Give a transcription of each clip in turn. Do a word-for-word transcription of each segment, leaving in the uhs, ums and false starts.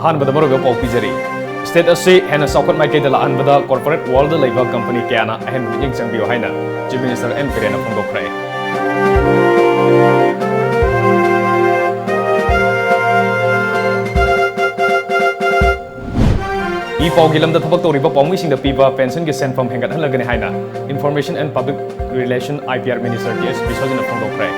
ꯑꯍꯥꯟꯕꯗ ꯃꯔꯨꯑꯣꯏꯕ ꯄꯥꯎ ꯄꯤꯖꯔꯤ꯫ State ꯑꯁꯤ ꯍꯦꯟꯅ ꯆꯥꯎꯈꯠ ꯃꯥꯏꯀꯩꯗ ꯂꯥꯛꯍꯟꯕꯗ corporate world ꯂꯩꯕ company ꯀꯌꯥꯅ ꯑꯍꯦꯟꯕ ꯃꯤꯠꯌꯦꯡ ꯆꯪꯕꯤꯌꯨ ꯍꯥꯏꯅ Chief Minister N ꯕꯤꯔꯦꯟꯅ ꯐꯣꯡꯗꯣꯛꯈ꯭ꯔꯦ꯫ ꯏ ꯄꯥꯎꯒꯤ ꯂꯝꯗ ꯊꯕꯛ ꯇꯧꯔꯤꯕ ꯄꯥꯎꯃꯤꯁꯤꯡꯗ ꯄꯤꯕ pensionꯒꯤ ꯁꯦꯟꯐꯝ ꯍꯦꯟꯒꯠꯍꯜꯂꯒꯅꯤ ꯍꯥꯏꯅ Information and Public Relation, I P R Minister T S ꯕꯤꯁ꯭ꯋꯖꯤꯠꯅ ꯐꯣꯡꯗꯣꯛꯈ꯭ꯔꯦ꯫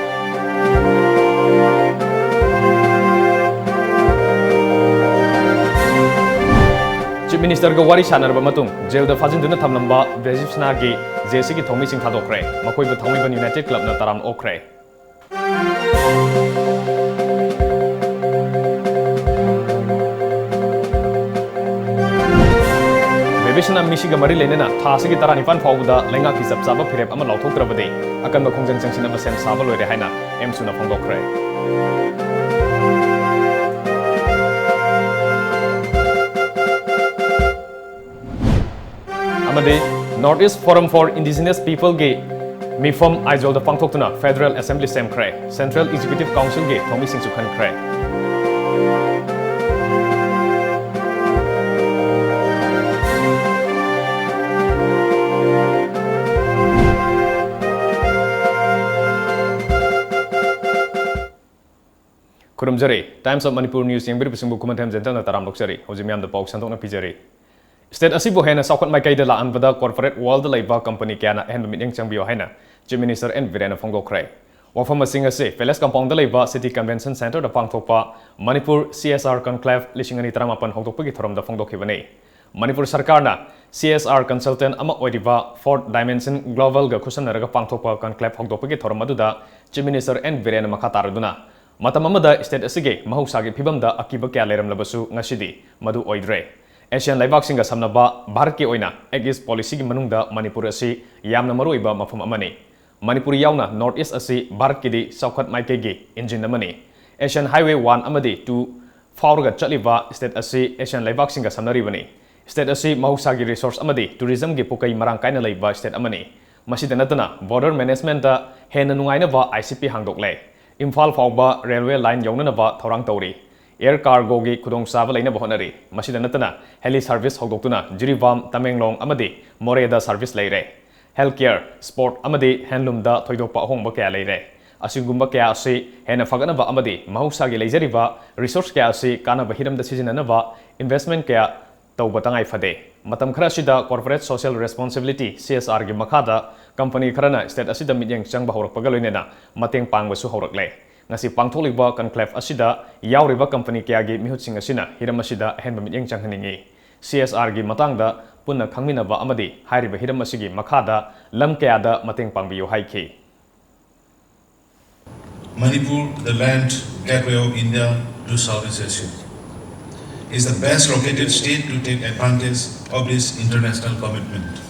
Chief Ministerꯒ ꯋꯥꯔꯤ ꯁꯥꯟꯅꯔꯕ ꯃꯇꯨꯡ, jailꯗ ꯐꯥꯖꯤꯟꯗꯨꯅ ꯊꯝꯂꯝꯕ ꯕ꯭ꯔꯦꯖꯤꯞꯁꯅꯥꯒꯤ J C ꯒꯤ ꯊꯧꯃꯤꯁꯤꯡ ꯊꯥꯗꯣꯛꯈ꯭ꯔꯦ꯫ ꯃꯈꯣꯏꯕꯨ ꯊꯥꯡꯃꯩꯕꯟ United Clubꯅ ꯇꯔꯥꯝꯅ ꯑꯣꯛꯈ꯭ꯔꯦ꯫ ꯕꯦꯕꯤꯁꯅꯥ ꯃꯤꯁꯤꯒ ꯃꯔꯤ ꯂꯩꯅꯅ ꯊꯥ ꯑꯁꯤꯒꯤ ꯇꯔꯥꯅꯤꯄꯥꯟ ꯐꯥꯎꯕꯗ ꯂꯩꯉꯥꯛꯀꯤ ꯆꯞ ꯆꯥꯕ ꯐꯤꯔꯦꯞ ꯑꯃ ꯂꯥꯎꯊꯣꯛꯇ꯭ꯔꯕꯗꯤ ꯑꯀꯟꯕ ꯈꯣꯡꯖꯪ ꯆꯪꯁꯤꯟꯅꯕ ꯁꯦꯝ ꯁꯥꯕ ꯂꯣꯏꯔꯦ ꯍꯥꯏꯅ ꯑꯦꯝꯁꯨꯅ ꯐꯣꯡꯗꯣꯛꯈ꯭ꯔꯦ꯫ ꯑꯃꯗꯤ North East Forum for Indigenous Peopleꯒꯤ ꯃꯤꯐꯝ ꯑꯥꯏꯖꯣꯜꯗ ꯄꯥꯡꯊꯣꯛꯇꯨꯅ Federal Assembly ꯁꯦꯝꯈ꯭ꯔꯦ꯫ Central Executive Councilꯒꯤ ꯊꯧꯃꯤꯁꯤꯡꯁꯨ ꯈꯟꯈ꯭ꯔꯦ꯫ ꯈꯨꯔꯨꯝꯖꯔꯤ꯫ Times of Manipur News ꯌꯦꯡꯕꯤꯔꯤꯕꯁꯤꯡꯕꯨ ꯈꯨꯃꯟꯊꯦꯝ ꯖꯦꯟꯇꯜꯅ ꯇꯔꯥꯝ ꯑꯣꯛꯆꯔꯤ꯫ ꯍꯧꯖꯤꯛ ꯃꯤꯌꯥꯝꯗ ꯄꯥꯎ ꯁꯟꯗꯣꯛꯅ ꯄꯤꯖꯔꯤ꯫ State ꯑꯁꯤꯕꯨ ꯍꯦꯟꯅ ꯆꯥꯎꯈꯠ ꯃꯥꯏꯀꯩꯗ ꯂꯥꯛꯍꯟꯕꯗ corporate world ꯂꯩꯕ company ꯀꯌꯥꯅ ꯑꯍꯦꯟꯕ ꯃꯤꯠꯌꯦꯡ ꯆꯪꯕꯤꯌꯨ ꯍꯥꯏꯅ Chief Minister N ꯕꯤꯔꯦꯟꯅ ꯐꯣꯡꯗꯣꯛꯈ꯭ꯔꯦ꯫ ꯋꯥꯐꯝ ꯑꯁꯤꯡ ꯑꯁꯤ Palace Compoundꯗ ꯂꯩꯕ City Convention Centreꯗ ꯄꯥꯡꯊꯣꯛꯄ Manipur C S R Conclave ꯂꯤꯁꯤꯡ ꯑꯅꯤ ꯇꯔꯥꯃꯥꯄꯟ ꯍꯧꯗꯣꯛꯄꯒꯤ ꯊꯧꯔꯝꯗ ꯐꯣꯡꯗꯣꯛꯈꯤꯕꯅꯤ꯫ ꯃꯅꯤꯄꯨꯔ ꯁꯔꯀꯥꯔꯅ C S R consultant ꯑꯃ ꯑꯣꯏꯔꯤꯕ Fourth Dimension Globalꯒ ꯈꯨꯠꯁꯝꯅꯔꯒ ꯄꯥꯡꯊꯣꯛꯄ conclave ꯍꯧꯗꯣꯛꯄꯒꯤ ꯊꯧꯔꯝ ꯑꯗꯨꯗ Chief Minister N ꯕꯤꯔꯦꯟꯅ ꯃꯈꯥ ꯇꯥꯔꯗꯨꯅ, ꯃꯇꯝ ꯑꯃꯗ state ꯑꯁꯤꯒꯤ ꯃꯍꯧꯁꯥꯒꯤ ꯐꯤꯕꯝꯗ ꯑꯀꯤꯕ ꯀꯌꯥ ꯂꯩꯔꯝꯂꯕꯁꯨ ꯉꯁꯤꯗꯤ ꯃꯗꯨ ꯑꯣꯏꯗ꯭ꯔꯦ꯫ Asian ꯂꯩꯕꯥꯛꯁꯤꯡꯒ ꯁꯝꯅꯕ ꯚꯥꯔꯠꯀꯤ ꯑꯣꯏꯅ Act East Policyꯒꯤ ꯃꯅꯨꯡꯗ ꯃꯅꯤꯄꯨꯔ ꯑꯁꯤ ꯌꯥꯝꯅ ꯃꯔꯨꯑꯣꯏꯕ ꯃꯐꯝ ꯑꯃꯅꯤ꯫ ꯃꯅꯤꯄꯨꯔ ꯌꯥꯎꯅ North East ꯑꯁꯤ ꯚꯥꯔꯠꯀꯤꯗꯤ ꯆꯥꯎꯈꯠ ꯃꯥꯏꯀꯩꯒꯤ engine ꯑꯃꯅꯤ꯫ Asian Highway one ꯑꯃꯗꯤ two ꯐꯥꯎꯔꯒ ꯆꯠꯂꯤꯕ state ꯑꯁꯤ Asian ꯂꯩꯕꯥꯛꯁꯤꯡꯒ ꯁꯝꯅꯔꯤꯕꯅꯤ꯫ State ꯑꯁꯤ ꯃꯍꯧꯁꯥꯒꯤ resource ꯑꯃꯗꯤ tourismꯒꯤ ꯄꯨꯀꯩ ꯃꯔꯥꯡ ꯀꯥꯏꯅ ꯂꯩꯕ state ꯑꯃꯅꯤ꯫ ꯃꯁꯤꯗ ꯅꯠꯇꯅ border managementꯇ ꯍꯦꯟꯅ ꯅꯨꯡꯉꯥꯏꯅꯕ I C P ꯍꯥꯡꯗꯣꯛꯂꯦ꯫ ꯏꯝꯐꯥꯜ ꯐꯥꯎꯕ railway line ꯌꯧꯅꯅꯕ ꯊꯧꯔꯥꯡ ꯇꯧꯔꯤ꯫ ꯑꯦꯌꯔ ꯀꯥꯔꯒꯣꯒꯤ ꯈꯨꯗꯣꯡꯆꯥꯕ ꯂꯩꯅꯕ ꯍꯣꯠꯅꯔꯤ꯫ ꯃꯁꯤꯗ ꯅꯠꯇꯅ ꯍꯦꯂꯤ ꯁꯔꯚꯤꯁ ꯍꯧꯗꯣꯛꯇꯨꯅ ꯖꯤꯔꯤꯕꯥꯝ, ꯇꯃꯦꯡꯂꯣꯡ ꯑꯃꯗꯤ ꯃꯣꯔꯦꯗ ꯁꯔꯚꯤꯁ ꯂꯩꯔꯦ꯫ ꯍꯦꯜꯊ ꯀꯦꯌꯔ, ꯁ꯭ꯄꯣꯔꯠ ꯑꯃꯗꯤ ꯍꯦꯟꯂꯨꯝꯗ ꯊꯣꯏꯗꯣꯛꯄ ꯑꯍꯣꯡꯕ ꯀꯌꯥ ꯂꯩꯔꯦ꯫ ꯑꯁꯤꯒꯨꯝꯕ ꯀꯌꯥ ꯑꯁꯤ ꯍꯦꯟꯅ ꯐꯒꯠꯅꯕ ꯑꯃꯗꯤ ꯃꯍꯧꯁꯥꯒꯤ ꯂꯩꯖꯔꯤꯕ ꯔꯤꯁꯣꯔꯁ ꯀꯌꯥ ꯑꯁꯤ ꯀꯥꯟꯅꯕ ꯍꯤꯔꯝꯗ ꯁꯤꯖꯤꯟꯅꯅꯕ ꯏꯟꯚꯦꯁ꯭ꯠꯃꯦꯟꯠ ꯀꯌꯥ ꯇꯧꯕ ꯇꯉꯥꯏ ꯐꯗꯦ꯫ ꯃꯇꯝ ꯈꯔ ꯑꯁꯤꯗ ꯀꯣꯔꯄꯣꯔꯦꯠ ꯁꯣꯁꯤꯌꯦꯜ ꯔꯦꯁꯄꯣꯟꯁꯤꯕꯤꯂꯤꯇꯤ, ꯁꯤ ꯑꯦꯁ ꯑꯥꯔꯒꯤ ꯃꯈꯥꯗ ꯀꯝꯄꯅꯤ ꯈꯔꯅ ꯁ꯭ꯇꯦꯠ ꯑꯁꯤꯗ ꯃꯤꯠꯌꯦꯡ ꯆꯪꯕ ꯍꯧꯔꯛꯄꯒ ꯂꯣꯏꯅꯅ ꯃꯇꯦꯡ ꯄꯥꯡꯕꯁꯨ ꯍꯧꯔꯛꯂꯦ꯫ ꯉꯁꯤ ꯄꯥꯡꯊꯣꯛꯂꯤꯕ ꯀꯟꯀ꯭ꯂꯦꯚ ꯑꯁꯤꯗ ꯌꯥꯎꯔꯤꯕ ꯀꯝꯄꯅꯤ ꯀꯌꯥꯒꯤ ꯃꯤꯍꯨꯠꯁꯤꯡ ꯑꯁꯤꯅ ꯍꯤꯔꯝ ꯑꯁꯤꯗ ꯑꯍꯦꯟꯕ ꯃꯤꯠꯌꯦꯡ ꯆꯪꯍꯟꯅꯤꯡꯏ꯫ ꯁꯤ ꯑꯦꯁ ꯑꯥꯔꯒꯤ ꯃꯇꯥꯡꯗ ꯄꯨꯟꯅ ꯈꯪꯃꯤꯟꯅꯕ ꯑꯃꯗꯤ ꯍꯥꯏꯔꯤꯕ ꯍꯤꯔꯝ ꯑꯁꯤꯒꯤ ꯃꯈꯥꯗ ꯂꯝ ꯀꯌꯥꯗ ꯃꯇꯦꯡ ꯄꯥꯡꯕꯤꯌꯨ ꯍꯥꯏꯈꯤ꯫ Manipur, the land gateway of India to Southeast Asia, is the best located state to take advantage of this international commitment.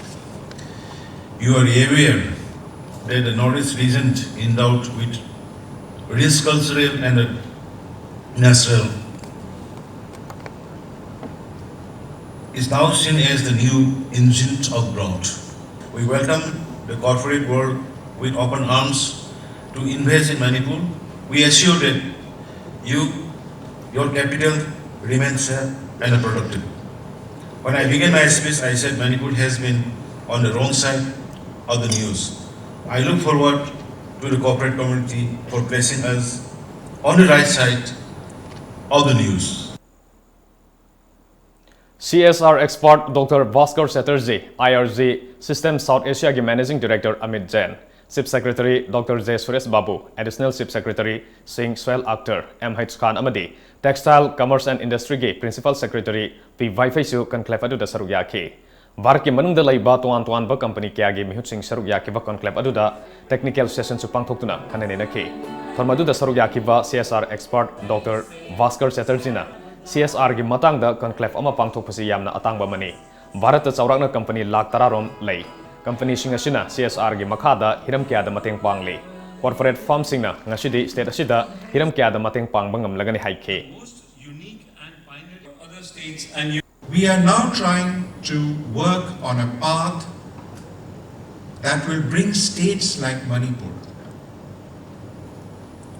You are aware that the Northeast region, endowed with rich cultural and natural, is now seen as the new engine of growth. We welcome the corporate world with open arms to invest in Manipur. We assure that you, your capital remains safe and productive. When I began my speech, I said Manipur has been on the wrong side of the news. I look forward to the corporate community for placing us on the right side of the news. C S R expert doctor Bhaskar Chatterjee, I R G system south ꯑꯦꯁꯤꯌꯥꯒꯤ managing director Amit Jain, chief secretary doctor J Suresh Babu, additional chief secretary ꯁꯤꯡ ꯁ꯭ꯋꯦꯜ Akhtar, M H Khan ꯑꯃꯗꯤ textile, commerce and ꯏꯟꯗꯁꯇ꯭ꯔꯤꯒꯤ principal secretary P ꯋꯥꯏꯐꯩꯁꯨ conclave ꯑꯗꯨꯗ ꯁꯔꯨꯛ ꯌꯥꯈꯤ꯫ ꯚꯥꯔꯠꯀꯤ ꯃꯅꯨꯡꯗ ꯂꯩꯕ ꯇꯣꯉꯥꯟ ꯇꯣꯉꯥꯟꯕ ꯀꯝꯄꯅꯤ ꯀꯌꯥꯒꯤ ꯃꯤꯍꯨꯠꯁꯤꯡ ꯁꯔꯨꯛ ꯌꯥꯈꯤꯕ ꯀꯟꯀ꯭ꯂꯦꯚ ꯑꯗꯨꯗ ꯇꯦꯛꯅꯤꯀꯦꯜ ꯁꯦꯁꯟꯁꯨ ꯄꯥꯡꯊꯣꯛꯇꯨꯅ ꯈꯟꯅ ꯅꯩꯅꯈꯤ꯫ ꯊꯧꯔꯝ ꯑꯗꯨꯗ ꯁꯔꯨꯛ ꯌꯥꯈꯤꯕ C S R expert doctor Bhaskar ꯆꯦꯇꯔꯖꯤꯅ ꯁꯤ ꯑꯦꯁ ꯑꯥꯔꯒꯤ ꯃꯇꯥꯡꯗ ꯀꯟꯀ꯭ꯂꯦꯚ ꯑꯃ ꯄꯥꯡꯊꯣꯛꯄꯁꯤ ꯌꯥꯝꯅ ꯑꯇꯥꯡꯕ ꯑꯃꯅꯤ꯫ ꯚꯥꯔꯠꯇ ꯆꯥꯎꯔꯥꯛꯅ ꯀꯝꯄꯅꯤ ꯂꯥꯈ ꯇꯔꯥ ꯔꯣꯝ ꯂꯩ꯫ ꯀꯝꯄꯅꯤꯁꯤꯡ ꯑꯁꯤꯅ ꯁꯤ ꯑꯦꯁ ꯑꯥꯔꯒꯤ ꯃꯈꯥꯗ ꯍꯤꯔꯝ ꯀꯌꯥꯗ ꯃꯇꯦꯡ ꯄꯥꯡꯂꯤ꯫ ꯀꯣꯔꯄꯣꯔꯦꯠ ꯐꯥꯔꯝꯁꯤꯡꯅ ꯉꯁꯤꯗꯤ ꯁ꯭ꯇꯦꯠ ꯑꯁꯤꯗ ꯍꯤꯔꯝ ꯀꯌꯥꯗ ꯃꯇꯦꯡ ꯄꯥꯡꯕ ꯉꯝꯂꯒꯅꯤ ꯍꯥꯏꯈꯤ꯫ Most unique and pioneer other states and you. We are now trying to work on a path that will bring states like Manipur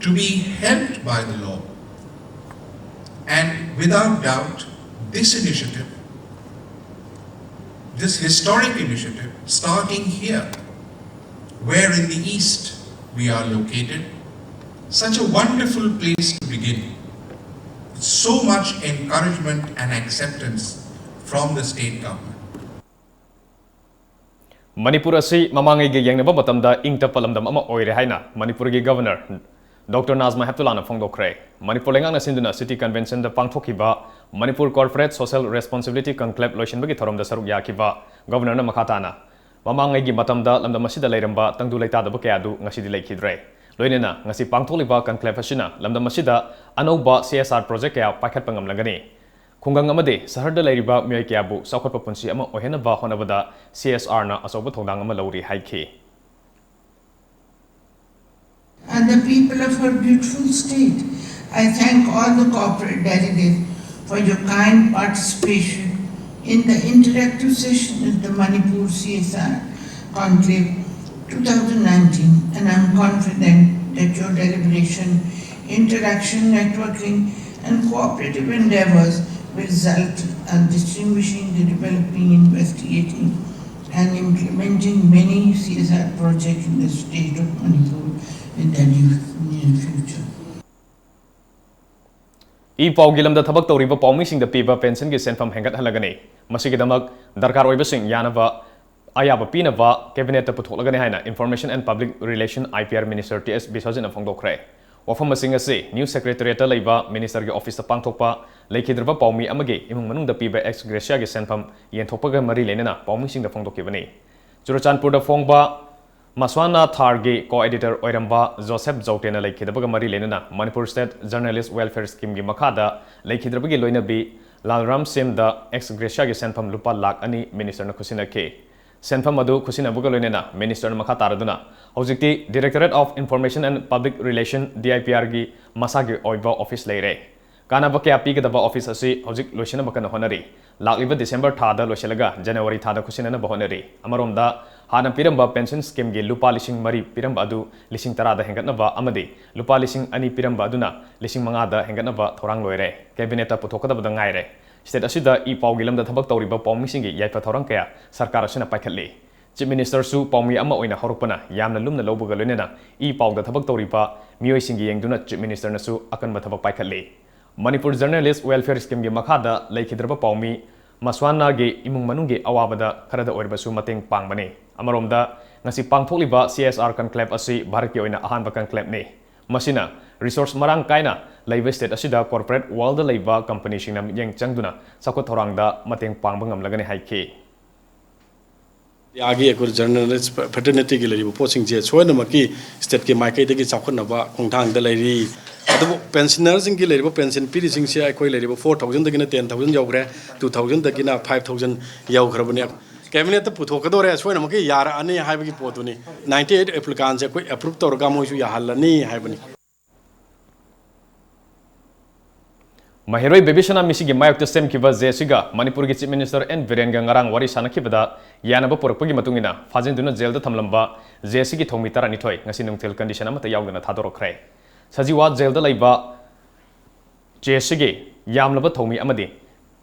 to be helped by the law. And without doubt, this initiative, this historic initiative, starting here, where in the East we are located, such a wonderful place to begin. So much encouragement and acceptance from the state government. Manipur ꯑꯁꯤ ꯃꯃꯥꯡꯉꯩꯒ ꯌꯦꯡꯅꯕ ꯃꯇꯝꯗ ꯏꯪ ꯇꯞꯄ ꯂꯝꯗꯝ ꯑꯃ ꯑꯣꯏꯔꯦ ꯍꯥꯏꯅ ꯃꯅꯤꯄꯨꯔꯒꯤ Governor Doctor ꯅꯥꯖꯃꯥ ꯍꯦꯞꯇꯨꯂꯥꯅ ꯐꯣꯡꯗꯣꯛꯈ꯭ꯔꯦ꯫ ꯃꯅꯤꯄꯨꯔ ꯂꯩꯉꯥꯛꯅ ꯁꯤꯟꯗꯨꯅ City Conventionꯗ ꯄꯥꯡꯊꯣꯛꯈꯤꯕ Manipur Corporate Social Responsibility Conclave ꯂꯣꯏꯁꯤꯟꯕꯒꯤ ꯊꯧꯔꯝꯗ ꯁꯔꯨꯛ ꯌꯥꯈꯤꯕ Governorꯅ ꯃꯈꯥ ꯇꯥꯅ, ꯃꯃꯥꯡꯉꯩꯒꯤ ꯃꯇꯝꯗ ꯂꯝꯗꯝ ꯑꯁꯤꯗ ꯂꯩꯔꯝꯕ ꯇꯪꯗꯨ ꯂꯩꯇꯥꯗꯕ ꯀꯌꯥ ꯑꯗꯨ ꯉꯁꯤꯗꯤ ꯂꯩꯈꯤꯗ꯭ꯔꯦ꯫ ꯂꯣꯏꯅꯅ ꯉꯁꯤ ꯄꯥꯡꯊꯣꯛꯂꯤꯕ conclave ꯑꯁꯤꯅ ꯂꯝꯗꯝ ꯑꯁꯤꯗ ꯑꯅꯧꯕ C S R project ꯀꯌꯥ ꯄꯥꯏꯈꯠꯄ ꯉꯝꯂꯒꯅꯤ꯫ ꯈꯨꯡꯒꯪ ꯑꯃꯗꯤ ꯁꯍꯔꯗ ꯂꯩꯔꯤꯕ ꯃꯤꯑꯣꯏ ꯀꯌꯥꯕꯨ ꯆꯥꯎꯈꯠꯄ ꯄꯨꯟꯁꯤ ꯑꯃ ꯑꯣꯏꯍꯟꯅꯕ ꯍꯣꯠꯅꯕꯗ C S Rꯅ ꯑꯆꯧꯕ ꯊꯧꯗꯥꯡ ꯑꯃ ꯂꯧꯔꯤ ꯍꯥꯏꯈꯤ꯫ And the people of her beautiful state. I thank all the corporate delegates for your kind participation in the interactive session of the Manipur C S R Conclave two thousand nineteen, and I'm confident that your deliberation, interaction, networking, and cooperative endeavors will result in distinguishing the developing, investigating, and implementing many C S R projects in the state of Manipur in the near, near future. E ꯄꯥꯎꯒꯤ ꯂꯝꯗ ꯊꯕꯛ ꯇꯧꯔꯤꯕ ꯄꯥꯎꯃꯤꯁꯤꯡꯗ ꯄꯤꯕ pensionꯒꯤ ꯁꯦꯟꯐꯝ ꯍꯦꯟꯒꯠꯍꯜꯂꯒꯅꯤ꯫ ꯃꯁꯤꯒꯤꯗꯃꯛ ꯗꯔꯀꯥꯔ ꯑꯣꯏꯕꯁꯤꯡ ꯌꯥꯅꯕ ꯑꯌꯥꯕ ꯄꯤꯅꯕ Cabinetꯇ ꯄꯨꯊꯣꯛꯂꯒꯅꯤ ꯍꯥꯏꯅ Information and Public Relation, I P R Minister T S ꯕꯤꯁ꯭ꯋꯖꯤꯠꯅ ꯐꯣꯡꯗꯣꯛꯈ꯭ꯔꯦ꯫ ꯋꯥꯐꯝꯁꯤꯡ ꯑꯁꯤ New Secretariatꯇ ꯂꯩꯕ Ministerꯒꯤ officeꯇ ꯄꯥꯡꯊꯣꯛꯄ ꯂꯩꯈꯤꯗ꯭ꯔꯕ ꯄꯥꯎꯃꯤ ꯑꯃꯒꯤ ꯏꯃꯨꯡ ꯃꯅꯨꯡꯗ ꯄꯤꯕ ex gratia ꯒꯤ ꯁꯦꯟꯐꯝ ꯌꯦꯟꯊꯣꯛꯄꯒ ꯃꯔꯤ ꯂꯩꯅꯅ ꯄꯥꯎꯃꯤꯁꯤꯡꯗ ꯐꯣꯡꯗꯣꯛꯈꯤꯕꯅꯤ꯫ ꯆꯨꯔꯆꯥꯟꯄꯨꯔꯗ ꯐꯣꯡꯕ ꯃꯁ꯭ꯋꯥꯅꯥ ꯊꯥꯔꯒꯤ co-editor ꯑꯣꯏꯔꯝꯕ ꯖꯣꯁꯦꯐ ꯖꯧꯇꯦꯅ ꯂꯩꯈꯤꯗꯕꯒ ꯃꯔꯤ ꯂꯩꯅꯅ Manipur State Journalist Welfare Schemeꯒꯤ ꯃꯈꯥꯗ ꯂꯩꯈꯤꯗ꯭ꯔꯕꯒꯤ ꯂꯣꯏꯅꯕꯤ ꯂꯥꯜꯔꯥꯝ ꯁꯤꯝꯗ ex gratiaꯒꯤ ꯁꯦꯟꯐꯝ ꯂꯨꯄꯥ ꯂꯥꯈ ꯑꯅꯤ Ministerꯅ ꯈꯨꯠꯁꯤꯟꯅꯈꯤ꯫ ꯁꯦꯟꯐꯝ ꯑꯗꯨ ꯈꯨꯠꯁꯤꯟꯅꯕꯒ ꯂꯣꯏꯅꯅ Ministerꯅ ꯃꯈꯥ ꯇꯥꯔꯗꯨꯅ ꯍꯧꯖꯤꯛꯇꯤ Directorate of Information and Public Relation, D I P Rꯒꯤ ꯃꯁꯥꯒꯤ ꯑꯣꯏꯕ office ꯂꯩꯔꯦ꯫ ꯀꯥꯟꯅꯕ ꯀꯌꯥ ꯄꯤꯒꯗꯕ office ꯑꯁꯤ ꯍꯧꯖꯤꯛ ꯂꯣꯏꯁꯤꯟꯅꯕ ꯀꯟꯅ ꯍꯣꯠꯅꯔꯤ꯫ ꯂꯥꯛꯂꯤꯕ December ꯊꯥꯗ ꯂꯣꯏꯁꯤꯜꯂꯒ January ꯊꯥꯗ ꯈꯨꯠꯁꯤꯟꯅꯅꯕ ꯍꯣꯠꯅꯔꯤ꯫ ꯑꯃꯔꯣꯝꯗ, ꯍꯥꯟꯅ ꯄꯤꯔꯝꯕ ꯄꯦꯟꯁꯟ ꯁ꯭ꯀꯤꯝꯒꯤ ꯂꯨꯄꯥ ꯂꯤꯁꯤꯡ ꯃꯔꯤ ꯄꯤꯔꯝꯕ ꯑꯗꯨ ꯂꯤꯁꯤꯡ ꯇꯔꯥꯗ ꯍꯦꯟꯒꯠꯅꯕ ꯑꯃꯗꯤ ꯂꯨꯄꯥ ꯂꯤꯁꯤꯡ ꯑꯅꯤ ꯄꯤꯔꯝꯕ ꯑꯗꯨꯅ ꯂꯤꯁꯤꯡ ꯃꯉꯥꯗ ꯍꯦꯟꯒꯠꯅꯕ ꯊꯧꯔꯥꯡ ꯂꯣꯏꯔꯦ꯫ ꯀꯦꯕꯤꯅꯦꯠꯇ ꯄꯨꯊꯣꯛꯀꯗꯕꯗ ꯉꯥꯏꯔꯦ꯫ ꯁ꯭ꯇꯦꯠ ꯑꯁꯤꯗ ꯏ ꯄꯥꯎꯒꯤ ꯂꯝꯗ ꯊꯕꯛ ꯇꯧꯔꯤꯕ ꯄꯥꯎꯃꯤꯁꯤꯡꯒꯤ ꯌꯥꯏꯐ ꯊꯧꯔꯥꯡ ꯀꯌꯥ ꯁꯔꯀꯥꯔ ꯑꯁꯤꯅ ꯄꯥꯏꯈꯠꯂꯤ꯫ ꯆꯤꯐ ꯃꯤꯅꯤꯁꯇꯔꯁꯨ ꯄꯥꯎꯃꯤ ꯑꯃ ꯑꯣꯏꯅ ꯍꯧꯔꯛꯄꯅ ꯌꯥꯝꯅ ꯂꯨꯝꯅ ꯂꯧꯕꯒ ꯂꯣꯏꯅꯅ ꯏ ꯄꯥꯎꯗ ꯊꯕꯛ ꯇꯧꯔꯤꯕ ꯃꯤꯑꯣꯏꯁꯤꯡꯒꯤ ꯌꯦꯡꯗꯨꯅ ꯆꯤꯐ ꯃꯤꯅꯤꯁꯇꯔꯅꯁꯨ ꯑꯀꯟꯕ ꯊꯕꯛ ꯄꯥꯏꯈꯠꯂꯤ꯫ ꯃꯅꯤꯄꯨꯔ ꯖꯔꯅꯦꯂꯤꯁ ꯋꯦꯜꯐꯤꯌꯔ ꯁ꯭ꯀꯤꯝꯒꯤ ꯃꯈꯥꯗ ꯂꯩꯈꯤꯗ꯭ꯔꯕ ꯄꯥꯎꯃꯤ ꯃꯁ꯭ꯋꯥꯅꯥꯒꯤ ꯏꯃꯨꯡ ꯃꯅꯨꯡꯒꯤ ꯑꯋꯥꯕꯗ ꯈꯔꯗ ꯑꯣꯏꯔꯕꯁꯨ ꯃꯇꯦꯡ ꯄꯥꯡꯕꯅꯤ꯫ ꯑꯃꯔꯣꯝꯗ, ꯉꯁꯤ ꯄꯥꯡꯊꯣꯛꯂꯤꯕ ꯁꯤ ꯑꯦꯁ ꯑꯥꯔ ꯀꯟꯀ꯭ꯂꯦꯕ ꯑꯁꯤ ꯚꯥꯔꯠꯀꯤ ꯑꯣꯏꯅ ꯑꯍꯥꯟꯕ ꯀꯟꯀ꯭ꯂꯦꯕꯅꯤ꯫ ꯃꯁꯤꯅ ꯔꯤꯁꯣꯔꯁ ꯃꯔꯥꯡ ꯀꯥꯏꯅ ꯂꯩꯕ ꯁ꯭ꯇꯦꯠ ꯑꯁꯤꯗ ꯀꯣꯔꯄꯣꯔꯦꯠ ꯋꯥꯔꯜꯗ ꯂꯩꯕ ꯀꯝꯄꯅꯤꯁꯤꯡꯅ ꯃꯤꯠꯌꯦꯡ ꯆꯪꯗꯨꯅ ꯆꯥꯎꯈꯠ ꯊꯧꯔꯥꯡꯗ ꯃꯇꯦꯡ ꯄꯥꯡꯕ ꯉꯝꯂꯒꯅꯤ ꯍꯥꯏꯈꯤ꯫ ꯏꯟꯗꯤꯌꯥꯒꯤ ꯑꯩꯈꯣꯏ ꯖꯔꯅꯦꯂꯤꯁ ꯐ꯭ꯔꯦꯇꯔꯅꯤꯇꯤꯒꯤ ꯂꯩꯔꯤꯕ ꯄꯣꯠꯁꯤꯡꯁꯦ ꯁꯣꯏꯗꯅꯃꯛꯀꯤ ꯁ꯭ꯇꯦꯠꯀꯤ ꯃꯥꯏꯀꯩꯗꯒꯤ ꯆꯥꯎꯈꯠꯅꯕ ꯈꯣꯡꯊꯥꯡꯗ ꯂꯩꯔꯤ꯫ ꯑꯗꯨꯕꯨ ꯄꯦꯟꯁꯤꯅꯔꯁꯤꯡꯒꯤ ꯂꯩꯔꯤꯕ ꯄꯦꯟꯁꯤꯟ ꯄꯤꯔꯤꯁꯤꯡꯁꯦ ꯑꯩꯈꯣꯏ ꯂꯩꯔꯤꯕ ꯐꯣꯔ ꯊꯥꯎꯖꯟꯗꯒꯤꯅ ꯇꯦꯟ ꯊꯥꯎꯖꯟ ꯌꯧꯈ꯭ꯔꯦ, ꯇꯨ ꯊꯥꯎꯖꯟꯗꯒꯤꯅ ꯐꯥꯏꯚ ꯊꯥꯎꯖꯟ ꯌꯧꯈ꯭ꯔꯕꯅꯤ꯫ ꯀꯦꯕꯤꯅꯦꯠꯇ ꯄꯨꯊꯣꯛꯀꯗꯧꯔꯦ, ꯁꯣꯏꯗꯅꯃꯛꯀꯤ ꯌꯥꯔꯛꯑꯅꯤ ꯍꯥꯏꯕꯒꯤ ꯄꯣꯠꯇꯨꯅꯤ꯫ ꯅꯥꯏꯟꯇꯤ ꯑꯩꯠ ꯑꯦꯄ꯭ꯂꯤꯀꯥꯟꯁꯦ ꯑꯩꯈꯣꯏ ꯑꯦꯄ꯭ꯔꯨꯞ ꯇꯧꯔꯒ ꯃꯣꯏꯁꯨ ꯌꯥꯍꯜꯂꯅꯤ ꯍꯥꯏꯕꯅꯤ꯫ ꯃꯍꯩꯔꯣꯏ ꯕꯦꯕꯤꯁꯅꯥ ꯃꯤꯁꯤꯒꯤ ꯃꯥꯌꯣꯛꯇ ꯁꯦꯝꯈꯤꯕ ꯖꯦ ꯑꯦꯁ ꯁꯤꯒ ꯃꯅꯤꯄꯨꯔꯒꯤ ꯆꯤꯐ ꯃꯤꯅꯤꯁꯇꯔ ꯑꯦꯟ ꯕꯤꯔꯦꯟꯒ ꯉꯔꯥꯡ ꯋꯥꯔꯤ ꯁꯥꯟꯅꯈꯤꯕꯗ ꯌꯥꯅꯕ ꯄꯨꯔꯛꯄꯒꯤ ꯃꯇꯨꯡ ꯏꯟꯅ ꯐꯥꯖꯤꯟꯗꯨꯅ ꯖꯦꯜꯗ ꯊꯝꯂꯝꯕ ꯖꯦ ꯑꯦꯁ ꯁꯤꯒꯤ ꯊꯧꯃꯤ ꯇꯔꯥꯅꯤꯊꯣꯏ ꯉꯁꯤ ꯅꯨꯡꯊꯤꯜ ꯀꯟꯗꯤꯁꯟ ꯑꯃꯠꯇ ꯌꯥꯎꯗꯅ ꯊꯥꯗꯣꯔꯛꯈ꯭ꯔꯦ꯫ ꯁꯖꯤꯋꯥ ꯖꯦꯜꯗ ꯂꯩꯕ ꯖꯦ ꯑꯦꯁ ꯁꯤꯒꯤ ꯌꯥꯝꯂꯕ ꯊꯧꯃꯤ ꯑꯃꯗꯤ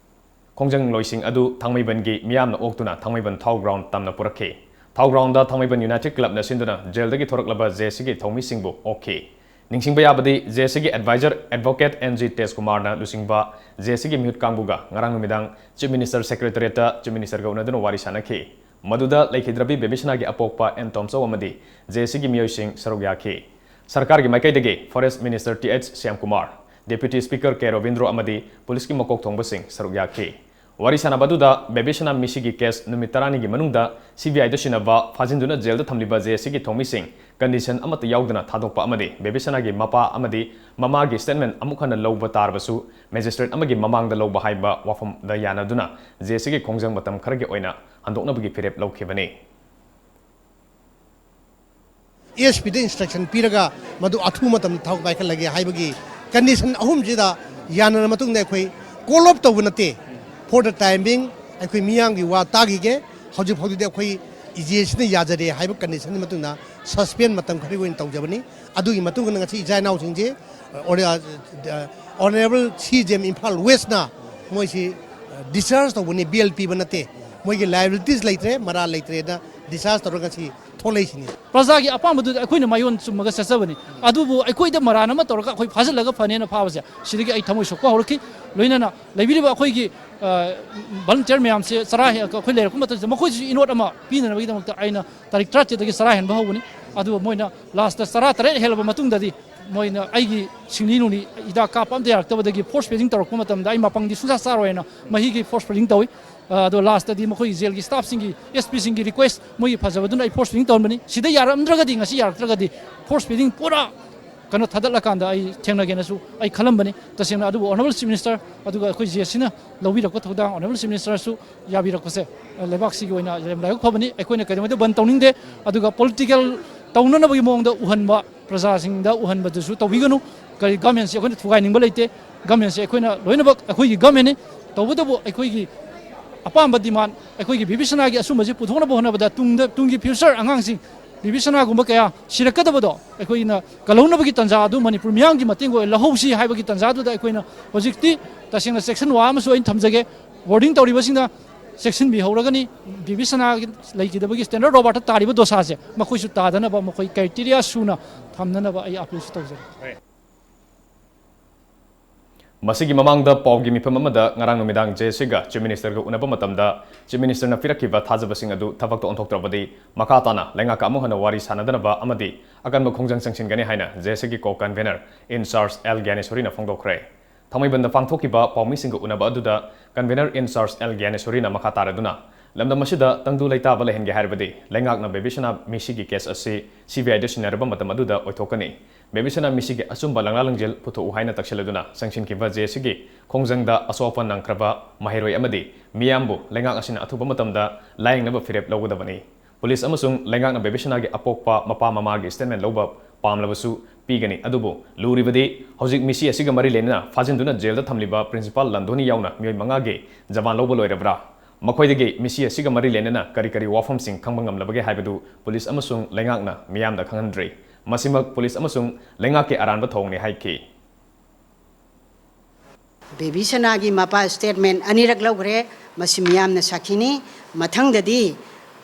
ꯈꯣꯡꯖꯪꯂꯣꯏꯁꯤꯡ ꯑꯗꯨ ꯊꯥꯡꯃꯩꯕꯟꯒꯤ ꯃꯤꯌꯥꯝꯅ ꯑꯣꯛꯇꯨꯅ ꯊꯥꯡꯃꯩꯕꯟ ꯊꯥꯎ ꯒ꯭ꯔꯥꯎꯟ ꯇꯝꯅ ꯄꯨꯔꯛꯈꯤ꯫ ꯊꯥꯎ ꯒ꯭ꯔꯥꯎꯟꯗ ꯊꯥꯡꯃꯩꯕꯟ ꯌꯨꯅꯥꯏꯇꯦꯗ ꯀ꯭ꯂꯕꯅ ꯁꯤꯟꯗꯨꯅ ꯖꯦꯜꯗꯒꯤ ꯊꯣꯔꯛꯂꯕ ꯖꯦ ꯑꯦꯁ ꯁꯤꯒꯤ ꯊꯧꯃꯤꯁꯤꯡꯕꯨ ꯑꯣꯛꯈꯤ꯫ ꯅꯤꯡꯁꯤꯡꯕ ꯌꯥꯕꯗꯤ, ꯖꯦ ꯑꯦꯁ ꯁꯤꯒꯤ ꯑꯦꯗꯚꯥꯏꯖꯔ ꯑꯦꯗꯚꯣꯀꯦꯠ ꯑꯦꯟ ꯖꯤ ꯇꯦꯖꯀꯨꯃꯥꯔꯅ ꯂꯨꯆꯤꯡꯕ ꯖꯦ ꯑꯦꯁ ꯁꯤꯒꯤ ꯃꯤꯍꯨꯠ ꯀꯥꯡꯕꯨꯒ ꯉꯔꯥꯡ ꯅꯨꯃꯤꯗꯥꯡ ꯆꯤꯐ ꯃꯤꯅꯤꯁꯇꯔ ꯁꯦꯀ꯭ꯔꯦꯇꯔꯤꯌꯦꯠꯇ ꯆꯤꯐ ꯃꯤꯅꯤꯁꯇꯔꯒ ꯎꯅꯗꯨꯅ ꯋꯥꯔꯤ ꯁꯥꯟꯅꯈꯤ꯫ ꯃꯗꯨꯗ ꯂꯩꯈꯤꯗ꯭ꯔꯕꯤ ꯕꯦꯕꯤꯁꯅꯥꯒꯤ ꯑꯄꯣꯛꯄ ꯑꯦꯟ ꯇꯣꯝꯆꯧ ꯑꯃꯗꯤ ꯖꯦ ꯑꯦꯁ ꯁꯤꯒꯤ ꯃꯤꯑꯣꯏꯁꯤꯡ ꯁꯔꯨꯛ ꯌꯥꯈꯤ꯫ ꯁꯔꯀꯥꯔꯒꯤ ꯃꯥꯏꯀꯩꯗꯒꯤ forest minister T H Shyamkumar, deputy speaker K Robindro ꯑꯃꯗꯤ ꯄꯨꯂꯤꯁꯀꯤ ꯃꯀꯣꯛ ꯊꯣꯡꯕꯁꯤꯡ ꯁꯔꯨꯛ ꯌꯥꯈꯤ꯫ ꯋꯥꯔꯤ ꯁꯥꯟꯅꯕ ꯑꯗꯨꯗ ꯕꯦꯕꯤꯁꯅꯥ ꯃꯤꯁꯤꯒꯤ ꯀꯦꯁ ꯅꯨꯃꯤꯠ ꯇꯔꯥꯅꯤꯒꯤ ꯃꯅꯨꯡꯗ ꯁꯤ ꯕꯤ ꯑꯥꯏꯗ ꯁꯤꯟꯅꯕ ꯐꯥꯖꯤꯟꯗꯨꯅ ꯖꯦꯜꯗ ꯊꯝꯂꯤꯕ ꯖꯦ ꯑꯦꯁ ꯁꯤꯒꯤ ꯊꯧꯃꯤꯁꯤꯡ ꯀꯟꯗꯤꯁꯟ ꯑꯃꯠꯇ ꯌꯥꯎꯗꯅ ꯊꯥꯗꯣꯛꯄ ꯑꯃꯗꯤ ꯕꯦꯕꯤꯁꯅꯥꯒꯤ ꯃꯄꯥ ꯑꯃꯗꯤ ꯃꯃꯥꯒꯤ ꯁ꯭ꯇꯦꯠꯃꯦꯟ ꯑꯃꯨꯛ ꯍꯟꯅ ꯂꯧꯕ ꯇꯥꯔꯕꯁꯨ ꯃꯦꯖꯤꯁꯇ꯭ꯔꯦꯠ ꯑꯃꯒꯤ ꯃꯃꯥꯡꯗ ꯂꯧꯕ ꯍꯥꯏꯕ ꯋꯥꯐꯝꯗ ꯌꯥꯅꯗꯨꯅ ꯖꯦ ꯑꯦꯁ ꯁꯤꯒꯤ ꯈꯣꯡꯖꯪ ꯃꯇꯝ ꯈꯔꯒꯤ ꯑꯣꯏꯅ ꯍꯟꯗꯣꯛꯅꯕꯒꯤ ꯐꯤꯔꯦꯞ ꯂꯧꯈꯤꯕꯅꯤ꯫ ꯑꯦꯁ ꯄꯤꯗ ꯏꯟꯁꯇ꯭ꯔꯛꯁꯟ ꯄꯤꯔꯒ ꯃꯗꯨ ꯑꯊꯨꯕ ꯃꯇꯝꯗ ꯊꯥꯎ ꯄꯥꯏꯈꯠꯂꯒꯦ ꯍꯥꯏꯕꯒꯤ ꯀꯟꯗꯤꯁꯟ ꯑꯍꯨꯝꯁꯤꯗ ꯌꯥꯅꯔ ꯃꯇꯨꯡꯗ ꯑꯩꯈꯣꯏ ꯀꯣꯜ ꯑꯣꯐ ꯇꯧꯕ ꯅꯠꯇꯦ꯫ ꯐꯣꯔ ꯗ ꯇꯥꯏꯝ ꯕꯤꯡ ꯑꯩꯈꯣꯏ ꯃꯤꯌꯥꯝꯒꯤ ꯋꯥ ꯇꯥꯈꯤꯒꯦ꯫ ꯍꯧꯖꯤꯛ ꯐꯥꯎꯒꯤꯗꯤ ꯑꯩꯈꯣꯏ ꯏꯖꯦꯁꯤꯅ ꯌꯥꯖꯔꯦ ꯍꯥꯏꯕ ꯀꯟꯗꯤꯁꯟꯒꯤ ꯃꯇꯨꯡꯗ ꯁꯁꯄꯦꯟ ꯃꯇꯝ ꯈꯔꯒꯤ ꯑꯣꯏꯅ ꯇꯧꯖꯕꯅꯤ꯫ ꯑꯗꯨꯒꯤ ꯃꯇꯨꯡꯗ ꯉꯁꯤ ꯏꯆꯥ ꯏꯅꯥꯎꯁꯤꯡꯁꯦ honourable C J M Imphal ꯋꯦꯁꯅ ꯃꯣꯏꯁꯤ ꯗꯤꯁꯆꯥꯔꯖ ꯇꯧꯕꯅꯤ, ꯕꯦꯜ ꯄꯤꯕ ꯅꯠꯇꯦ꯫ ꯃꯣꯏꯒꯤ ꯂꯥꯏꯕꯤꯂꯤꯇꯤꯁ ꯂꯩꯇ꯭ꯔꯦ, ꯃꯔꯥꯜ ꯂꯩꯇ꯭ꯔꯦꯅ ꯗꯤꯁꯆꯥꯔꯖ ꯇꯧꯔꯒ ꯉꯁꯤ ꯊꯣꯛꯂꯛꯏꯁꯤꯅꯤ꯫ ꯄ꯭ꯔꯖꯥꯒꯤ ꯑꯄꯥꯝꯕꯗꯨꯗ ꯑꯩꯈꯣꯏꯅ ꯃꯥꯏꯑꯣꯟ ꯆꯨꯝꯃꯒ ꯆꯠꯆꯕꯅꯤ꯫ ꯑꯗꯨꯕꯨ ꯑꯩꯈꯣꯏꯗ ꯃꯔꯥꯟ ꯑꯃ ꯇꯧꯔꯒ ꯑꯩꯈꯣꯏ ꯐꯥꯖꯤꯜꯂꯒ ꯐꯅꯦꯅ ꯐꯥꯕꯁꯦ, ꯁꯤꯗꯒꯤ ꯑꯩ ꯊꯃꯣꯏ ꯁꯣꯛꯄ ꯍꯧꯔꯛꯈꯤ꯫ ꯂꯣꯏꯅꯅ ꯂꯩꯕꯤꯔꯤꯕ ꯑꯩꯈꯣꯏꯒꯤ ꯚꯣꯂꯟꯇꯤꯌꯔ ꯃꯌꯥꯝꯁꯦ ꯆꯔꯥ ꯍꯦ-, ꯑꯩꯈꯣꯏ ꯂꯩꯔꯛꯄ ꯃꯇꯝꯗ ꯃꯈꯣꯏꯁꯨ ꯏꯅꯣꯠ ꯑꯃ ꯄꯤꯅꯅꯕꯒꯤꯗꯃꯛꯇ ꯑꯩꯅ ꯇꯥꯔꯤꯛ ꯇꯔꯥꯇꯔꯦꯠꯇꯒꯤ ꯆꯔꯥ ꯍꯦꯟꯕ ꯍꯧꯕꯅꯤ꯫ ꯑꯗꯨꯒ ꯃꯣꯏꯅ ꯂꯥꯁꯇ ꯆꯔꯥ ꯇꯔꯦꯠ ꯍꯦꯜꯂꯕ ꯃꯇꯨꯡꯗꯗꯤ ꯃꯣꯏꯅ ꯑꯩꯒꯤ ꯁꯤꯡꯂꯤ ꯅꯨꯡꯂꯤ ꯍꯤꯗꯥꯛ ꯀꯥꯞꯄ ꯑꯝꯇ ꯌꯥꯔꯛꯇꯕꯗꯒꯤ ꯐꯣꯔꯁ ꯐꯤꯗꯤꯡ ꯇꯧꯔꯛꯄ ꯃꯇꯝꯗ ꯑꯩ ꯃꯄꯪꯗꯤ ꯁꯨꯡꯆꯥ ꯆꯥꯔꯣꯏꯅ ꯃꯍꯤꯒꯤ ꯐꯣꯔꯁ ꯐꯤꯗꯤꯡ ꯇꯧꯏ꯫ ꯑ, ꯑꯗꯣ ꯂꯥꯁꯇꯗꯤ ꯃꯈꯣꯏꯒꯤ ꯖꯦꯜꯒꯤ ꯁ꯭ꯇꯥꯐꯁꯤꯡꯒꯤ, ꯑꯦꯁ ꯄꯤꯁꯤꯡꯒꯤ ꯔꯤꯀ꯭ꯋꯦꯁ, ꯃꯣꯏꯒꯤ ꯐꯖꯕꯗꯨꯅ ꯑꯩ ꯐꯣꯔꯁ ꯐꯤꯗꯤꯡ ꯇꯧꯔꯝꯕꯅꯤ꯫ ꯁꯤꯗ ꯌꯥꯔꯝꯗ꯭ꯔꯒꯗꯤ, ꯉꯁꯤ ꯌꯥꯔꯛꯇ꯭ꯔꯒꯗꯤ ꯐꯣꯔꯁ ꯐꯤꯗꯤꯡ ꯄꯨꯔꯥ ꯀꯩꯅꯣ ꯊꯥꯗꯠꯂꯀꯥꯟꯗ ꯑꯩ ꯊꯦꯡꯅꯒꯦꯅꯁꯨ ꯑꯩ ꯈꯜꯂꯝꯕꯅꯤ꯫ ꯇꯁꯦꯡꯅ ꯑꯗꯨꯕꯨ ꯑꯣꯅꯔꯦꯕꯜ ꯆꯤꯐ ꯃꯤꯅꯤꯁꯇꯔ ꯑꯗꯨꯒ ꯑꯩꯈꯣꯏ ꯖꯦ ꯑꯦꯁ ꯁꯤꯅ ꯂꯧꯕꯤꯔꯛꯄ ꯊꯧꯗꯥꯡ, ꯑꯣꯅꯔꯦꯕꯜ ꯆꯤꯐ ꯃꯤꯅꯤꯁꯇꯔꯁꯨ ꯌꯥꯕꯤꯔꯛꯄꯁꯦ, ꯑ, ꯂꯩꯕꯥꯛꯁꯤꯒꯤ ꯑꯣꯏꯅ ꯌꯥꯝ ꯂꯥꯏꯕꯛ ꯐꯕꯅꯤ꯫ ꯑꯩꯈꯣꯏꯅ ꯀꯩꯗꯧꯉꯩꯗ ꯕꯟ ꯇꯧꯅꯤꯡꯗꯦ꯫ ꯑꯗꯨꯒ ꯄꯣꯂꯤꯇꯤꯀꯦꯜ ꯇꯧꯅꯅꯕꯒꯤ ꯃꯑꯣꯡꯗ ꯎꯍꯟꯕ ꯄ꯭ꯔꯖꯥꯁꯤꯡꯗ ꯎꯍꯟꯕꯗꯨꯁꯨ ꯇꯧꯕꯤꯒꯅꯨ꯫ ꯀꯔꯤ, ꯒꯃꯦꯟꯁꯦ ꯑꯩꯈꯣꯏꯅ ꯊꯨꯒꯥꯏꯅꯤꯡꯕ ꯂꯩꯇꯦ꯫ ꯒꯃꯦꯟꯁꯦ ꯑꯩꯈꯣꯏꯅ ꯂꯣꯏꯅꯃꯛ ꯑꯩꯈꯣꯏꯒꯤ ꯒꯃꯦꯟꯅꯤ꯫ ꯇꯧꯕꯇꯕꯨ ꯑꯩꯈꯣꯏꯒꯤ ꯑꯄꯥꯝꯕ ꯗꯤꯃꯥꯟ, ꯑꯩꯈꯣꯏꯒꯤ ꯕꯤꯕꯤꯁꯅꯥꯒꯤ ꯑꯆꯨꯝꯕꯁꯤ ꯄꯨꯊꯣꯛꯅꯕ ꯍꯣꯠꯅꯕꯗ ꯇꯨꯡꯗ, ꯇꯨꯡꯒꯤ ꯐ꯭ꯌꯨꯆꯔ ꯑꯉꯥꯡꯁꯤꯡ ꯕꯤꯕꯤꯁꯅꯥꯒꯨꯝꯕ ꯀꯌꯥ ꯁꯤꯔꯛꯀꯗꯕꯗꯣ ꯑꯩꯈꯣꯏꯅ ꯀꯜꯍꯧꯅꯕꯒꯤ ꯇꯥꯟꯖꯥ ꯑꯗꯨ ꯃꯅꯤꯄꯨꯔ ꯃꯤꯌꯥꯝꯒꯤ ꯃꯇꯦꯡ ꯑꯣꯏ ꯂꯧꯍꯧꯁꯤ ꯍꯥꯏꯕꯒꯤ ꯇꯥꯟꯖꯥꯗꯨꯗ ꯑꯩꯈꯣꯏꯅ ꯍꯧꯖꯤꯛꯇꯤ ꯇꯁꯦꯡꯅ ꯆꯦꯛꯁꯤꯟ ꯋꯥ ꯑꯃꯁꯨ ꯑꯩꯅ ꯊꯝꯖꯒꯦ꯫ ꯕꯣꯔꯗꯤꯡ ꯇꯧꯔꯤꯕꯁꯤꯡꯅ ꯆꯦꯛꯁꯤꯟꯕꯤꯍꯧꯔꯒꯅꯤ꯫ ꯕꯤꯕꯤꯁꯅꯥꯒꯤ ꯂꯩꯈꯤꯗꯕꯒꯤ ꯁ꯭ꯇꯦꯟꯗꯔꯗ ꯔꯣꯕꯥꯔꯠꯇ ꯇꯥꯔꯤꯕ ꯗꯣꯁꯥꯁꯦ ꯃꯈꯣꯏꯁꯨ ꯇꯥꯗꯅꯕ, ꯃꯈꯣꯏ ꯀ꯭ꯔꯥꯏꯇꯦꯔꯤꯌꯥ ꯁꯨꯅ ꯊꯝꯅꯅꯕ ꯑꯩ ꯑꯥꯄꯤꯜꯁꯨ ꯇꯧꯖꯔꯤ꯫ ꯍꯣꯏ꯫ ꯃꯁꯤꯒꯤ ꯃꯃꯥꯡꯗ ꯄꯥꯎꯒꯤ ꯃꯤꯐꯝ ꯑꯃꯗ ꯉꯔꯥꯡ ꯅꯨꯃꯤꯗꯥꯡ ꯖꯦ ꯑꯦꯁ ꯁꯤꯒ ꯆꯤꯐ ꯃꯤꯅꯤꯁꯇꯔꯒ ꯎꯅꯕ ꯃꯇꯝꯗ ꯆꯤꯐ ꯃꯤꯅꯤꯁꯇꯔꯅ ꯄꯤꯔꯛꯈꯤꯕ ꯊꯥꯖꯕꯁꯤꯡ ꯑꯗꯨ ꯊꯕꯛꯇ ꯑꯣꯟꯊꯣꯛꯇ꯭ꯔꯕꯗꯤ ꯃꯈꯥ ꯇꯥꯅ ꯂꯩꯉꯥꯛꯀ ꯑꯃꯨꯛ ꯍꯟꯅ ꯋꯥꯔꯤ ꯁꯥꯟꯅꯗꯅꯕ ꯑꯃꯗꯤ ꯑꯀꯟꯕ ꯈꯣꯡꯖꯪ ꯆꯪꯁꯤꯟꯒꯅꯤ ꯍꯥꯏꯅ ꯖꯦ ꯑꯦꯁ ꯁꯤꯒꯤ ꯀꯣ ꯀꯟꯚꯦꯅꯔ ꯏꯟ ꯆꯥꯔꯖ ꯑꯦꯜ ꯒ꯭ꯌꯥꯅꯦꯁꯣꯔꯤꯅ ꯐꯣꯡꯗꯣꯛꯈ꯭ꯔꯦ꯫ ꯊꯥꯡꯃꯩꯕꯟꯗ ꯄꯥꯡꯊꯣꯛꯈꯤꯕ ꯄꯥꯎꯃꯤꯁꯤꯡꯒ ꯎꯅꯕ ꯑꯗꯨꯗ ꯀꯟꯚꯦꯅꯔ ꯏꯟ ꯆꯥꯔꯖ ꯑꯦꯜ ꯒ꯭ꯌꯥꯅꯦꯁꯣꯔꯤꯅ ꯃꯈꯥ ꯇꯥꯔꯗꯨꯅ ꯂꯝꯗꯝ ꯑꯁꯤꯗ ꯇꯪꯗꯨ ꯂꯩꯇꯥꯕ ꯂꯩꯍꯟꯒꯦ ꯍꯥꯏꯔꯕꯗꯤ ꯂꯩꯉꯥꯛꯅ ꯕꯦꯕꯤꯁꯅꯥ ꯃꯤꯁꯤꯒꯤ ꯀꯦꯁ ꯑꯁꯤ ꯁꯤ ꯕꯤ ꯑꯥꯏꯗ ꯁꯤꯟꯅꯔꯕ ꯃꯇꯝ ꯑꯗꯨꯗ ꯑꯣꯏꯊꯣꯛꯀꯅꯤ꯫ ꯕꯦꯕꯤꯁꯅꯥ ꯃꯤꯁꯤꯒꯤ ꯑꯆꯨꯝꯕ ꯂꯪꯂꯥ ꯂꯪꯖꯦꯜ ꯄꯨꯊꯣꯛꯎ ꯍꯥꯏꯅ ꯇꯛꯁꯤꯜꯂꯗꯨꯅ ꯆꯪꯁꯤꯟꯈꯤꯕ ꯖꯦ ꯑꯦꯁ ꯁꯤꯒꯤ ꯈꯣꯡꯖꯪꯗ ꯑꯁꯣꯛ ꯑꯄꯟ ꯅꯪꯈ꯭ꯔꯕ ꯃꯍꯩꯔꯣꯏ ꯑꯃꯗꯤ ꯃꯤꯌꯥꯝꯕꯨ ꯂꯩꯉꯥꯛ ꯑꯁꯤꯅ ꯑꯊꯨꯕ ꯃꯇꯝꯗ ꯂꯥꯌꯦꯡꯅꯕ ꯐꯤꯔꯦꯞ ꯂꯧꯒꯗꯕꯅꯤ꯫ ꯄꯨꯂꯤꯁ ꯑꯃꯁꯨꯡ ꯂꯩꯉꯥꯛꯅ ꯕꯦꯕꯤꯁꯅꯥꯒꯤ ꯑꯄꯣꯛꯄ ꯃꯄꯥ ꯃꯃꯥꯒꯤ ꯁ꯭ꯇꯦꯠꯃꯦꯟ ꯂꯧꯕ ꯄꯥꯝꯂꯕꯁꯨ ꯄꯤꯒꯅꯤ꯫ ꯑꯗꯨꯕꯨ ꯂꯨꯔꯤꯕꯗꯤ ꯍꯧꯖꯤꯛ ꯃꯤꯁꯤ ꯑꯁꯤꯒ ꯃꯔꯤ ꯂꯩꯅꯅ ꯐꯥꯖꯤꯟꯗꯨꯅ ꯖꯦꯜꯗ ꯊꯝꯂꯤꯕ ꯄ꯭ꯔꯤꯟꯁꯤꯄꯥꯜ ꯂꯟꯗꯣꯅꯤ ꯌꯥꯎꯅ ꯃꯤꯑꯣꯏ ꯃꯉꯥꯒꯤ ꯖꯃꯥꯟ ꯂꯧꯕ ꯂꯣꯏꯔꯕ꯭ꯔꯥ? ꯃꯈꯣꯏꯗꯒꯤ ꯃꯤꯁꯤ ꯑꯁꯤꯒ ꯃꯔꯤ ꯂꯩꯅꯅ ꯀꯔꯤ ꯀꯔꯤ ꯋꯥꯐꯝꯁꯤꯡ ꯈꯪꯕ ꯉꯝꯂꯕꯒꯦ ꯍꯥꯏꯕꯗꯨ ꯄꯨꯂꯤꯁ ꯑꯃꯁꯨꯡ ꯂꯩꯉꯥꯛꯅ ꯃꯤꯌꯥꯝꯗ ꯈꯪꯍꯟꯗ꯭ꯔꯤ꯫ ꯃꯁꯤꯃꯛ ꯄꯨꯂꯤꯁ ꯑꯃꯁꯨꯡ ꯂꯩꯉꯥꯛꯀꯤ ꯑꯔꯥꯟꯕ ꯊꯧꯑꯣꯡꯅꯤ ꯍꯥꯏꯈꯤ꯫ ꯕꯦꯕꯤ ꯁꯅꯥꯒꯤ ꯃꯄꯥ ꯁ꯭ꯇꯦꯠꯃꯦꯟ ꯑꯅꯤꯔꯛ ꯂꯧꯈ꯭ꯔꯦ꯫ ꯃꯁꯤ ꯃꯤꯌꯥꯝꯅ ꯁꯥꯈꯤꯅꯤ꯫ ꯃꯊꯪꯗꯗꯤ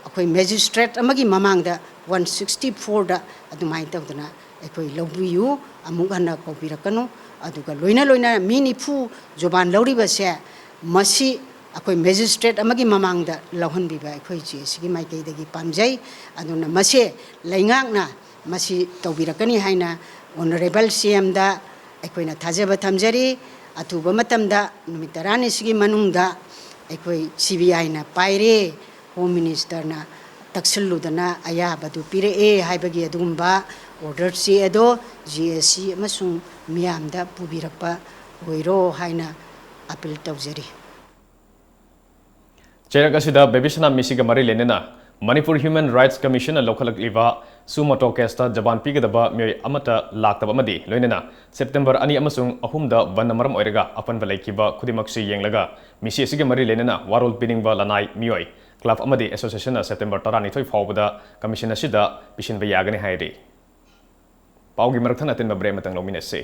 ꯑꯩꯈꯣꯏ ꯃꯦꯖꯤꯁꯇ꯭ꯔꯦꯠ ꯑꯃꯒꯤ ꯃꯃꯥꯡꯗ ꯋꯥꯟ ꯁꯤꯛꯁꯇꯤ ꯐꯣꯔꯗ ꯑꯗꯨꯃꯥꯏꯅ ꯇꯧꯗꯅ ꯑꯩꯈꯣꯏ ꯂꯧꯕꯤꯌꯨ, ꯑꯃꯨꯛ ꯍꯟꯅ ꯀꯧꯕꯤꯔꯛꯀꯅꯨ꯫ ꯑꯗꯨꯒ ꯂꯣꯏꯅ ꯂꯣꯏꯅꯅ ꯃꯤ ꯅꯤꯐꯨ ꯖꯨꯕꯥꯟ ꯂꯧꯔꯤꯕꯁꯦ, ꯃꯁꯤ ꯑꯩꯈꯣꯏ ꯃꯦꯖꯤꯁꯇ꯭ꯔꯦꯠ ꯑꯃꯒꯤ ꯃꯃꯥꯡꯗ ꯂꯧꯍꯟꯕꯤꯕ ꯑꯩꯈꯣꯏ ꯖꯦ ꯑꯦ ꯁꯤꯒꯤ ꯃꯥꯏꯀꯩꯗꯒꯤ ꯄꯥꯝꯖꯩ꯫ ꯑꯗꯨꯅ ꯃꯁꯦ ꯂꯩꯉꯥꯛꯅ ꯃꯁꯤ ꯇꯧꯕꯤꯔꯛꯀꯅꯤ ꯍꯥꯏꯅ ꯑꯣꯅꯔꯦꯕꯜ ꯁꯤ ꯑꯦꯝꯗ ꯑꯩꯈꯣꯏꯅ ꯊꯥꯖꯕ ꯊꯝꯖꯔꯤ꯫ ꯑꯊꯨꯕ ꯃꯇꯝꯗ, ꯅꯨꯃꯤꯠ ꯇꯔꯥꯅꯤꯁꯤꯒꯤ ꯃꯅꯨꯡꯗ ꯑꯩꯈꯣꯏ ꯁꯤ ꯕꯤ ꯑꯥꯏꯅ ꯄꯥꯏꯔꯦ, ꯍꯣꯝ ꯃꯤꯅꯤꯁꯇꯔꯅ ꯇꯛꯁꯤꯜꯂꯨꯗꯅ ꯑꯌꯥꯕꯗꯨ ꯄꯤꯔꯛꯑꯦ ꯍꯥꯏꯕꯒꯤ ꯑꯗꯨꯒꯨꯝꯕ ꯑꯣꯔꯗꯔ ꯆꯦ ꯑꯗꯣ ꯖꯦ ꯑꯦ ꯁꯤ ꯑꯃꯁꯨꯡ ꯃꯤꯌꯥꯝꯗ ꯄꯨꯕꯤꯔꯛꯄ ꯑꯣꯏꯔꯣ ꯍꯥꯏꯅ ꯑꯄꯤꯜ ꯇꯧꯖꯔꯤ꯫ ꯆꯩꯔꯛ ꯑꯁꯤꯗ ꯕꯦꯕꯤ ꯁꯅꯥ ꯃꯤꯁꯤꯒ ꯃꯔꯤ ꯂꯩꯅꯅ ꯃꯅꯤꯄꯨꯔ ꯍ꯭ꯌꯨꯃꯦꯟ ꯔꯥꯏꯠꯁ ꯀꯃꯤꯁꯟꯅ ꯂꯧꯈꯠꯂꯛꯂꯤꯕ ꯁꯨꯃꯣꯇꯣ ꯀꯦꯁꯇ ꯖꯕꯥꯟ ꯄꯤꯒꯗꯕ ꯃꯤꯑꯣꯏ ꯑꯃꯠꯇ ꯂꯥꯛꯇꯕ ꯑꯃꯗꯤ ꯂꯣꯏꯅꯅ ꯁꯦꯞꯇꯦꯝꯕꯔ ꯑꯅꯤ ꯑꯃꯁꯨꯡ ꯑꯍꯨꯝꯗ ꯕꯟꯗ ꯃꯔꯝ ꯑꯣꯏꯔꯒ ꯑꯄꯟꯕ ꯂꯩꯈꯤꯕ ꯈꯨꯗꯤꯡꯃꯛꯁꯤ ꯌꯦꯡꯂꯒ ꯃꯤꯁꯤ ꯑꯁꯤꯒ ꯃꯔꯤ ꯂꯩꯅꯅ ꯋꯥꯔꯣꯜ ꯄꯤꯅꯤꯡꯕ ꯂꯅꯥꯏ ꯃꯤꯑꯣꯏ, ꯀ꯭ꯂꯕ ꯑꯃꯗꯤ ꯑꯦꯁꯣꯁꯤꯌꯦꯁꯟꯅ ꯁꯦꯞꯇꯦꯝꯕꯔ ꯇꯔꯥꯅꯤꯊꯣꯏ ꯐꯥꯎꯕꯗ ꯀꯃꯤꯁꯟ ꯑꯁꯤꯗ ꯄꯤꯁꯤꯟꯕ ꯌꯥꯒꯅꯤ ꯍꯥꯏꯔꯤ꯫ ꯄꯥꯎꯒꯤ ꯃꯔꯛ ꯊꯠꯅ ꯑꯇꯦꯟꯕ ꯕ꯭ꯔꯦꯛ ꯑꯃꯇꯪ ꯂꯧꯃꯤꯟꯅꯁꯤ꯫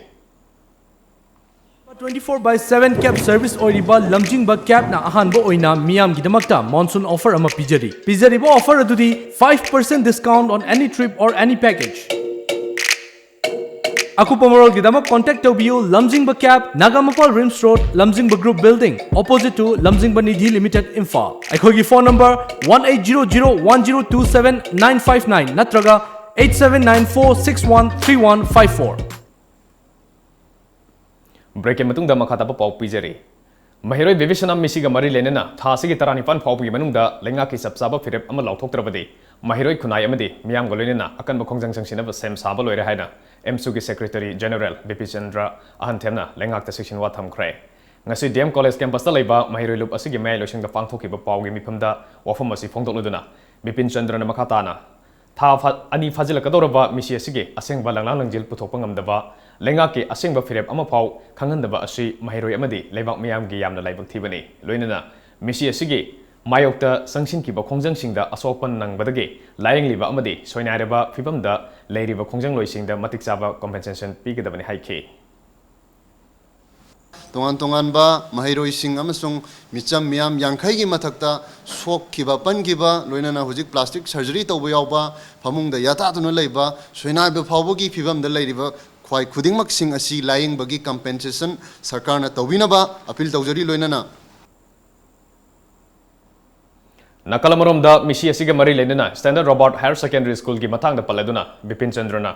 twenty-four by seven cab service ꯑꯣꯏꯔꯤꯕ ꯂꯝꯖꯤꯡꯕ cabꯅ ꯑꯍꯥꯟꯕ ꯑꯣꯏꯅ ꯃꯤꯌꯥꯝꯒꯤꯗꯃꯛꯇ monsoon offer ꯑꯃ ꯄꯤꯖꯔꯤ꯫ ꯄꯤꯖꯔꯤꯕ offer ꯑꯗꯨꯗꯤ five percent discount on any trip or any package꯫ ꯑꯀꯨꯞꯄ ꯃꯔꯣꯜꯒꯤꯗꯃꯛ contact ꯇꯧꯕꯤꯌꯨ ꯂꯝꯖꯤꯡꯕ cab, ꯅꯥꯒꯥꯃꯄꯥꯜ ꯔꯤꯝꯁ ꯔꯣꯗ, ꯂꯝꯖꯤꯡꯕ group building, opposite to ꯂꯝꯖꯤꯡꯕ ꯅꯤꯙꯤ ꯂꯤꯃꯤꯇꯦꯗ, ꯏꯝꯐꯥꯜ꯫ ꯑꯩꯈꯣꯏꯒꯤ phone number one eight zero zero one zero two seven nine five nine ꯅꯠꯇ꯭ꯔꯒ eight seven nine four six one three one five four꯫ ꯕ꯭ꯔꯦꯛꯀꯤ ꯃꯇꯨꯡꯗ ꯃꯈꯥ ꯇꯥꯕ ꯄꯥꯎ ꯄꯤꯖꯔꯤ꯫ ꯃꯍꯩꯔꯣꯏ ꯕꯦꯕꯤꯁꯅꯥ ꯃꯤꯁꯤꯒ ꯃꯔꯤ ꯂꯩꯅꯅ ꯊꯥ ꯑꯁꯤꯒꯤ ꯇꯔꯥꯅꯤꯄꯥꯟ ꯐꯥꯎꯕꯒꯤ ꯃꯅꯨꯡꯗ ꯂꯩꯉꯥꯛꯀꯤ ꯆꯞ ꯆꯥꯕ ꯐꯤꯔꯦꯞ ꯑꯃ ꯂꯥꯎꯊꯣꯛꯇ꯭ꯔꯕꯗꯤ ꯃꯍꯩꯔꯣꯏ ꯈꯨꯟꯅꯥꯏ ꯑꯃꯗꯤ ꯃꯤꯌꯥꯝꯒ ꯂꯣꯏꯅꯅ ꯑꯀꯟꯕ ꯈꯣꯡꯖꯪ ꯆꯪꯁꯤꯟꯅꯕ ꯁꯦꯝ ꯁꯥꯕ ꯂꯣꯏꯔꯦ ꯍꯥꯏꯅ ꯑꯦꯝꯁꯨꯒꯤ ꯁꯦꯀ꯭ꯔꯦꯇꯔꯤ ꯖꯦꯅꯔꯦꯜ ꯕꯤꯄꯤꯟ ꯆꯟꯗ꯭ꯔ ꯑꯍꯟꯊꯦꯝꯅ ꯂꯩꯉꯥꯛꯇ ꯆꯦꯛꯁꯤꯟ ꯋꯥ ꯊꯝꯈ꯭ꯔꯦ꯫ ꯉꯁꯤ ꯗꯤ ꯑꯦꯝ ꯀꯣꯂꯦꯖ ꯀꯦꯝꯄꯁꯇ ꯂꯩꯕ ꯃꯍꯩꯔꯣꯏ ꯂꯨꯞ ꯑꯁꯤꯒꯤ ꯃꯌꯥꯏ ꯂꯣꯏꯁꯪꯗ ꯄꯥꯡꯊꯣꯛꯈꯤꯕ ꯄꯥꯎꯒꯤ ꯃꯤꯐꯝꯗ ꯋꯥꯐꯝ ꯑꯁꯤ ꯐꯣꯡꯗꯣꯛꯂꯗꯨꯅ ꯕꯤꯄꯤꯟ ꯆꯟꯗ꯭ꯔꯅ ꯃꯈꯥ ꯇꯥꯅ ꯊꯥ ꯐꯥ-, ꯑꯅꯤ ꯐꯥꯖꯤꯜꯂꯛꯀꯗꯧꯔꯕ ꯃꯤꯁꯤ ꯑꯁꯤꯒꯤ ꯑꯁꯦꯡꯕ ꯂꯪꯂꯥ ꯂꯪꯖꯤꯜ ꯄꯨꯊꯣꯛꯄ ꯉꯝꯗꯕ, ꯂꯩꯉꯥꯛꯀꯤ ꯑꯁꯦꯡꯕ ꯐꯤꯔꯦꯞ ꯑꯃꯐꯥꯎ ꯈꯪꯍꯟꯗꯕ ꯑꯁꯤ ꯃꯍꯩꯔꯣꯏ ꯑꯃꯗꯤ ꯂꯩꯕꯥꯛ ꯃꯤꯌꯥꯝꯒꯤ ꯌꯥꯝꯅ ꯂꯥꯏꯕꯛ ꯊꯤꯕꯅꯤ꯫ ꯂꯣꯏꯅꯅ ꯃꯤꯁꯤ ꯑꯁꯤꯒꯤ ꯃꯥꯌꯣꯛꯇ ꯆꯪꯁꯤꯟꯈꯤꯕ ꯈꯣꯡꯖꯪꯁꯤꯡꯗ ꯑꯁꯣꯛ ꯑꯄꯟ ꯅꯪꯕꯗꯒꯤ ꯂꯥꯌꯦꯡꯂꯤꯕ ꯑꯃꯗꯤ ꯁꯣꯏꯅꯥꯏꯔꯕ ꯐꯤꯕꯝꯗ ꯂꯩꯔꯤꯕ ꯈꯣꯡꯖꯪꯂꯣꯏꯁꯤꯡꯗ ꯃꯇꯤꯛ ꯆꯥꯕ compensation ꯄꯤꯒꯗꯕꯅꯤ ꯍꯥꯏꯈꯤ꯫ ꯇꯣꯉꯥꯟ ꯇꯣꯉꯥꯟꯕ ꯃꯍꯩꯔꯣꯏꯁꯤꯡ ꯑꯃꯁꯨꯡ ꯃꯤꯆꯝ ꯃꯤꯌꯥꯝ ꯌꯥꯡꯈꯩꯒꯤ ꯃꯊꯛꯇ ꯁꯣꯛꯈꯤꯕ, ꯄꯟꯈꯤꯕ, ꯂꯣꯏꯅꯅ ꯍꯧꯖꯤꯛ plastic surgery ꯇꯧꯕ ꯌꯥꯎꯕ, ꯐꯃꯨꯡꯗ ꯌꯥꯇꯥꯗꯨꯅ ꯂꯩꯕ, ꯁꯣꯏꯅꯥꯏꯕ ꯐꯥꯎꯕꯒꯤ ꯐꯤꯕꯝꯗ ꯂꯩꯔꯤꯕ ꯈ꯭ꯋꯥꯏ ꯈꯨꯗꯤꯡꯃꯛꯁꯤꯡ ꯑꯁꯤ ꯂꯥꯌꯦꯡꯕꯒꯤ compensation ꯁꯔꯀꯥꯔꯅ ꯇꯧꯕꯤꯅꯕ appeal ꯇꯧꯖꯔꯤ꯫ ꯂꯣꯏꯅꯅ ꯅꯥꯀꯜ ꯑꯃꯔꯣꯝꯗ ꯃꯤꯁꯤ ꯑꯁꯤꯒ ꯃꯔꯤ ꯂꯩꯅꯅ Standard Robert Higher Secondary Schoolꯒꯤ ꯃꯇꯥꯡꯗ ꯄꯜꯂꯗꯨꯅ ꯕꯤꯄꯤꯟ ꯆꯟꯗ꯭ꯔꯅ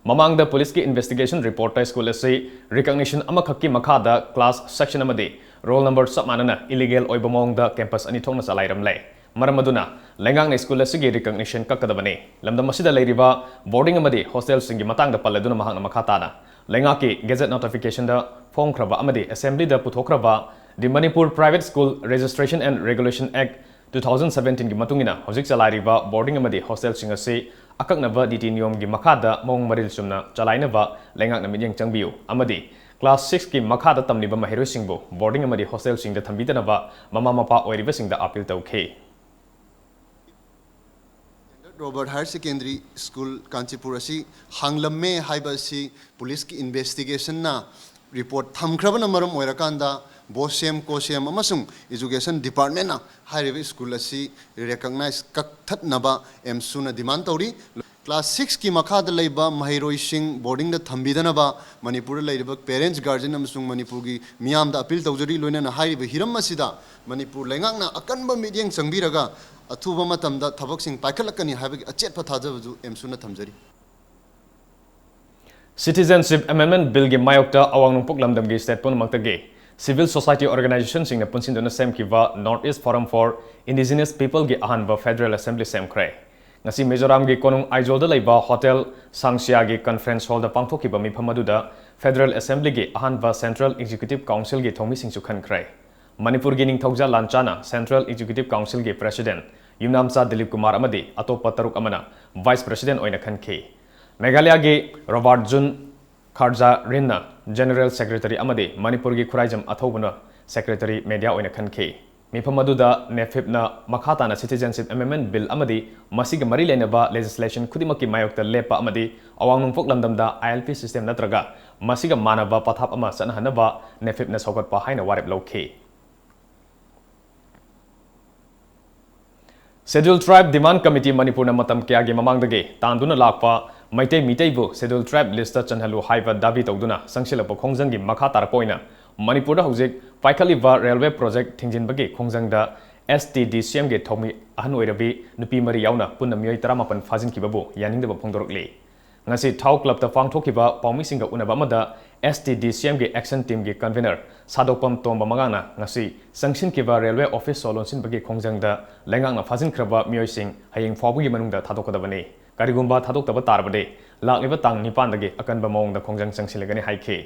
ꯃꯃꯥꯡꯗ ꯄꯨꯂꯤꯁꯀꯤ investigation reportꯇ school ꯑꯁꯤ recognition ꯑꯃꯈꯛꯀꯤ ꯃꯈꯥꯗ class section ꯑꯃꯗꯤ roll number ꯆꯞ ꯃꯥꯟꯅꯅ illegal ꯑꯣꯏꯕ ꯃꯑꯣꯡꯗ campus ꯑꯅꯤ ꯊꯣꯛꯅ ꯆꯂꯥꯏꯔꯝꯂꯦ꯫ ꯃꯔꯝ ꯑꯗꯨꯅ ꯂꯩꯉꯥꯛꯅ school ꯑꯁꯤꯒꯤ recognition ꯀꯛꯀꯗꯕꯅꯤ꯫ ꯂꯝꯗꯝ ꯑꯁꯤꯗ ꯂꯩꯔꯤꯕ boarding ꯑꯃꯗꯤ hostelꯁꯤꯡꯒꯤ ꯃꯇꯥꯡꯗ ꯄꯜꯂꯗꯨꯅ ꯃꯍꯥꯛꯅ ꯃꯈꯥ ꯇꯥꯅ ꯂꯩꯉꯥꯛꯀꯤ gazette notificationꯗ ꯐꯣꯡꯈ꯭ꯔꯕ ꯑꯃꯗꯤ assemblyꯗ ꯄꯨꯊꯣꯛꯈ꯭ꯔꯕ The Manipur Private School Registration and Regulation Act two thousand seventeenꯒꯤ ꯃꯇꯨꯡ ꯏꯟꯅ ꯍꯧꯖꯤꯛ ꯆꯂꯥꯏꯔꯤꯕ boarding ꯑꯃꯗꯤ hostelꯁꯤꯡ ꯑꯁꯤ ꯑꯀꯛꯅꯕ ꯅꯤꯇꯤ ꯅꯤꯌꯣꯝꯒꯤ ꯃꯈꯥꯗ ꯃꯑꯣꯡ ꯃꯔꯤꯜ ꯆꯨꯝꯅ ꯆꯂꯥꯏꯅꯕ ꯂꯩꯉꯥꯛꯅ ꯃꯤꯠꯌꯦꯡ ꯆꯪꯕꯤꯌꯨ ꯑꯃꯗꯤ class sixꯀꯤ ꯃꯈꯥꯗ ꯇꯝꯂꯤꯕ ꯃꯍꯩꯔꯣꯏꯁꯤꯡꯕꯨ boarding ꯑꯃꯗꯤ hostelꯁꯤꯡꯗ ꯊꯝꯕꯤꯗꯅꯕ ꯃꯃꯥ ꯃꯄꯥ ꯑꯣꯏꯔꯤꯕꯁꯤꯡꯗ appeal ꯇꯧꯈꯤ꯫ Standard Robert Higher Secondary School Kanchipur ꯑꯁꯤ ꯍꯥꯡꯂꯝꯃꯦ ꯍꯥꯏꯕ ꯑꯁꯤ ꯄꯨꯂꯤꯁꯀꯤ investigationꯅ report ꯊꯝꯈ꯭ꯔꯕꯅ ꯃꯔꯝ ꯑꯣꯏꯔꯀꯥꯟꯗ BOSEM, COSEM ꯑꯃꯁꯨꯡ education departmentꯅ ꯍꯥꯏꯔꯤꯕ school ꯑꯁꯤ recognize ꯀꯛꯊꯠꯅꯕ ꯑꯦꯝꯁꯨꯅ demand ꯇꯧꯔꯤ꯫ Class sixꯀꯤ ꯃꯈꯥꯗ ꯂꯩꯕ ꯃꯍꯩꯔꯣꯏꯁꯤꯡ boardingꯗ ꯊꯝꯕꯤꯗꯅꯕ ꯃꯅꯤꯄꯨꯔꯗ ꯂꯩꯔꯤꯕ parents, guardian ꯑꯃꯁꯨꯡ ꯃꯅꯤꯄꯨꯔꯒꯤ ꯃꯤꯌꯥꯝꯗ appeal ꯇꯧꯖꯔꯤ꯫ ꯂꯣꯏꯅꯅ ꯍꯥꯏꯔꯤꯕ ꯍꯤꯔꯝ ꯑꯁꯤꯗ ꯃꯅꯤꯄꯨꯔ ꯂꯩꯉꯥꯛꯅ ꯑꯀꯟꯕ ꯃꯤꯠꯌꯦꯡ ꯆꯪꯕꯤꯔꯒ ꯑꯊꯨꯕ ꯃꯇꯝꯗ ꯊꯕꯛꯁꯤꯡ ꯄꯥꯏꯈꯠꯂꯛꯀꯅꯤ ꯍꯥꯏꯕꯒꯤ ꯑꯆꯦꯠꯄ ꯊꯥꯖꯕꯁꯨ ꯑꯦꯝꯁꯨꯅ ꯊꯝꯖꯔꯤ꯫ Citizenship Amendment Billꯒꯤ ꯃꯥꯌꯣꯛꯇ ꯑꯋꯥꯡ ꯅꯣꯡꯄꯣꯛ ꯂꯝꯗꯝꯒꯤ state ꯄꯨꯝꯅꯃꯛꯇꯒꯤ civil society organizationꯁꯤꯡꯅ ꯄꯨꯟꯁꯤꯟꯗꯨꯅ ꯁꯦꯝꯈꯤꯕ North East Forum for Indigenous Peopleꯒꯤ ꯑꯍꯥꯟꯕ Federal Assembly ꯁꯦꯝꯈ꯭ꯔꯦ꯫ ꯉꯁꯤ ꯃꯤꯖꯣꯔꯥꯝꯒꯤ ꯀꯣꯅꯨꯡ ꯑꯥꯏꯖꯣꯜꯗ ꯂꯩꯕ Hotel ꯁꯥꯡꯁꯤꯌꯥꯒꯤ conference hallꯗ ꯄꯥꯡꯊꯣꯛꯈꯤꯕ ꯃꯤꯐꯝ ꯑꯗꯨꯗ Federal Assemblyꯒꯤ ꯑꯍꯥꯟꯕ Central Executive Councilꯒꯤ ꯊꯧꯃꯤꯁꯤꯡꯁꯨ ꯈꯟꯈ꯭ꯔꯦ꯫ ꯃꯅꯤꯄꯨꯔꯒꯤ ꯅꯤꯡꯊꯧꯖꯥ ꯂꯥꯟꯆꯥꯅ Central Executive Councilꯒꯤ President, ꯌꯨꯝꯅꯥꯝꯆꯥ Dilip Kumar ꯑꯃꯗꯤ ꯑꯇꯣꯞꯄ ꯇꯔꯨꯛ ꯑꯃꯅ Vice President ꯑꯣꯏꯅ ꯈꯟꯈꯤ꯫ ꯃꯦꯘꯥꯂꯌꯥꯒꯤ ꯔꯣꯕꯥꯔꯠ ꯖꯨꯟ ꯈꯥꯔꯖꯥ ꯔꯤꯟꯅ General Secretary ꯑꯃꯗꯤ ꯃꯅꯤꯄꯨꯔꯒꯤ ꯈꯨꯔꯥꯏꯖꯝ ꯑꯊꯧꯕꯅ Secretary Media ꯑꯣꯏꯅ ꯈꯟꯈꯤ꯫ ꯃꯤꯐꯝ ꯑꯗꯨꯗ ꯅꯦꯐꯤꯞꯅ ꯃꯈꯥ ꯇꯥꯅ Citizenship Amendment Bill ꯑꯃꯗꯤ ꯃꯁꯤꯒ ꯃꯔꯤ ꯂꯩꯅꯕ legislation ꯈꯨꯗꯤꯡꯃꯛꯀꯤ ꯃꯥꯌꯣꯛꯇ ꯂꯦꯞꯄ ꯑꯃꯗꯤ ꯑꯋꯥꯡ ꯅꯣꯡꯄꯣꯛ ꯂꯝꯗꯝꯗ I L P system ꯅꯠꯇ꯭ꯔꯒ ꯃꯁꯤꯒ ꯃꯥꯟꯅꯕ ꯄꯊꯥꯞ ꯑꯃ ꯆꯠꯅꯍꯟꯅꯕ ꯅꯦꯐꯤꯞꯅ ꯁꯧꯒꯠꯄ ꯍꯥꯏꯅ ꯋꯥꯔꯦꯞ ꯂꯧꯈꯤ꯫ Scheduled Tribe Demand Committee ꯃꯅꯤꯄꯨꯔꯅ ꯃꯇꯝ ꯀꯌꯥꯒꯤ ꯃꯃꯥꯡꯗꯒꯤ ꯇꯥꯟꯗꯨꯅ ꯂꯥꯛꯄ ꯃꯩꯇꯩ ꯃꯤꯇꯩꯕꯨ Scheduled Tribe list ꯆꯟꯍꯜꯂꯨ ꯍꯥꯏꯕ ꯗꯥꯕꯤ ꯇꯧꯗꯨꯅ ꯆꯪꯁꯤꯜꯂꯛꯄ ꯈꯣꯡꯖꯪꯒꯤ ꯃꯈꯥ ꯇꯥꯔꯛꯄ ꯑꯣꯏꯅ ꯃꯅꯤꯄꯨꯔꯗ ꯍꯧꯖꯤꯛ ꯄꯥꯏꯈꯠꯂꯤꯕ railway project ꯊꯤꯡꯖꯤꯟꯕꯒꯤ ꯈꯣꯡꯖꯪꯗ S T D C M ꯒꯤ ꯊꯧꯃꯤ ꯑꯍꯟ ꯑꯣꯏꯔꯕꯤ ꯅꯨꯄꯤ ꯃꯔꯤ ꯌꯥꯎꯅ ꯄꯨꯟꯅ ꯃꯤꯑꯣꯏ ꯇꯔꯥꯃꯥꯄꯟ ꯐꯥꯖꯤꯟꯈꯤꯕꯕꯨ ꯌꯥꯅꯤꯡꯗꯕ ꯐꯣꯡꯗꯣꯔꯛꯂꯤ꯫ ꯉꯁꯤ ꯊꯥꯎ ꯀ꯭ꯂꯕꯇ ꯄꯥꯡꯊꯣꯛꯈꯤꯕ ꯄꯥꯎꯃꯤꯁꯤꯡꯒ ꯎꯅꯕ ꯑꯃꯗ S T D C M ꯒꯤ action team ꯒꯤ convener ꯁꯥꯗꯣꯛꯄꯝ ꯇꯣꯝꯕ ꯃꯉꯥꯡꯅ ꯉꯁꯤ ꯆꯪꯁꯤꯟꯈꯤꯕ railway office ꯁꯣ ꯂꯣꯟꯁꯤꯟꯕꯒꯤ ꯈꯣꯡꯖꯪꯗ ꯂꯩꯉꯥꯛꯅ ꯐꯥꯖꯤꯟꯈ꯭ꯔꯕ ꯃꯤꯑꯣꯏꯁꯤꯡ ꯍꯌꯦꯡ ꯐꯥꯎꯕꯒꯤ ꯃꯅꯨꯡꯗ ꯊꯥꯗꯣꯛꯀꯗꯕꯅꯤ꯫ ꯀꯔꯤꯒꯨꯝꯕ ꯊꯥꯗꯣꯛꯇꯕ ꯇꯥꯔꯕꯗꯤ ꯂꯥꯛꯂꯤꯕ ꯇꯥꯡ ꯅꯤꯄꯥꯟꯗꯒꯤ ꯑꯀꯟꯕ ꯃꯑꯣꯡꯗ ꯈꯣꯡꯖꯪ ꯆꯪꯁꯤꯜꯂꯒꯅꯤ ꯍꯥꯏꯈꯤ꯫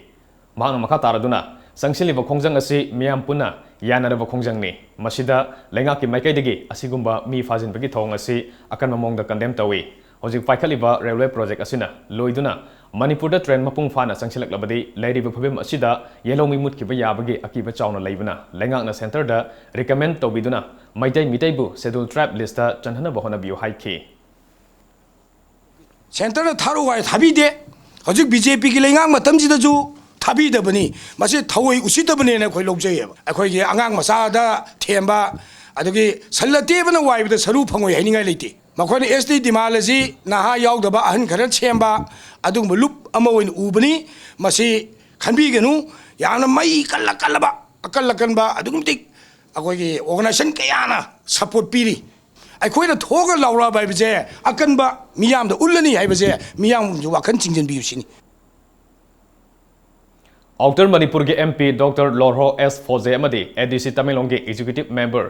ꯃꯍꯥꯛꯅ ꯃꯈꯥ ꯇꯥꯔꯗꯨꯅ, ꯆꯪꯁꯤꯜꯂꯤꯕ ꯈꯣꯡꯖꯪ ꯑꯁꯤ ꯃꯤꯌꯥꯝ ꯄꯨꯟꯅ ꯌꯥꯅꯔꯕ ꯈꯣꯡꯖꯪꯅꯤ꯫ ꯃꯁꯤꯗ ꯂꯩꯉꯥꯛꯀꯤ ꯃꯥꯏꯀꯩꯗꯒꯤ ꯑꯁꯤꯒꯨꯝꯕ ꯃꯤ ꯐꯥꯖꯤꯟꯕꯒꯤ ꯊꯧꯑꯣꯡ ꯑꯁꯤ ꯑꯀꯟꯕ ꯃꯑꯣꯡꯗ condemn ꯇꯧꯏ꯫ ꯍꯧꯖꯤꯛ ꯄꯥꯏꯈꯠꯂꯤꯕ railway project ꯑꯁꯤꯅ ꯂꯣꯏꯗꯨꯅ ꯃꯅꯤꯄꯨꯔꯗ train ꯃꯄꯨꯡ ꯐꯥꯅ ꯆꯪꯁꯤꯜꯂꯛꯂꯕꯗꯤ ꯂꯩꯔꯤꯕ ꯐꯤꯕꯝ ꯑꯁꯤꯗ ꯌꯦꯜꯍꯧꯃꯤ ꯃꯨꯠꯈꯤꯕ ꯌꯥꯕꯒꯤ ꯑꯀꯤꯕ ꯆꯥꯎꯅ ꯂꯩꯕꯅ ꯂꯩꯉꯥꯛꯅ centre ꯗ recommend ꯇꯧꯕꯤꯗꯨꯅ ꯃꯩꯇꯩ ꯃꯤꯇꯩꯕꯨ Scheduled Tribe list ꯇ ꯆꯟꯍꯟꯅꯕ ꯍꯣꯠꯅꯕꯤꯌꯨ ꯍꯥꯏꯈꯤ꯫ Centre ꯗ ꯊꯥꯔꯛꯎ ꯍꯥꯏ ꯊꯥꯕꯤꯗꯦ꯫ ꯍꯧꯖꯤꯛ B J P ꯒꯤ ꯂꯩꯉꯥꯛ ꯃꯇꯝꯁꯤꯗꯁꯨ ꯊꯥꯕꯤꯗꯕꯅꯤ꯫ ꯃꯁꯤ ꯊꯑꯣꯏ ꯎꯁꯤꯠꯇꯕꯅꯦꯅ ꯑꯩꯈꯣꯏ ꯂꯧꯖꯩꯌꯦꯕ꯫ ꯑꯩꯈꯣꯏꯒꯤ ꯑꯉꯥꯡ ꯃꯆꯥꯗ ꯊꯦꯝꯕ, ꯑꯗꯨꯒꯤ ꯁꯜꯂ ꯇꯦꯕꯅ ꯋꯥꯏꯕꯗ ꯁꯔꯨ ꯐꯪꯉꯣꯏ ꯍꯥꯏꯅꯤꯡꯉꯥꯏ ꯂꯩꯇꯦ꯫ ꯃꯈꯣꯏꯅ S T demand ꯑꯁꯤ ꯅꯍꯥ ꯌꯥꯎꯗꯕ ꯑꯍꯟ ꯈꯔ ꯁꯦꯝꯕ ꯑꯗꯨꯒꯨꯝꯕ ꯂꯨꯞ ꯑꯃ ꯑꯣꯏꯅ ꯎꯕꯅꯤ꯫ ꯃꯁꯤ ꯈꯟꯕꯤꯒꯅꯨ꯫ ꯌꯥꯝꯅ ꯃꯩ ꯀꯜꯂ ꯀꯜꯂꯕ, ꯑꯀꯜ ꯑꯀꯟꯕ ꯑꯗꯨꯛꯀꯤ ꯃꯇꯤꯛ ꯑꯩꯈꯣꯏꯒꯤ organization ꯀꯌꯥꯅ support ꯄꯤꯔꯤ꯫ ꯑꯩꯈꯣꯏꯅ ꯊꯣꯛꯑꯒ ꯂꯥꯎꯔꯛꯑꯕ ꯍꯥꯏꯕꯁꯦ ꯑꯀꯟꯕ ꯃꯤꯌꯥꯝꯗ ꯎꯠꯂꯅꯤ ꯍꯥꯏꯕꯁꯦ ꯃꯤꯌꯥꯝꯒꯤ ꯋꯥꯈꯜ ꯆꯤꯡꯁꯤꯟꯕꯤꯌꯨ ꯁꯤꯅꯤ꯫ Outer ꯃꯅꯤꯄꯨꯔꯒꯤ M P Doctor ꯂꯣꯔꯍꯣ S ꯐꯣꯖꯦ ꯑꯃꯗꯤ A D C ꯇꯃꯦꯡꯂꯣꯡꯒꯤ Executive Member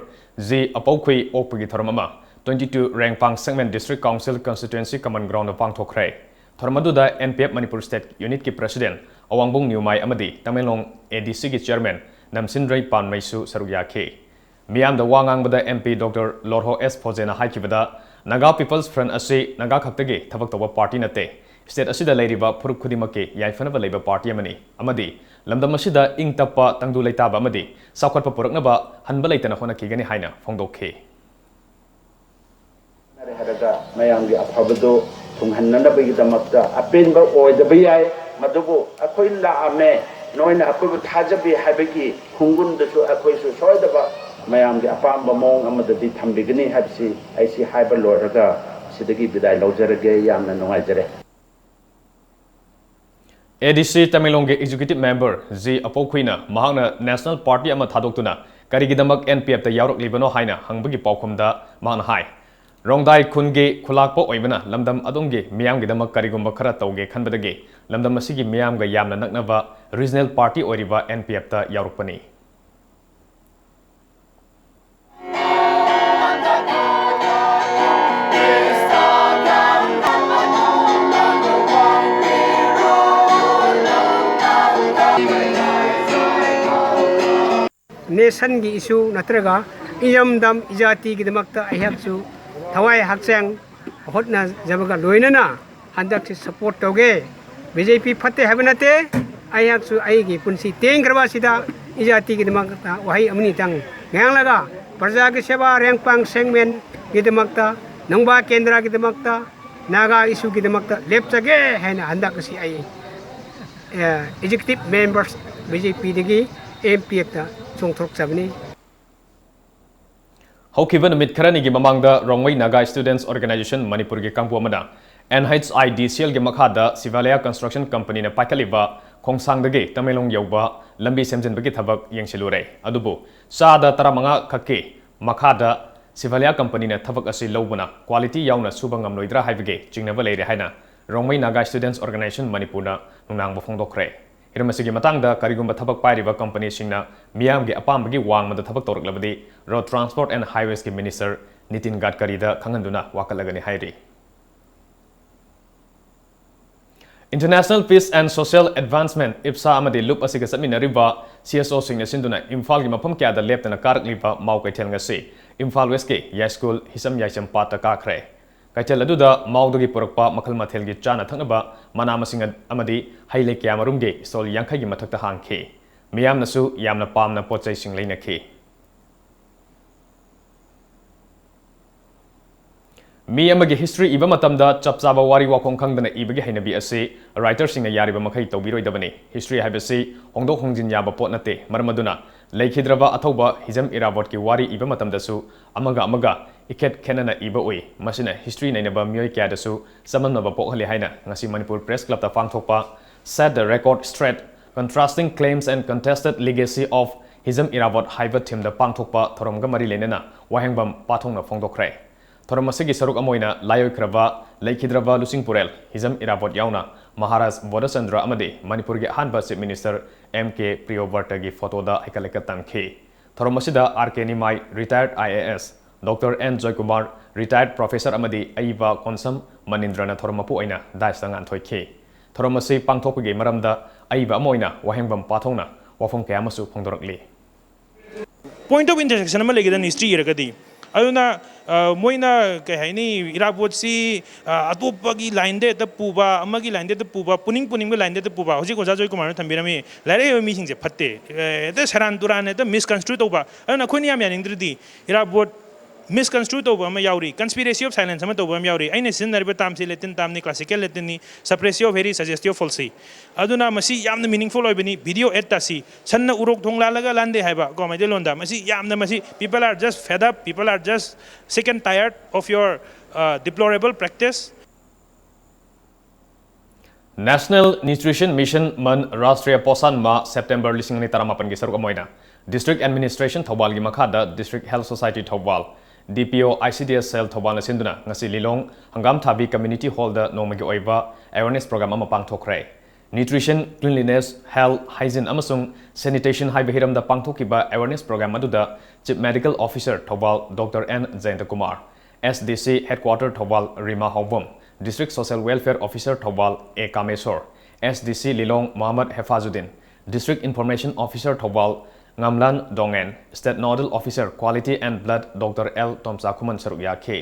G ꯑꯄꯧꯈꯨꯏ ꯑꯣꯛꯄꯒꯤ ꯊꯧꯔꯝ ꯑꯃ twenty two ꯔꯦꯡꯄꯥꯡ Segment District Council Constituency Common Ground ꯗ ꯄꯥꯡꯊꯣꯛꯈ꯭ꯔꯦ꯫ ꯊꯧꯔꯝ ꯑꯗꯨꯗ N P F Manipur State Unit ꯀꯤ President ꯑꯋꯥꯡꯕꯨꯡ ꯅ꯭ꯌꯨꯃꯥꯏ ꯑꯃꯗꯤ ꯇꯃꯦꯡꯂꯣꯡ A D C ꯒꯤ Chairman ꯅꯝꯁꯤꯟꯗ꯭ꯔꯩ ꯄꯥꯟꯃꯩꯁꯨ ꯁꯔꯨꯛ ꯌꯥꯈꯤ꯫ ꯃꯤꯌꯥꯝꯗ ꯋꯥ ꯉꯥꯡꯕꯗ M P Doctor ꯂꯣꯔꯍꯣ S ꯐꯣꯖꯦꯅ ꯍꯥꯏꯈꯤꯕꯗ, Naga People's Front ꯑꯁꯤ ꯅꯥꯒꯥ ꯈꯛꯇꯒꯤ ꯊꯕꯛ ꯇꯧꯕ party ꯅꯠꯇꯦ꯫ ꯁ꯭ꯇꯦꯠ ꯑꯁꯤꯗ ꯂꯩꯔꯤꯕ ꯐꯨꯔꯨꯞ ꯈꯨꯗꯤꯡꯃꯛꯀꯤ ꯌꯥꯏꯐꯅꯕ ꯂꯩꯕ ꯄꯥꯔꯇꯤ ꯑꯃꯅꯤ ꯑꯃꯗꯤ ꯂꯝꯗꯝ ꯑꯁꯤꯗ ꯏꯪ ꯇꯞꯄ, ꯇꯪꯗꯨ ꯂꯩꯇꯥꯕ ꯑꯃꯗꯤ ꯆꯥꯎꯈꯠꯄ ꯄꯨꯔꯛꯅꯕ ꯍꯟꯕ ꯂꯩꯇꯅ ꯍꯣꯠꯅꯈꯤꯒꯅꯤ ꯍꯥꯏꯅ ꯐꯣꯡꯗꯣꯛꯈꯤ꯫ ꯍꯥꯏꯔꯒ ꯃꯌꯥꯝꯒꯤ ꯑꯐꯕꯗꯨ ꯊꯨꯡꯍꯟꯅꯅꯕꯒꯤꯗꯃꯛꯇ ꯑꯄꯦꯟꯕ ꯑꯣꯏꯗꯕ ꯌꯥꯏ, ꯃꯗꯨꯕꯨ ꯑꯩꯈꯣꯏ ꯂꯥꯛꯑꯝꯃꯦ, ꯅꯣꯏꯅ ꯑꯩꯈꯣꯏꯕꯨ ꯊꯥꯖꯕꯤ ꯍꯥꯏꯕꯒꯤ ꯈꯣꯡꯒꯨꯟꯗꯨꯁꯨ ꯑꯩꯈꯣꯏꯁꯨ ꯁꯣꯏꯗꯕ ꯃꯌꯥꯝꯒꯤ ꯑꯄꯥꯝꯕ ꯃꯑꯣꯡ ꯑꯃꯗꯗꯤ ꯊꯝꯕꯤꯒꯅꯤ ꯍꯥꯏꯕꯁꯤ ꯑꯩꯁꯤ ꯍꯥꯏꯕ ꯂꯣꯏꯔꯒ ꯁꯤꯗꯒꯤ ꯕꯤꯗꯥꯏ ꯂꯧꯖꯔꯒꯦ꯫ ꯌꯥꯝꯅ ꯅꯨꯡꯉꯥꯏꯖꯔꯦ꯫ ꯑꯦ ꯗꯤ ꯁꯤ ꯇꯃꯦꯡꯂꯣꯡꯒꯤ ꯑꯦꯛꯖꯤꯀ꯭ꯌꯨꯇꯤꯚ ꯃꯦꯝꯕꯔ ꯖꯤ ꯑꯄꯧꯈꯨꯏꯅ ꯃꯍꯥꯛꯅ ꯅꯦꯁꯅꯦꯜ ꯄꯥꯔꯇꯤ ꯑꯃ ꯊꯥꯗꯣꯛꯇꯨꯅ ꯀꯔꯤꯒꯤꯗꯃꯛ ꯑꯦꯟ ꯄꯤ ꯑꯦꯐꯇ ꯌꯥꯎꯔꯛꯂꯤꯕꯅꯣ ꯍꯥꯏꯅ ꯍꯪꯕꯒꯤ ꯄꯥꯎꯈꯨꯝꯗ ꯃꯍꯥꯛꯅ ꯍꯥꯏ, ꯔꯣꯡꯗꯥꯏ ꯈꯨꯟꯒꯤ ꯈꯨꯂꯥꯛꯄ ꯑꯣꯏꯕꯅ ꯂꯝꯗꯝ ꯑꯗꯣꯝꯒꯤ ꯃꯤꯌꯥꯝꯒꯤꯗꯃꯛ ꯀꯔꯤꯒꯨꯝꯕ ꯈꯔ ꯇꯧꯒꯦ ꯈꯟꯕꯗꯒꯤ ꯂꯝꯗꯝ ꯑꯁꯤꯒꯤ ꯃꯤꯌꯥꯝꯒ ꯌꯥꯝꯅ ꯅꯛꯅꯕ ꯔꯤꯖꯅꯦꯜ ꯄꯥꯔꯇꯤ ꯑꯣꯏꯔꯤꯕ ꯑꯦꯟ ꯄꯤ ꯑꯦꯐꯇ ꯌꯥꯎꯔꯛꯄꯅꯤ꯫ ꯅꯦꯁꯟꯒꯤ ꯏꯁꯨ ꯅꯠꯇ꯭ꯔꯒ ꯏꯔꯝꯗꯝ ꯏꯖꯥꯇꯤꯒꯤꯗꯃꯛꯇ ꯑꯩꯍꯥꯛꯁꯨ ꯊꯋꯥꯏ ꯍꯛꯆꯥꯡ ꯍꯣꯠꯅꯖꯕꯒ ꯂꯣꯏꯅꯅ ꯍꯟꯗꯛꯁꯤ ꯁꯄꯣꯔꯠ ꯇꯧꯒꯦ꯫ ꯕꯤ ꯖꯦ ꯄꯤ ꯐꯠꯇꯦ ꯍꯥꯏꯕ ꯅꯠꯇꯦ, ꯑꯩꯍꯥꯛꯁꯨ ꯑꯩꯒꯤ ꯄꯨꯟꯁꯤ ꯇꯦꯟꯈ꯭ꯔꯕ ꯑꯁꯤꯗ ꯏꯖꯥꯇꯤꯒꯤꯗꯃꯛꯇ ꯋꯥꯍꯩ ꯑꯃꯅꯤꯇꯪ ꯉꯥꯡꯂꯒ ꯄ꯭ꯔꯖꯥꯒꯤ ꯁꯦꯕꯥ, ꯔꯦꯡꯄꯥꯡ ꯁꯦꯡꯃꯦꯟꯒꯤꯗꯃꯛꯇ, ꯅꯨꯡꯕꯥ ꯀꯦꯟꯗ꯭ꯔꯒꯤꯗꯃꯛꯇ, ꯅꯥꯒꯥ ꯏꯁꯨꯒꯤꯗꯃꯛꯇ ꯂꯦꯞꯆꯒꯦ ꯍꯥꯏꯅ ꯍꯟꯗꯛ ꯑꯁꯤ ꯑꯩ ꯑꯦꯛꯖꯤꯀ꯭ꯌꯨꯇꯤꯚ ꯃꯦꯝꯕꯔꯁ ꯕꯤ ꯖꯦ ꯄꯤꯗꯒꯤ ꯑꯦꯝ ꯄꯤ ꯑꯦꯐꯇ ꯆꯣꯡꯊꯣꯔꯛꯆꯕꯅꯤ꯫ ꯍꯧꯈꯤꯕ ꯅꯨꯃꯤꯠ ꯈꯔꯅꯤꯒꯤ ꯃꯃꯥꯡꯗ ꯔꯣꯡꯃꯩ ꯅꯥꯒꯥ ꯁ꯭ꯇꯨꯗꯦꯟꯠꯁ ꯑꯣꯔꯒꯅꯥꯏꯖꯦꯁꯟ ꯃꯅꯤꯄꯨꯔꯒꯤ ꯀꯥꯡꯕꯨ ꯑꯃꯅ ꯑꯦꯟ ꯑꯩꯆ ꯑꯥꯏ ꯗꯤ ꯁꯤ ꯑꯦꯜꯒꯤ ꯃꯈꯥꯗ ꯁꯤꯚꯥꯂꯤꯌꯥ ꯀꯟꯁꯇ꯭ꯔꯛꯁꯟ ꯀꯝꯄꯅꯤꯅ ꯄꯥꯏꯈꯠꯂꯤꯕ ꯈꯣꯡꯁꯥꯡꯗꯒꯤ ꯇꯃꯦꯡꯂꯣꯡ ꯌꯧꯕ ꯂꯝꯕꯤ ꯁꯦꯝꯖꯤꯟꯕꯒꯤ ꯊꯕꯛ ꯌꯦꯡꯁꯤꯜꯂꯨꯔꯦ꯫ ꯑꯗꯨꯕꯨ ꯆꯥꯗ ꯇꯔꯥꯃꯉꯥ ꯈꯛꯀꯤ ꯃꯈꯥꯗ ꯁꯤꯚꯥꯂꯤꯌꯥ ꯀꯝꯄꯅꯤꯅ ꯊꯕꯛ ꯑꯁꯤ ꯂꯧꯕꯅ ꯀ꯭ꯋꯥꯂꯤꯇꯤ ꯌꯥꯎꯅ ꯁꯨꯕ ꯉꯝꯂꯣꯏꯗ꯭ꯔꯥ ꯍꯥꯏꯕꯒꯤ ꯆꯤꯡꯅꯕ ꯂꯩꯔꯦ ꯍꯥꯏꯅ ꯔꯣꯡꯃꯩ ꯅꯥꯒꯥ ꯁ꯭ꯇꯨꯗꯦꯟꯠꯁ ꯑꯣꯔꯒꯅꯥꯏꯖꯦꯁꯟ ꯃꯅꯤꯄꯨꯔꯅ ꯅꯨꯡꯅꯥꯡꯕ ꯐꯣꯡꯗꯣꯛꯈ꯭ꯔꯦ꯫ ꯍꯤꯔꯝ ꯑꯁꯤꯒꯤ ꯃꯇꯥꯡꯗ ꯀꯔꯤꯒꯨꯝꯕ ꯊꯕꯛ ꯄꯥꯏꯔꯤꯕ ꯀꯝꯄꯅꯤꯁꯤꯡꯅ ꯃꯤꯌꯥꯝꯒꯤ ꯑꯄꯥꯝꯕꯒꯤ ꯋꯥꯡꯃꯗ ꯊꯕꯛ ꯇꯧꯔꯛꯂꯕꯗꯤ road transport and ꯍꯥꯏꯋꯦꯁꯀꯤ minister Nitin ꯒꯗꯀꯔꯤꯗ ꯈꯪꯍꯟꯗꯨꯅ ꯋꯥꯀꯠꯂꯒꯅꯤ ꯍꯥꯏꯔꯤ꯫ International Peace and Social Advancement, ꯏꯞꯁꯥ ꯑꯃꯗꯤ ꯂꯨꯞ ꯑꯁꯤꯒ ꯆꯠꯃꯤꯟꯅꯔꯤꯕ ꯁꯤ ꯑꯦꯁ ꯑꯣꯁꯤꯡꯅ ꯁꯤꯟꯗꯨꯅ ꯏꯝꯐꯥꯜꯒꯤ ꯃꯐꯝ ꯀꯌꯥꯗ ꯂꯦꯞꯇꯅ ꯀꯥꯔꯛꯂꯤꯕ ꯃꯥꯎ ꯀꯩꯊꯦꯜ ꯉꯁꯤ ꯏꯝꯐꯥꯜ ꯋꯦꯁꯀꯤ ꯌꯥꯏꯁ꯭ꯀꯨꯜ ꯍꯤꯁꯝ ꯌꯥꯏꯁꯝ ꯄꯥꯠꯇ ꯀꯥꯈ꯭ꯔꯦ꯫ ꯀꯩꯊꯦꯜ ꯑꯗꯨꯗ ꯃꯥꯎꯗꯒꯤ ꯄꯨꯔꯛꯄ ꯃꯈꯜ ꯃꯊꯦꯜꯒꯤ ꯆꯥꯅ ꯊꯛꯅꯕ ꯃꯅꯥ ꯃꯁꯤꯡ ꯑꯃꯗꯤ ꯍꯩ ꯂꯩ ꯀꯌꯥ ꯃꯔꯨꯝꯒꯤ stall ꯌꯥꯡꯈꯩꯒꯤ ꯃꯊꯛꯇ ꯍꯥꯡꯈꯤ꯫ ꯃꯤꯌꯥꯝꯅꯁꯨ ꯌꯥꯝꯅ ꯄꯥꯝꯅ ꯄꯣꯠ ꯆꯩꯁꯤꯡ ꯂꯩꯅꯈꯤ꯫ ꯃꯤ ꯑꯃꯒꯤ history ꯏꯕ ꯃꯇꯝꯗ ꯆꯞ ꯆꯥꯕ ꯋꯥꯔꯤ ꯋꯥꯈꯣꯡ ꯈꯪꯗꯅ ꯏꯕꯒꯤ ꯍꯩꯅꯕꯤ ꯑꯁꯤ writerꯁꯤꯡꯅ ꯌꯥꯔꯤꯕ ꯃꯈꯩ ꯇꯧꯕꯤꯔꯣꯏꯗꯕꯅꯤ꯫ History ꯍꯥꯏꯕꯁꯤ ꯍꯣꯡꯗꯣꯛ ꯍꯣꯡꯖꯤꯟ ꯌꯥꯕ ꯄꯣꯠ ꯅꯠꯇꯦ꯫ ꯃꯔꯝ ꯑꯗꯨꯅ ꯂꯩꯈꯤꯗ꯭ꯔꯕ ꯑꯊꯧꯕ ꯍꯤꯖꯝ ꯏꯔꯥꯕꯣꯠꯀꯤ ꯋꯥꯔꯤ ꯏꯕ ꯃꯇꯝꯗꯁꯨ ꯑꯃꯒ ꯑꯃꯒ ꯏꯈꯦꯠ ꯈꯦꯠꯅꯅ ꯏꯕ ꯎꯏ꯫ ꯃꯁꯤꯅ history ꯅꯩꯅꯕ ꯃꯤꯑꯣꯏ ꯀꯌꯥꯗꯁꯨ ꯆꯃꯝꯅꯕ ꯄꯣꯛꯍꯜꯂꯤ ꯍꯥꯏꯅ ꯉꯁꯤ ꯃꯅꯤꯄꯨꯔ Press Clubꯇ ꯄꯥꯡꯊꯣꯛꯄ Set the Record Straight, Contrasting Claims and Contested Legacy of Hizam Irabot ꯍꯥꯏꯕ themeꯗ ꯄꯥꯡꯊꯣꯛꯄ ꯊꯧꯔꯝꯒ ꯃꯔꯤ ꯂꯩꯅꯅ ꯋꯥꯍꯦꯡꯕꯝ ꯄꯥꯊꯣꯡꯅ ꯐꯣꯡꯗꯣꯛꯈ꯭ꯔꯦ꯫ ꯊꯧꯔꯝ ꯑꯁꯤꯒꯤ ꯁꯔꯨꯛ ꯑꯃ ꯑꯣꯏꯅ ꯂꯥꯏꯑꯣꯏꯈ꯭ꯔꯕ ꯂꯩꯈꯤꯗ꯭ꯔꯕ ꯂꯨꯆꯤꯡꯄꯨꯔꯦꯜ ꯍꯤꯖꯝ ꯏꯔꯥꯕꯣꯠ ꯌꯥꯎꯅ ꯃꯍꯥꯔꯥꯖ ꯕꯣꯙꯆꯟꯗ꯭ꯔ ꯑꯃꯗꯤ ꯃꯅꯤꯄꯨꯔꯒꯤ ꯑꯍꯥꯟꯕ Chief Minister M K ꯄ꯭ꯔꯤꯌꯣꯕ꯭ꯔꯇꯒꯤ photoꯗ ꯍꯩꯀꯠ ꯂꯩꯀꯠ ꯇꯝꯈꯤ꯫ ꯊꯧꯔꯝ ꯑꯁꯤꯗ R K Nimai, retired I A S, Doctor N Joykumar, retired professor ꯑꯃꯗꯤ ꯑꯏꯕ ꯀꯣꯟꯁꯝ ꯃꯅꯤꯟꯗ꯭ꯔꯅ ꯊꯧꯔꯝ ꯃꯄꯨ ꯑꯣꯏꯅ dais ꯉꯥꯟꯊꯣꯏꯈꯤ꯫ ꯊꯧꯔꯝ ꯑꯁꯤ ꯄꯥꯡꯊꯣꯛꯄꯒꯤ ꯃꯔꯝꯗ ꯑꯏꯕ ꯑꯃ ꯑꯣꯏꯅ ꯋꯥꯍꯦꯡꯕꯝ ꯄꯥꯊꯣꯡꯅ ꯋꯥꯐꯝ ꯀꯌꯥ ꯑꯃꯁꯨ ꯐꯣꯡꯗꯣꯔꯛꯂꯤ꯫ Point of intersection ꯑꯃ ꯂꯩꯒꯗꯕꯅꯤ history ꯏꯔꯒꯗꯤ꯫ ꯑꯗꯨꯅ, ꯑ, ꯃꯣꯏꯅ ꯀꯩ ꯍꯥꯏꯅꯤ, ꯏꯔꯥꯕꯣꯠꯁꯤ, ꯑ, ꯑꯇꯣꯞꯄꯒꯤ lineꯗ ꯍꯦꯛꯇ ꯄꯨꯕ, ꯑꯃꯒꯤ lineꯗ ꯍꯦꯛꯇ ꯄꯨꯕ, ꯄꯨꯅꯤꯡ ꯄꯨꯅꯤꯡꯕ lineꯗ ꯍꯦꯛꯇ ꯄꯨꯕ꯫ ꯍꯧꯖꯤꯛ ꯑꯣꯖꯥ ꯖꯣꯏꯀꯨꯃꯥꯔꯅ ꯊꯝꯕꯤꯔꯝꯃꯤ, ꯂꯥꯏꯔꯤꯛ ꯍꯩꯕ ꯃꯤꯁꯤꯡꯁꯦ ꯐꯠꯇꯦ, ꯑ, ꯍꯦꯛꯇ ꯁꯦꯔꯥꯟ ꯇꯨꯔꯥꯟ, ꯍꯦꯛꯇ misconstrue ꯇꯧꯕ꯫ ꯑꯗꯨꯅ ꯑꯩꯈꯣꯏꯅ ꯌꯥꯝ ꯌꯥꯅꯤꯡꯗ꯭ꯔꯗꯤ ꯏꯔꯥꯕꯣꯠ misconstrue ꯇꯧꯕ ꯑꯃ ꯌꯥꯎꯔꯤ, conspiracy of silence ꯑꯃ ꯇꯧꯕ ꯑꯃ ꯌꯥꯎꯔꯤ꯫ ꯑꯩꯅ ꯁꯤꯖꯤꯟꯅꯔꯤꯕ termꯁꯤ Latin termꯅꯤ, classical Latinꯅꯤ, suppressio veri, suggestio falsi꯫ ꯑꯗꯨꯅ ꯃꯁꯤ ꯌꯥꯝꯅ meaningful ꯑꯣꯏꯕꯅꯤ꯫ Video ad ꯇꯥꯁꯤ, "ꯁꯟꯅ ꯎꯔꯣꯛ ꯊꯣꯡ ꯂꯥꯜꯂꯒ ꯂꯥꯟꯗꯦ" ꯍꯥꯏꯕ ꯀꯣ ꯃꯩꯇꯩꯂꯣꯟꯗ꯫ ꯃꯁꯤ ꯌꯥꯝꯅ, ꯃꯁꯤ, people are just fed up, people are just sick and tired of your, uh, deplorable practice. National Nutrition Mission Month, Rashtriya Poshan ꯃꯥꯍ, September ꯂꯤꯁꯤꯡ ꯑꯅꯤ ꯇꯔꯥꯃꯥꯄꯟꯒꯤ ꯁꯔꯨꯛ ꯑꯃ ꯑꯣꯏꯅ District Administration ꯊꯧꯕꯥꯜꯒꯤ ꯃꯈꯥꯗ District Health Society Thoubal, D P O I C D S cell ꯊꯧꯕꯥꯜꯅ ꯁꯤꯟꯗꯨꯅ ꯉꯁꯤ ꯂꯤꯂꯣꯡ ꯍꯪꯒꯥꯝ ꯊꯥꯕꯤ Community Hallꯗ ꯅꯣꯡꯃꯒꯤ ꯑꯣꯏꯕ awareness program ꯑꯃ ꯄꯥꯡꯊꯣꯛꯈ꯭ꯔꯦ꯫ Nutrition, cleanliness, health, hygiene ꯑꯃꯁꯨꯡ sanitation ꯍꯥꯏꯕ ꯍꯤꯔꯝꯗ ꯄꯥꯡꯊꯣꯛꯈꯤꯕ awareness program ꯑꯗꯨꯗ Chief Medical Officer Thoubal Doctor N ꯖꯌꯟꯇꯀꯨꯃꯥꯔ, S D C Headquarter Thoubal Rima ꯍꯥꯎꯕꯝ, District Social Welfare Officer Thoubal A ꯀꯥꯃꯦꯁꯣꯔ, S D C Lilong Mohammad ꯍꯦꯐꯥꯖꯨꯗꯤꯟ, District Information Officer Thoubal ꯉꯝꯂꯥꯟ ꯗꯣꯡꯉꯦꯟ, State Nodal Officer Quality and Blood Doctor L ꯇꯣꯝꯆꯥꯈꯨꯃꯟ ꯁꯔꯨꯛ ꯌꯥꯈꯤ꯫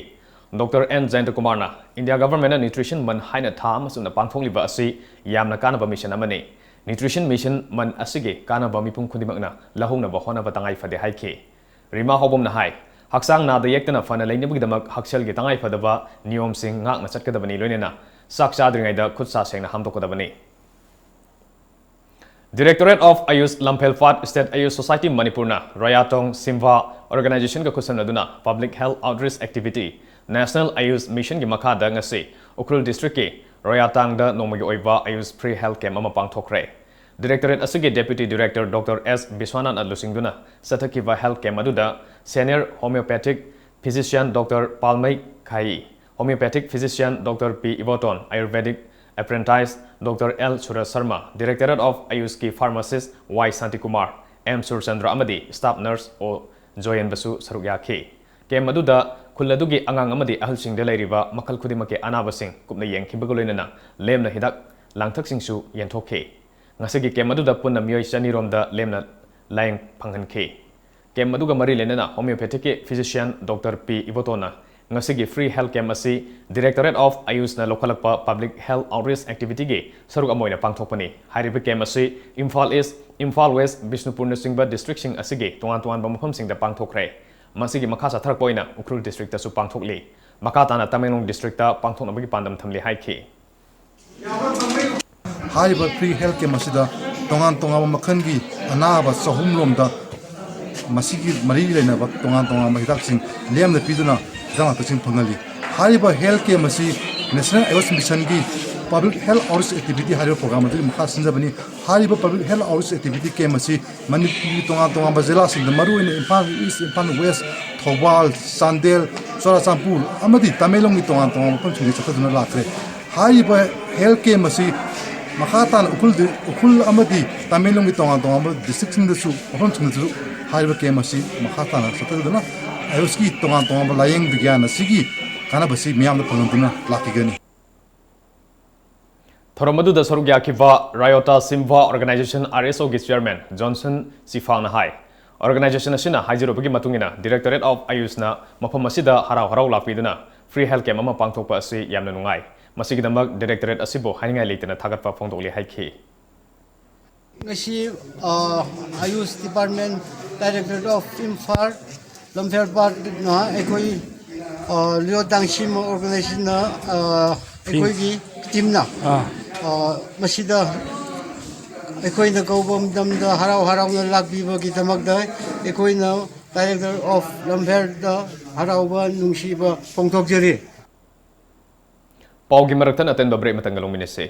Doctor N ꯖꯌꯟꯇꯀꯨꯃꯥꯔꯅ, India ꯒꯚꯔꯟꯃꯦꯟꯠꯅ nutrition month ꯍꯥꯏꯅ ꯊꯥ ꯑꯃ ꯆꯨꯞꯅ ꯄꯥꯡꯊꯣꯛꯂꯤꯕ ꯑꯁꯤ ꯌꯥꯝꯅ ꯀꯥꯟꯅꯕ ꯃꯤꯁꯟ ꯑꯃꯅꯤ꯫ ꯅ꯭ꯌꯨꯇ꯭ꯔꯤꯁꯟ ꯃꯤꯁꯟ ꯃꯟꯊ ꯑꯁꯤꯒꯤ ꯀꯥꯟꯅꯕ ꯃꯤꯄꯨꯝ ꯈꯨꯗꯤꯡꯃꯛꯅ ꯂꯧꯍꯧꯅꯕ ꯍꯣꯠꯅꯕ ꯇꯉꯥꯏ ꯐꯗꯦ ꯍꯥꯏꯈꯤ꯫ ꯔꯤꯃꯥ ꯍꯥꯎꯕꯝꯅ ꯍꯥꯏ, ꯍꯛꯆꯥꯡ ꯅꯥꯗ ꯌꯦꯛꯇꯅ ꯐꯅ ꯂꯩꯅꯕꯒꯤꯗꯃꯛ ꯍꯛꯁꯦꯜꯒꯤ ꯇꯉꯥꯏ ꯐꯗꯕ ꯅꯤꯌꯣꯝꯁꯤꯡ ꯉꯥꯛꯅ ꯆꯠꯀꯗꯕꯅꯤ, ꯂꯣꯏꯅꯅ ꯆꯥꯛ ꯆꯥꯗ꯭ꯔꯤꯉꯩꯗ ꯈꯨꯠ ꯁꯥ ꯁꯦꯡꯅ ꯍꯥꯝꯗꯣꯛꯀꯗꯕꯅꯤ꯫ Directorate of Ayush ꯂꯝꯐꯦꯜꯄꯥꯠ State Ayush Society ꯃꯅꯤꯄꯨꯔꯅ ꯔꯣꯌꯥꯇꯣꯡ ꯁꯤꯝꯚꯥ Organization ꯒ ꯈꯨꯠꯁꯝꯅꯗꯨꯅ Public Health Outreach Activity, National Ayush Mission ꯒꯤ ꯃꯈꯥꯗ ꯉꯁꯤ ꯎꯈ꯭ꯔꯨꯜ ꯗꯤꯁꯇ꯭ꯔꯤꯛꯀꯤ ꯔꯣꯌꯥꯇꯥꯡꯗ ꯅꯣꯡꯃꯒꯤ ꯑꯣꯏꯕ ꯑꯌꯨꯁ free health camp ꯑꯃ ꯄꯥꯡꯊꯣꯛꯈ꯭ꯔꯦ꯫ ꯗꯤꯔꯦꯛꯇꯣꯔꯦꯠ ꯑꯁꯤꯒꯤ ꯗꯦꯄ꯭ꯌꯨꯇꯤ ꯗꯤꯔꯦꯛꯇꯔ ꯗꯣꯛꯇꯔ ꯑꯦꯁ ꯕꯤꯁ꯭ꯋꯥꯅꯥꯊꯅ ꯂꯨꯆꯤꯡꯗꯨꯅ ꯆꯠꯊꯈꯤꯕ health camp ꯑꯗꯨꯗ senior homeopathic physician doctor Palmei Khai, homeopathic physician doctor P Iboton, Ayurvedic apprentice doctor L Suraj Sharma, Directorate of Ayush ꯀꯤ pharmacist Y Shantikumar, M Surchandra ꯑꯃꯗꯤ staff nurse ꯑꯣ ꯖꯣꯌꯦꯟꯕꯁꯨ ꯁꯔꯨꯛ ꯌꯥꯈꯤ꯫ Camp ꯑꯗꯨꯗ ꯈꯨꯜ ꯑꯗꯨꯒꯤ ꯑꯉꯥꯡ ꯑꯃꯗꯤ ꯑꯍꯜꯁꯤꯡꯗ ꯂꯩꯔꯤꯕ ꯃꯈꯜ ꯈꯨꯗꯤꯡꯃꯛꯀꯤ ꯑꯅꯥꯕꯁꯤꯡ ꯀꯨꯞꯅ ꯌꯦꯡꯈꯤꯕꯒ ꯂꯣꯏꯅꯅ ꯂꯦꯝꯅ ꯍꯤꯗꯥꯛ ꯂꯥꯡꯊꯛꯁꯤꯡꯁꯨ ꯌꯦꯟꯊꯣꯛꯈꯤ꯫ ꯉꯁꯤꯒꯤ camp ꯑꯗꯨꯗ ꯄꯨꯟꯅ ꯃꯤꯑꯣꯏ ꯆꯅꯤ ꯔꯣꯝꯗ ꯂꯦꯝꯅ ꯂꯥꯌꯦꯡ ꯐꯪꯍꯟꯈꯤ꯫ Camp ꯑꯗꯨꯒ ꯃꯔꯤ ꯂꯩꯅꯅ homeopathic ꯀꯤ physician ꯗꯣꯛꯇꯔ ꯄꯤ ꯏꯕꯣꯇꯣꯟꯅ ꯉꯁꯤꯒꯤ free health camp ꯑꯁꯤ Directorate of Ayush ꯅ ꯂꯧꯈꯠꯂꯛꯄ Public Health Outreach Activity ꯒꯤ ꯁꯔꯨꯛ ꯑꯃ ꯑꯣꯏꯅ ꯄꯥꯡꯊꯣꯛꯄꯅꯤ꯫ ꯍꯥꯏꯔꯤꯕ camp ꯑꯁꯤ ꯏꯝꯐꯥꯜ ꯏꯁ꯭ꯠ, ꯏꯝꯐꯥꯜ ꯋꯦꯁ꯭ꯠ, ꯕꯤꯁꯅꯨꯄꯨꯔꯅꯆꯤꯡꯕ district ꯁꯤꯡ ꯑꯁꯤꯒꯤ ꯇꯣꯉꯥꯟ ꯇꯣꯉꯥꯟꯕ ꯃꯐꯝꯁꯤꯡꯗ ꯄꯥꯡꯊꯣꯛꯈ꯭ꯔꯦ꯫ ꯃꯁꯤꯒꯤ ꯃꯈꯥ ꯆꯠꯊꯔꯛꯄ ꯑꯣꯏꯅ ꯎꯈ꯭ꯔꯨꯜ district ꯇꯁꯨ ꯄꯥꯡꯊꯣꯛꯂꯤ꯫ ꯃꯈꯥ ꯇꯥꯅ ꯇꯃꯦꯡꯂꯣꯡ district ꯇ ꯄꯥꯡꯊꯣꯛꯅꯕꯒꯤ ꯄꯥꯟꯗꯝ ꯊꯝꯂꯤ ꯍꯥꯏꯈꯤ꯫ ꯍꯥꯏꯔꯤꯕ free health camp ꯑꯁꯤꯗ ꯇꯣꯉꯥꯟ ꯇꯣꯉꯥꯟꯕ ꯃꯈꯜꯒꯤ ꯑꯅꯥꯕ ꯆꯍꯨꯝ ꯔꯣꯝꯗ ꯃꯁꯤꯒꯤ ꯃꯔꯤ ꯂꯩꯅꯕ ꯇꯣꯉꯥꯟ ꯇꯣꯉꯥꯟꯕ ꯍꯤꯗꯥꯛꯁꯤꯡ ꯂꯦꯝꯅ ꯄꯤꯗꯨꯅ ꯍꯤꯗꯥꯛ ꯂꯥꯡꯊꯛꯁꯤꯡ ꯐꯪꯍꯜꯂꯤ꯫ ꯍꯥꯏꯔꯤꯕ health camp ꯑꯁꯤ National Ayush Mission ꯒꯤ Public Health Outreach Activity ꯍꯥꯏꯔꯤꯕ program ꯑꯗꯨꯒꯤ ꯃꯈꯥ ꯁꯤꯟꯖꯕꯅꯤ꯫ ꯍꯥꯏꯔꯤꯕ Public Health Outreach Activity camp ꯑꯁꯤ ꯃꯅꯤꯄꯨꯔꯒꯤ ꯇꯣꯉꯥꯟ ꯇꯣꯉꯥꯟꯕ ꯖꯤꯂꯥꯁꯤꯡꯗ, ꯃꯔꯨꯑꯣꯏꯅ ꯏꯝꯐꯥꯜ ꯏꯁ꯭ꯠ, ꯏꯝꯐꯥꯜ ꯋꯦꯁ꯭ꯠ, ꯊꯧꯕꯥꯜ, ꯆꯥꯟꯗꯦꯜ, ꯆꯨꯔꯥꯆꯥꯟꯄꯨꯔ ꯑꯃꯗꯤ ꯇꯃꯦꯡꯂꯣꯡꯒꯤ ꯇꯣꯉꯥꯟ ꯇꯣꯉꯥꯟꯕ ꯃꯐꯝꯁꯤꯡꯗ ꯆꯠꯊꯗꯨꯅ ꯂꯥꯛꯈ꯭ꯔꯦ꯫ ꯍꯥꯏꯔꯤꯕ health camp ꯑꯁꯤ ꯃꯈꯥ ꯇꯥꯅ ꯎꯈ꯭ꯔꯨꯜ, ꯎꯈ꯭ꯔꯨꯜ ꯑꯃꯗꯤ ꯇꯃꯦꯡꯂꯣꯡꯒꯤ ꯇꯣꯉꯥꯟ ꯇꯣꯉꯥꯟꯕ district ꯁꯤꯡꯗꯁꯨ, ꯃꯐꯝꯁꯤꯡꯗꯁꯨ ꯍꯥꯏꯔꯤꯕ camp ꯑꯁꯤ ꯃꯈꯥ ꯇꯥꯅ ꯆꯠꯊꯗꯨꯅ ꯑꯌꯨꯁꯀꯤ ꯇꯣꯉꯥꯟ ꯇꯣꯉꯥꯟꯕ ꯂꯥꯌꯦꯡ ꯕꯤꯒ꯭ꯌꯥꯟ ꯑꯁꯤꯒꯤ ꯀꯥꯟꯅꯕꯁꯤ ꯃꯤꯌꯥꯝꯗ ꯐꯪꯍꯟꯗꯨꯅ ꯂꯥꯛꯈꯤꯒꯅꯤ꯫ ꯊꯧꯔꯝ ꯑꯗꯨꯗ ꯁꯔꯨꯛ ꯌꯥꯈꯤꯕ ꯔꯥꯌꯣꯇꯥ ꯁꯤꯝꯚꯥ Organization R S O ꯒꯤ chairman ꯖꯣꯟꯁꯟ ꯆꯤꯐꯥꯡꯅ ꯍꯥꯏ, organization ꯑꯁꯤꯅ ꯍꯥꯏꯖꯔꯨꯕꯒꯤ ꯃꯇꯨꯡ ꯏꯟꯅ Directorate of Ayush ꯅ ꯃꯐꯝ ꯑꯁꯤꯗ ꯍꯔꯥꯎ ꯍꯔꯥꯎ ꯂꯥꯛꯄꯤꯗꯨꯅ free health camp ꯑꯃ ꯄꯥꯡꯊꯣꯛꯄ ꯑꯁꯤ ꯌꯥꯝꯅ ꯅꯨꯡꯉꯥꯏ꯫ ꯃꯁꯤꯒꯤꯗꯃꯛ directorate ꯑꯁꯤꯕꯨ ꯍꯥꯏꯅꯤꯡꯉꯥꯏ ꯂꯩꯇꯅ ꯊꯥꯒꯠꯄ ꯐꯣꯡꯗꯣꯛꯂꯤ ꯍꯥꯏꯈꯤ꯫ ꯉꯁꯤ ꯑꯌꯨꯁ ꯗꯤꯄꯥꯔꯠꯃꯦꯟ ꯗꯥꯏꯔꯦꯛꯇꯣꯔꯦꯠ ꯑꯣꯐ ꯏꯝꯐꯥꯜ ꯂꯝꯐꯦꯜ ꯄꯥꯠꯅ ꯑꯩꯈꯣꯏ ꯂꯤꯌꯣ ꯇꯥꯡꯁꯤꯃ ꯑꯣꯔꯒꯅꯥꯏꯖꯦꯁꯟꯅ ꯑꯩꯈꯣꯏꯒꯤ ꯇꯤꯝꯅ ꯃꯁꯤꯗ ꯑꯩꯈꯣꯏꯅ ꯀꯧꯕ ꯃꯇꯝꯗ ꯍꯔꯥꯎ ꯍꯔꯥꯎꯅ ꯂꯥꯛꯄꯤꯕꯒꯤꯗꯃꯛꯇ ꯑꯩꯈꯣꯏꯅ ꯗꯥꯏꯔꯦꯛꯇꯣꯔꯦꯠ ꯑꯣꯐ ꯂꯝꯐꯦꯜꯗ ꯍꯔꯥꯎꯕ ꯅꯨꯡꯁꯤꯕ ꯐꯣꯡꯗꯣꯛꯆꯔꯤ꯫ ꯄꯥꯎꯒꯤ ꯃꯔꯛꯇ ꯑꯇꯦꯟꯕ break ꯑꯃꯇꯪꯒ ꯂꯧꯃꯤꯟꯅꯁꯤ꯫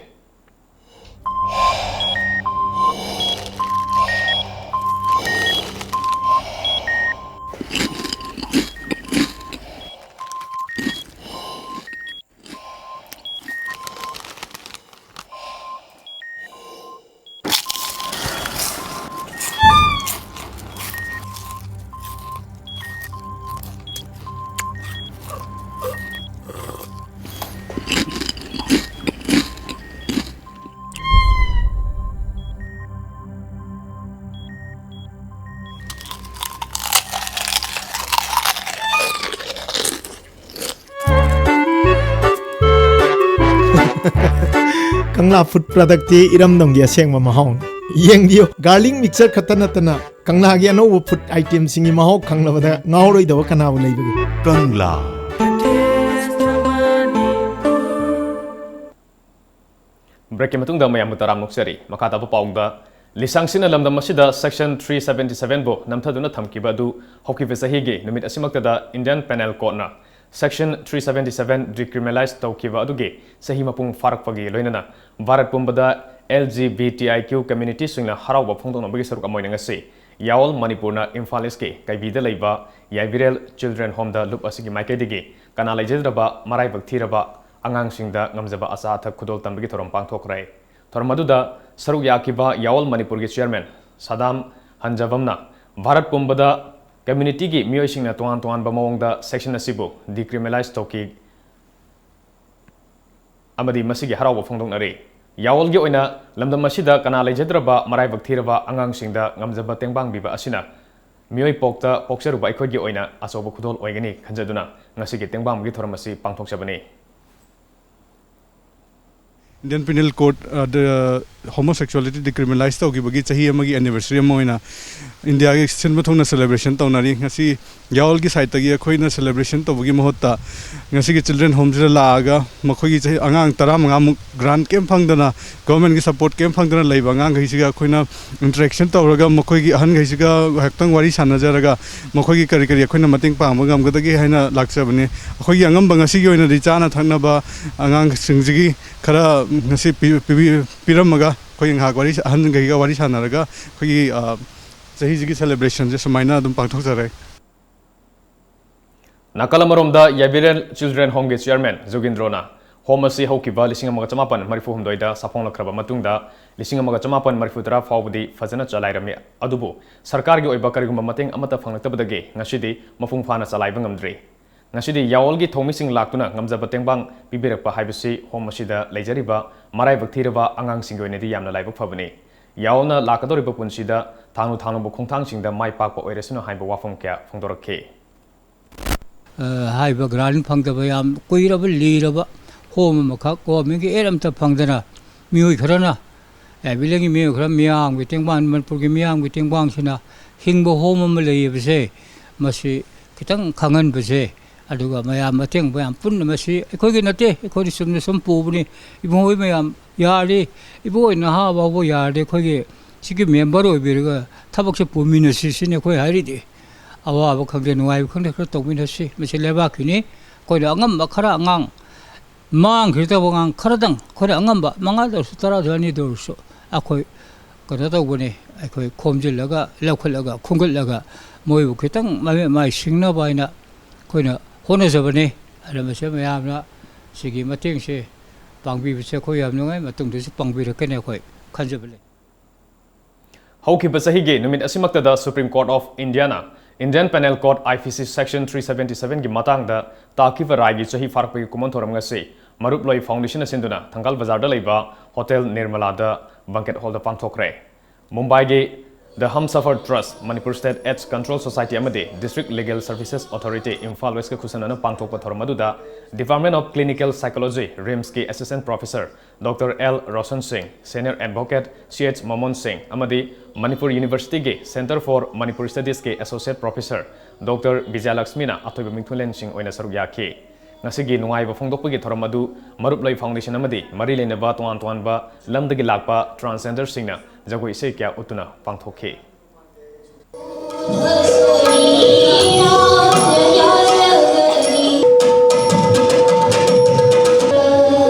ꯀꯪꯂꯥ ꯐꯨꯗ ꯄ꯭ꯔꯗꯛꯇꯤ ꯏꯔꯝꯗꯝꯒꯤ ꯑꯁꯦꯡꯕ ꯃꯍꯥꯎꯅꯤ꯫ ꯌꯦꯡꯕꯤꯌꯨ, ꯒꯥꯔꯂꯤꯛ ꯃꯤꯛꯆꯔ ꯈꯛꯇ ꯅꯠꯇꯅ ꯀꯪꯂꯥꯒꯤ ꯑꯅꯧꯕ ꯐꯨꯗ ꯑꯥꯏꯇꯦꯝꯁꯤꯡꯒꯤ ꯃꯍꯥꯎ ꯈꯪꯂꯕꯗ ꯉꯥꯎꯔꯣꯏꯗꯕ ꯀꯅꯥꯕꯨ ꯂꯩꯕꯒꯦ? ꯀꯪꯂꯥ꯫ Breakꯀꯤ ꯃꯇꯨꯡꯗ ꯃꯌꯥꯝꯕꯨ ꯇꯔꯥꯝꯅ ꯑꯣꯛꯆꯔꯤ꯫ ꯃꯈꯥ ꯇꯥꯕ ꯄꯥꯎꯗ, ꯂꯤꯁꯥꯡꯁꯤꯠꯅ ꯂꯝꯗꯝ ꯑꯁꯤꯗ Section three seventy seven ꯕꯨ ꯅꯝꯊꯗꯨꯅ ꯊꯝꯈꯤꯕ ꯑꯗꯨ ꯍꯧꯈꯤꯕ ꯆꯍꯤꯒꯤ ꯅꯨꯃꯤꯠ ꯑꯁꯤꯃꯛꯇꯗ Indian Penal Courtꯅ Section three seventy seven decriminalize ꯇꯧꯈꯤꯕ ꯑꯗꯨꯒꯤ ꯆꯍꯤ ꯃꯄꯨꯡ ꯐꯥꯔꯛꯄꯒꯤ ꯂꯣꯏꯅꯅ ꯚꯥꯔꯠ ꯄꯨꯝꯕꯗ L G B T I Q communityꯁꯤꯡꯅ ꯍꯔꯥꯎꯕ ꯐꯣꯡꯗꯣꯛꯅꯕꯒꯤ ꯁꯔꯨꯛ ꯑꯃ ꯑꯣꯏꯅ ꯉꯁꯤ ꯌꯥꯑꯣꯜ ꯃꯅꯤꯄꯨꯔꯅ ꯏꯝꯐꯥꯜ ꯏꯁꯀꯤ ꯀꯩꯕꯤꯗ ꯂꯩꯕ ꯌꯥꯏꯕꯤꯔꯦꯜ Children Homeꯗ ꯂꯨꯞ ꯑꯁꯤꯒꯤ ꯃꯥꯏꯀꯩꯗꯒꯤ ꯀꯅꯥ ꯂꯩꯖꯗ꯭ꯔꯕ ꯃꯔꯥꯏꯕꯛ ꯊꯤꯔꯕ ꯑꯉꯥꯡꯁꯤꯡꯗ ꯉꯝꯖꯕ ꯑꯆꯥ ꯑꯊꯛ ꯈꯨꯗꯣꯜ ꯇꯝꯕꯒꯤ ꯊꯧꯔꯝ ꯄꯥꯡꯊꯣꯛꯈ꯭ꯔꯦ꯫ ꯊꯧꯔꯝ ꯑꯗꯨꯗ ꯁꯔꯨꯛ ꯌꯥꯈꯤꯕ ꯌꯥꯑꯣꯜ ꯃꯅꯤꯄꯨꯔꯒꯤ chairman ꯁꯗꯥꯝ ꯍꯟꯖꯕꯝꯅ ꯚꯥꯔꯠ ꯄꯨꯝꯕꯗ communityꯒꯤ ꯃꯤꯑꯣꯏꯁꯤꯡꯅ ꯇꯣꯉꯥꯟ ꯇꯣꯉꯥꯟꯕ ꯃꯑꯣꯡꯗ section ꯑꯁꯤꯕꯨ decriminalize ꯇꯧꯈꯤ ꯑꯃꯗꯤ ꯃꯁꯤꯒꯤ ꯍꯔꯥꯎꯕ ꯐꯣꯡꯗꯣꯛꯅꯔꯤ꯫ ꯌꯥꯑꯣꯜꯒꯤ ꯑꯣꯏꯅ ꯂꯝꯗꯝ ꯑꯁꯤꯗ ꯀꯅꯥ ꯂꯩꯖꯗ꯭ꯔꯕ ꯃꯔꯥꯏꯕꯛ ꯊꯤꯔꯕ ꯑꯉꯥꯡꯁꯤꯡꯗ ꯉꯝꯖꯕ ꯇꯦꯡꯕꯥꯡ ꯄꯤꯕ ꯑꯁꯤꯅ ꯃꯤꯑꯣꯏ ꯄꯣꯛꯇ ꯄꯣꯛꯆꯔꯨꯕ ꯑꯩꯈꯣꯏꯒꯤ ꯑꯣꯏꯅ ꯑꯆꯧꯕ ꯈꯨꯗꯣꯜ ꯑꯣꯏꯒꯅꯤ ꯈꯟꯖꯗꯨꯅ ꯉꯁꯤꯒꯤ ꯇꯦꯡꯕꯥꯡꯕꯒꯤ ꯊꯧꯔꯝ ꯑꯁꯤ ꯄꯥꯡꯊꯣꯛꯆꯕꯅꯤ꯫ Indian Penal Code, uh, the homosexuality decriminalize ꯇꯧꯈꯤꯕꯒꯤ ꯆꯍꯤ ꯑꯃꯒꯤ anniversary ꯑꯃ ꯑꯣꯏꯅ ꯏꯟꯗꯤꯌꯥꯒꯤ ꯁꯤꯟꯕ ꯊꯨꯡꯅ celebration ꯇꯧꯅꯔꯤ꯫ ꯉꯁꯤ ꯌꯥꯑꯣꯜꯒꯤ side ꯇꯒꯤ ꯑꯩꯈꯣꯏꯅ celebration ꯇꯧꯕꯒꯤ ꯃꯍꯨꯠꯇ ꯉꯁꯤꯒꯤ children home ꯁꯤꯗ ꯂꯥꯛꯑꯒ ꯃꯈꯣꯏꯒꯤ ꯆꯍꯤ ꯑꯉꯥꯡ ꯇꯔꯥꯃꯉꯥꯃꯨꯛ grant ꯀꯩꯝ ꯐꯪꯗꯅ, government ꯀꯤ support ꯀꯩꯝ ꯐꯪꯗꯅ ꯂꯩꯕ ꯑꯉꯥꯡꯈꯩꯁꯤꯒ ꯑꯩꯈꯣꯏꯅ interaction ꯇꯧꯔꯒ ꯃꯈꯣꯏꯒꯤ ꯑꯍꯟꯈꯩꯁꯤꯒ ꯉꯥꯏꯍꯥꯛꯇꯪ ꯋꯥꯔꯤ ꯁꯥꯟꯅꯖꯔꯒ ꯃꯈꯣꯏꯒꯤ ꯀꯔꯤ ꯀꯔꯤ ꯑꯩꯈꯣꯏꯅ ꯃꯇꯦꯡ ꯄꯥꯡꯕ ꯉꯝꯒꯗꯒꯦ ꯍꯥꯏꯅ ꯂꯥꯛꯆꯕꯅꯤ꯫ ꯑꯩꯈꯣꯏꯒꯤ ꯑꯉꯝꯕ ꯉꯁꯤꯒꯤ ꯑꯣꯏꯅꯗꯤ ꯆꯥꯅ ꯊꯛꯅꯕ ꯑꯉꯥꯡꯁꯤꯡꯁꯤꯒꯤ ꯈꯔ ꯉꯁꯤ ꯄꯤ-, ꯄꯤꯕꯤ-, ꯄꯤꯔꯝꯃꯒ ꯑꯩꯈꯣꯏ ꯉꯥꯏꯍꯥꯛ ꯋꯥꯔꯤ, ꯑꯍꯟꯈꯩꯒ ꯋꯥꯔꯤ ꯁꯥꯟꯅꯔꯒ ꯑꯩꯈꯣꯏꯒꯤ, ꯑ, ꯆꯍꯤꯁꯤꯒꯤ celebration ꯁꯦ ꯁꯨꯃꯥꯏꯅ ꯑꯗꯨꯝ ꯄꯥꯡꯊꯣꯛꯆꯔꯦ꯫ ꯅꯥꯀꯜ ꯑꯃꯔꯣꯝꯗ ꯌꯥꯏꯕꯤꯔꯦꯜ Children Home ꯒꯤ chairman ꯖꯨꯒꯤꯟꯗ꯭ꯔꯣꯅ home ꯑꯁꯤ ꯍꯧꯈꯤꯕ ꯂꯤꯁꯤꯡ ꯑꯃꯒ ꯆꯃꯥꯄꯟ ꯃꯔꯤꯐꯨ ꯍꯨꯝꯗꯣꯏꯗ ꯁꯥꯐꯣꯡꯂꯛꯈ꯭ꯔꯕ ꯃꯇꯨꯡꯗ ꯂꯤꯁꯤꯡ ꯑꯃꯒ ꯆꯃꯥꯄꯟ ꯃꯔꯤꯐꯨ ꯇꯔꯥ ꯐꯥꯎꯕꯗꯤ ꯐꯖꯅ ꯆꯂꯥꯏꯔꯝꯃꯤ, ꯑꯗꯨꯕꯨ ꯁꯔꯀꯥꯔꯒꯤ ꯑꯣꯏꯕ ꯀꯔꯤꯒꯨꯝꯕ ꯃꯇꯦꯡ ꯑꯃꯠꯇ ꯐꯪꯂꯛꯇꯕꯗꯒꯤ ꯉꯁꯤꯗꯤ ꯃꯄꯨꯡ ꯐꯥꯅ ꯆꯂꯥꯏꯕ ꯉꯝꯗ꯭ꯔꯤ꯫ ꯉꯁꯤꯗꯤ ꯌꯥꯑꯣꯜꯒꯤ ꯊꯧꯃꯤꯁꯤꯡ ꯂꯥꯛꯇꯨꯅ ꯉꯝꯖꯕ ꯇꯦꯡꯕꯥꯡ ꯄꯤꯕꯤꯔꯛꯄ ꯍꯥꯏꯕꯁꯤ home ꯑꯁꯤꯗ ꯂꯩꯖꯔꯤꯕ ꯃꯔꯥꯏꯕꯛ ꯊꯤꯔꯕ ꯑꯉꯥꯡꯁꯤꯡꯒꯤ ꯑꯣꯏꯅꯗꯤ ꯌꯥꯝꯅ ꯂꯥꯏꯕꯛ ꯐꯕꯅꯤ꯫ ꯌꯥꯑꯣꯜꯅ ꯂꯥꯛꯀꯗꯧꯔꯤꯕ ꯄꯨꯟꯁꯤꯗ ꯊꯥꯡꯂꯨ ꯊꯥꯡꯂꯨꯕ ꯈꯣꯡꯊꯥꯡꯁꯤꯡꯗ ꯃꯥꯏ ꯄꯥꯛꯄ ꯑꯣꯏꯔꯁꯅꯨ ꯍꯥꯏꯕ ꯋꯥꯐꯝ ꯀꯌꯥ ꯐꯣꯡꯗꯣꯔꯛꯈꯤ꯫ ꯑ, ꯍꯥꯏꯔꯤꯕ grant ꯐꯪꯗꯕ ꯌꯥꯝ ꯀꯨꯏꯔꯕ ꯂꯤꯔꯕ home ꯑꯃꯈꯛ government ꯀꯤ aid ꯑꯝꯇ ꯐꯪꯗꯅ ꯃꯤꯑꯣꯏ ꯈꯔꯅ, ꯑꯦ, village ꯀꯤ ꯃꯤꯑꯣꯏ ꯈꯔ ꯃꯤꯌꯥꯝꯒꯤ ꯇꯦꯡꯕꯥꯡ, ꯃꯅꯤꯄꯨꯔꯒꯤ ꯃꯤꯌꯥꯝꯒꯤ ꯇꯦꯡꯕꯥꯡꯁꯤꯅ ꯍꯤꯡꯕ home ꯑꯃ ꯂꯩꯌꯦꯕꯁꯦ, ꯃꯁꯤ ꯈꯤꯇꯪ ꯈꯪꯍꯟꯕꯁꯦ, ꯑꯗꯨꯒ ꯃꯌꯥꯝ ꯃꯇꯦꯡ ꯃꯌꯥꯝ ꯄꯨꯟꯅ, ꯃꯁꯤ ꯑꯩꯈꯣꯏꯒꯤ ꯅꯠꯇꯦ, ꯑꯩꯈꯣꯏꯗꯤ ꯆꯨꯝꯅ ꯁꯨꯝ ꯄꯨꯕꯅꯤ꯫ ꯏꯕꯨꯡꯉꯣ ꯃꯌꯥꯝ ꯌꯥꯔꯗꯤ ꯏꯕꯨꯡꯉꯣ ꯅꯍꯥ ꯐꯥꯎꯕ ꯌꯥꯔꯗꯤ ꯑꯩꯈꯣꯏꯒꯤ ꯁꯤꯒꯤ member ꯑꯣꯏꯕꯤꯔꯒ ꯊꯕꯛꯁꯦ ꯄꯨꯃꯤꯟꯅꯁꯤ ꯁꯤꯅꯤ ꯑꯩꯈꯣꯏ ꯍꯥꯏꯔꯤꯗꯤ꯫ ꯑꯋꯥꯕ ꯈꯪꯗꯦ, ꯅꯨꯡꯉꯥꯏꯕ ꯈꯪꯗꯦ, ꯈꯔ ꯇꯧꯃꯤꯟꯅꯁꯤ꯫ ꯃꯁꯤ ꯂꯩꯕꯥꯛꯀꯤꯅꯤ꯫ ꯑꯩꯈꯣꯏꯅ ꯑꯉꯝꯕ ꯈꯔ ꯑꯉꯥꯡ ꯃꯥꯡꯈꯤꯗꯕ ꯑꯉꯥꯡ ꯈꯔꯗꯪ ꯑꯩꯈꯣꯏꯅ ꯑꯉꯝꯕ ꯃꯉꯥꯗ ꯑꯣꯏꯔꯁꯨ ꯇꯔꯥꯗ ꯑꯅꯤꯗ ꯑꯣꯏꯔꯁꯨ ꯑꯩꯈꯣꯏ ꯀꯩꯅꯣ ꯇꯧꯕꯅꯤ, ꯑꯩꯈꯣꯏ ꯈꯣꯝꯖꯤꯜꯂꯒ, ꯂꯧꯈꯠꯂꯒ, ꯈꯣꯝꯒꯠꯂꯒ ꯃꯣꯏꯕꯨ ꯈꯤꯇꯪ ꯃꯃꯤꯠ ꯃꯥꯏ ꯁꯤꯡꯅꯕ ꯍꯥꯏꯅ ꯑꯩꯈꯣꯏꯅ ꯍꯣꯠꯅꯖꯕꯅꯤ꯫ ꯑꯗꯨꯅ ꯃꯁꯤ ꯃꯌꯥꯝꯅ ꯁꯤꯒꯤ ꯃꯇꯦꯡꯁꯦ ꯄꯥꯡꯕꯤꯕꯁꯦ ꯑꯩꯈꯣꯏ ꯌꯥꯝ ꯅꯨꯡꯉꯥꯏ꯫ ꯃꯇꯨꯡꯗꯁꯨ ꯄꯥꯡꯕꯤꯔꯛꯀꯅꯤ ꯑꯩꯈꯣꯏ ꯈꯟꯖꯕ ꯂꯩ꯫ ꯍꯧꯈꯤꯕ ꯆꯍꯤꯒꯤ ꯅꯨꯃꯤꯠ ꯑꯁꯤꯃꯛꯇꯗ Supreme Court of Indiaꯅ Indian Penal Code, I P C, Section three seventy seven ꯒꯤ ꯃꯇꯥꯡꯗ ꯇꯥꯈꯤꯕ ꯔꯥꯏꯒꯤ ꯆꯍꯤ ꯐꯥꯔꯛꯄꯒꯤ ꯀꯨꯝꯑꯣꯟ ꯊꯧꯔꯝ ꯉꯁꯤ ꯃꯔꯨꯞꯂꯣꯏ Foundation ꯁꯤꯟꯗꯨꯅ ꯊꯪꯒꯥꯜ ꯕꯖꯥꯔꯗ ꯂꯩꯕ Hotel Nirmalaꯗ banquet hallꯗ ꯄꯥꯡꯊꯣꯛꯈ꯭ꯔꯦ꯫ ꯃꯨꯝꯕꯥꯏꯒꯤ The Humsafar Trust, Manipur State AIDS Control Society ꯑꯃꯗꯤ District Legal Services Authority, Imphal ꯋꯦꯁꯀ ꯈꯨꯠꯁꯝꯅꯅ ꯄꯥꯡꯊꯣꯛꯄ ꯊꯧꯔꯝ ꯑꯗꯨꯗ Department of Clinical Psychology, ꯔꯤꯝꯁꯀꯤ Assistant Professor Doctor L Roshan ꯁꯤꯡ, Senior Advocate C H ꯃꯣꯃꯣꯟ ꯁꯤꯡ ꯑꯃꯗꯤ ꯃꯅꯤꯄꯨꯔ ꯌꯨꯅꯤꯚꯔꯁꯤꯇꯤꯒꯤ Centre for Manipur Studiesꯀꯤ Associate Professor Doctor ꯕꯤꯖꯌꯂꯛꯁꯃꯤꯅ ꯑꯊꯣꯏꯕ ꯃꯤꯡꯊꯣꯜꯂꯦꯟꯁꯤꯡ ꯑꯣꯏꯅ ꯁꯔꯨꯛ ꯌꯥꯈꯤ꯫ ꯉꯁꯤꯒꯤ ꯅꯨꯡꯉꯥꯏꯕ ꯐꯣꯡꯗꯣꯛꯄꯒꯤ ꯊꯧꯔꯝ ꯑꯗꯨ ꯃꯔꯨꯞ ꯂꯩ ꯐꯥꯎꯟꯗꯦꯁꯟ ꯑꯃꯗꯤ ꯃꯔꯤ ꯂꯩꯅꯕ ꯇꯣꯉꯥꯟ ꯇꯣꯉꯥꯟꯕ ꯂꯝꯗꯒꯤ ꯂꯥꯛꯄ ꯇ꯭ꯔꯥꯟꯁꯖꯦꯟꯗꯔꯁꯤꯡꯅ ꯖꯒꯣꯏ ꯏꯁꯩ ꯀꯌꯥ ꯎꯠꯇꯨꯅ ꯄꯥꯡꯊꯣꯛꯈꯤ꯫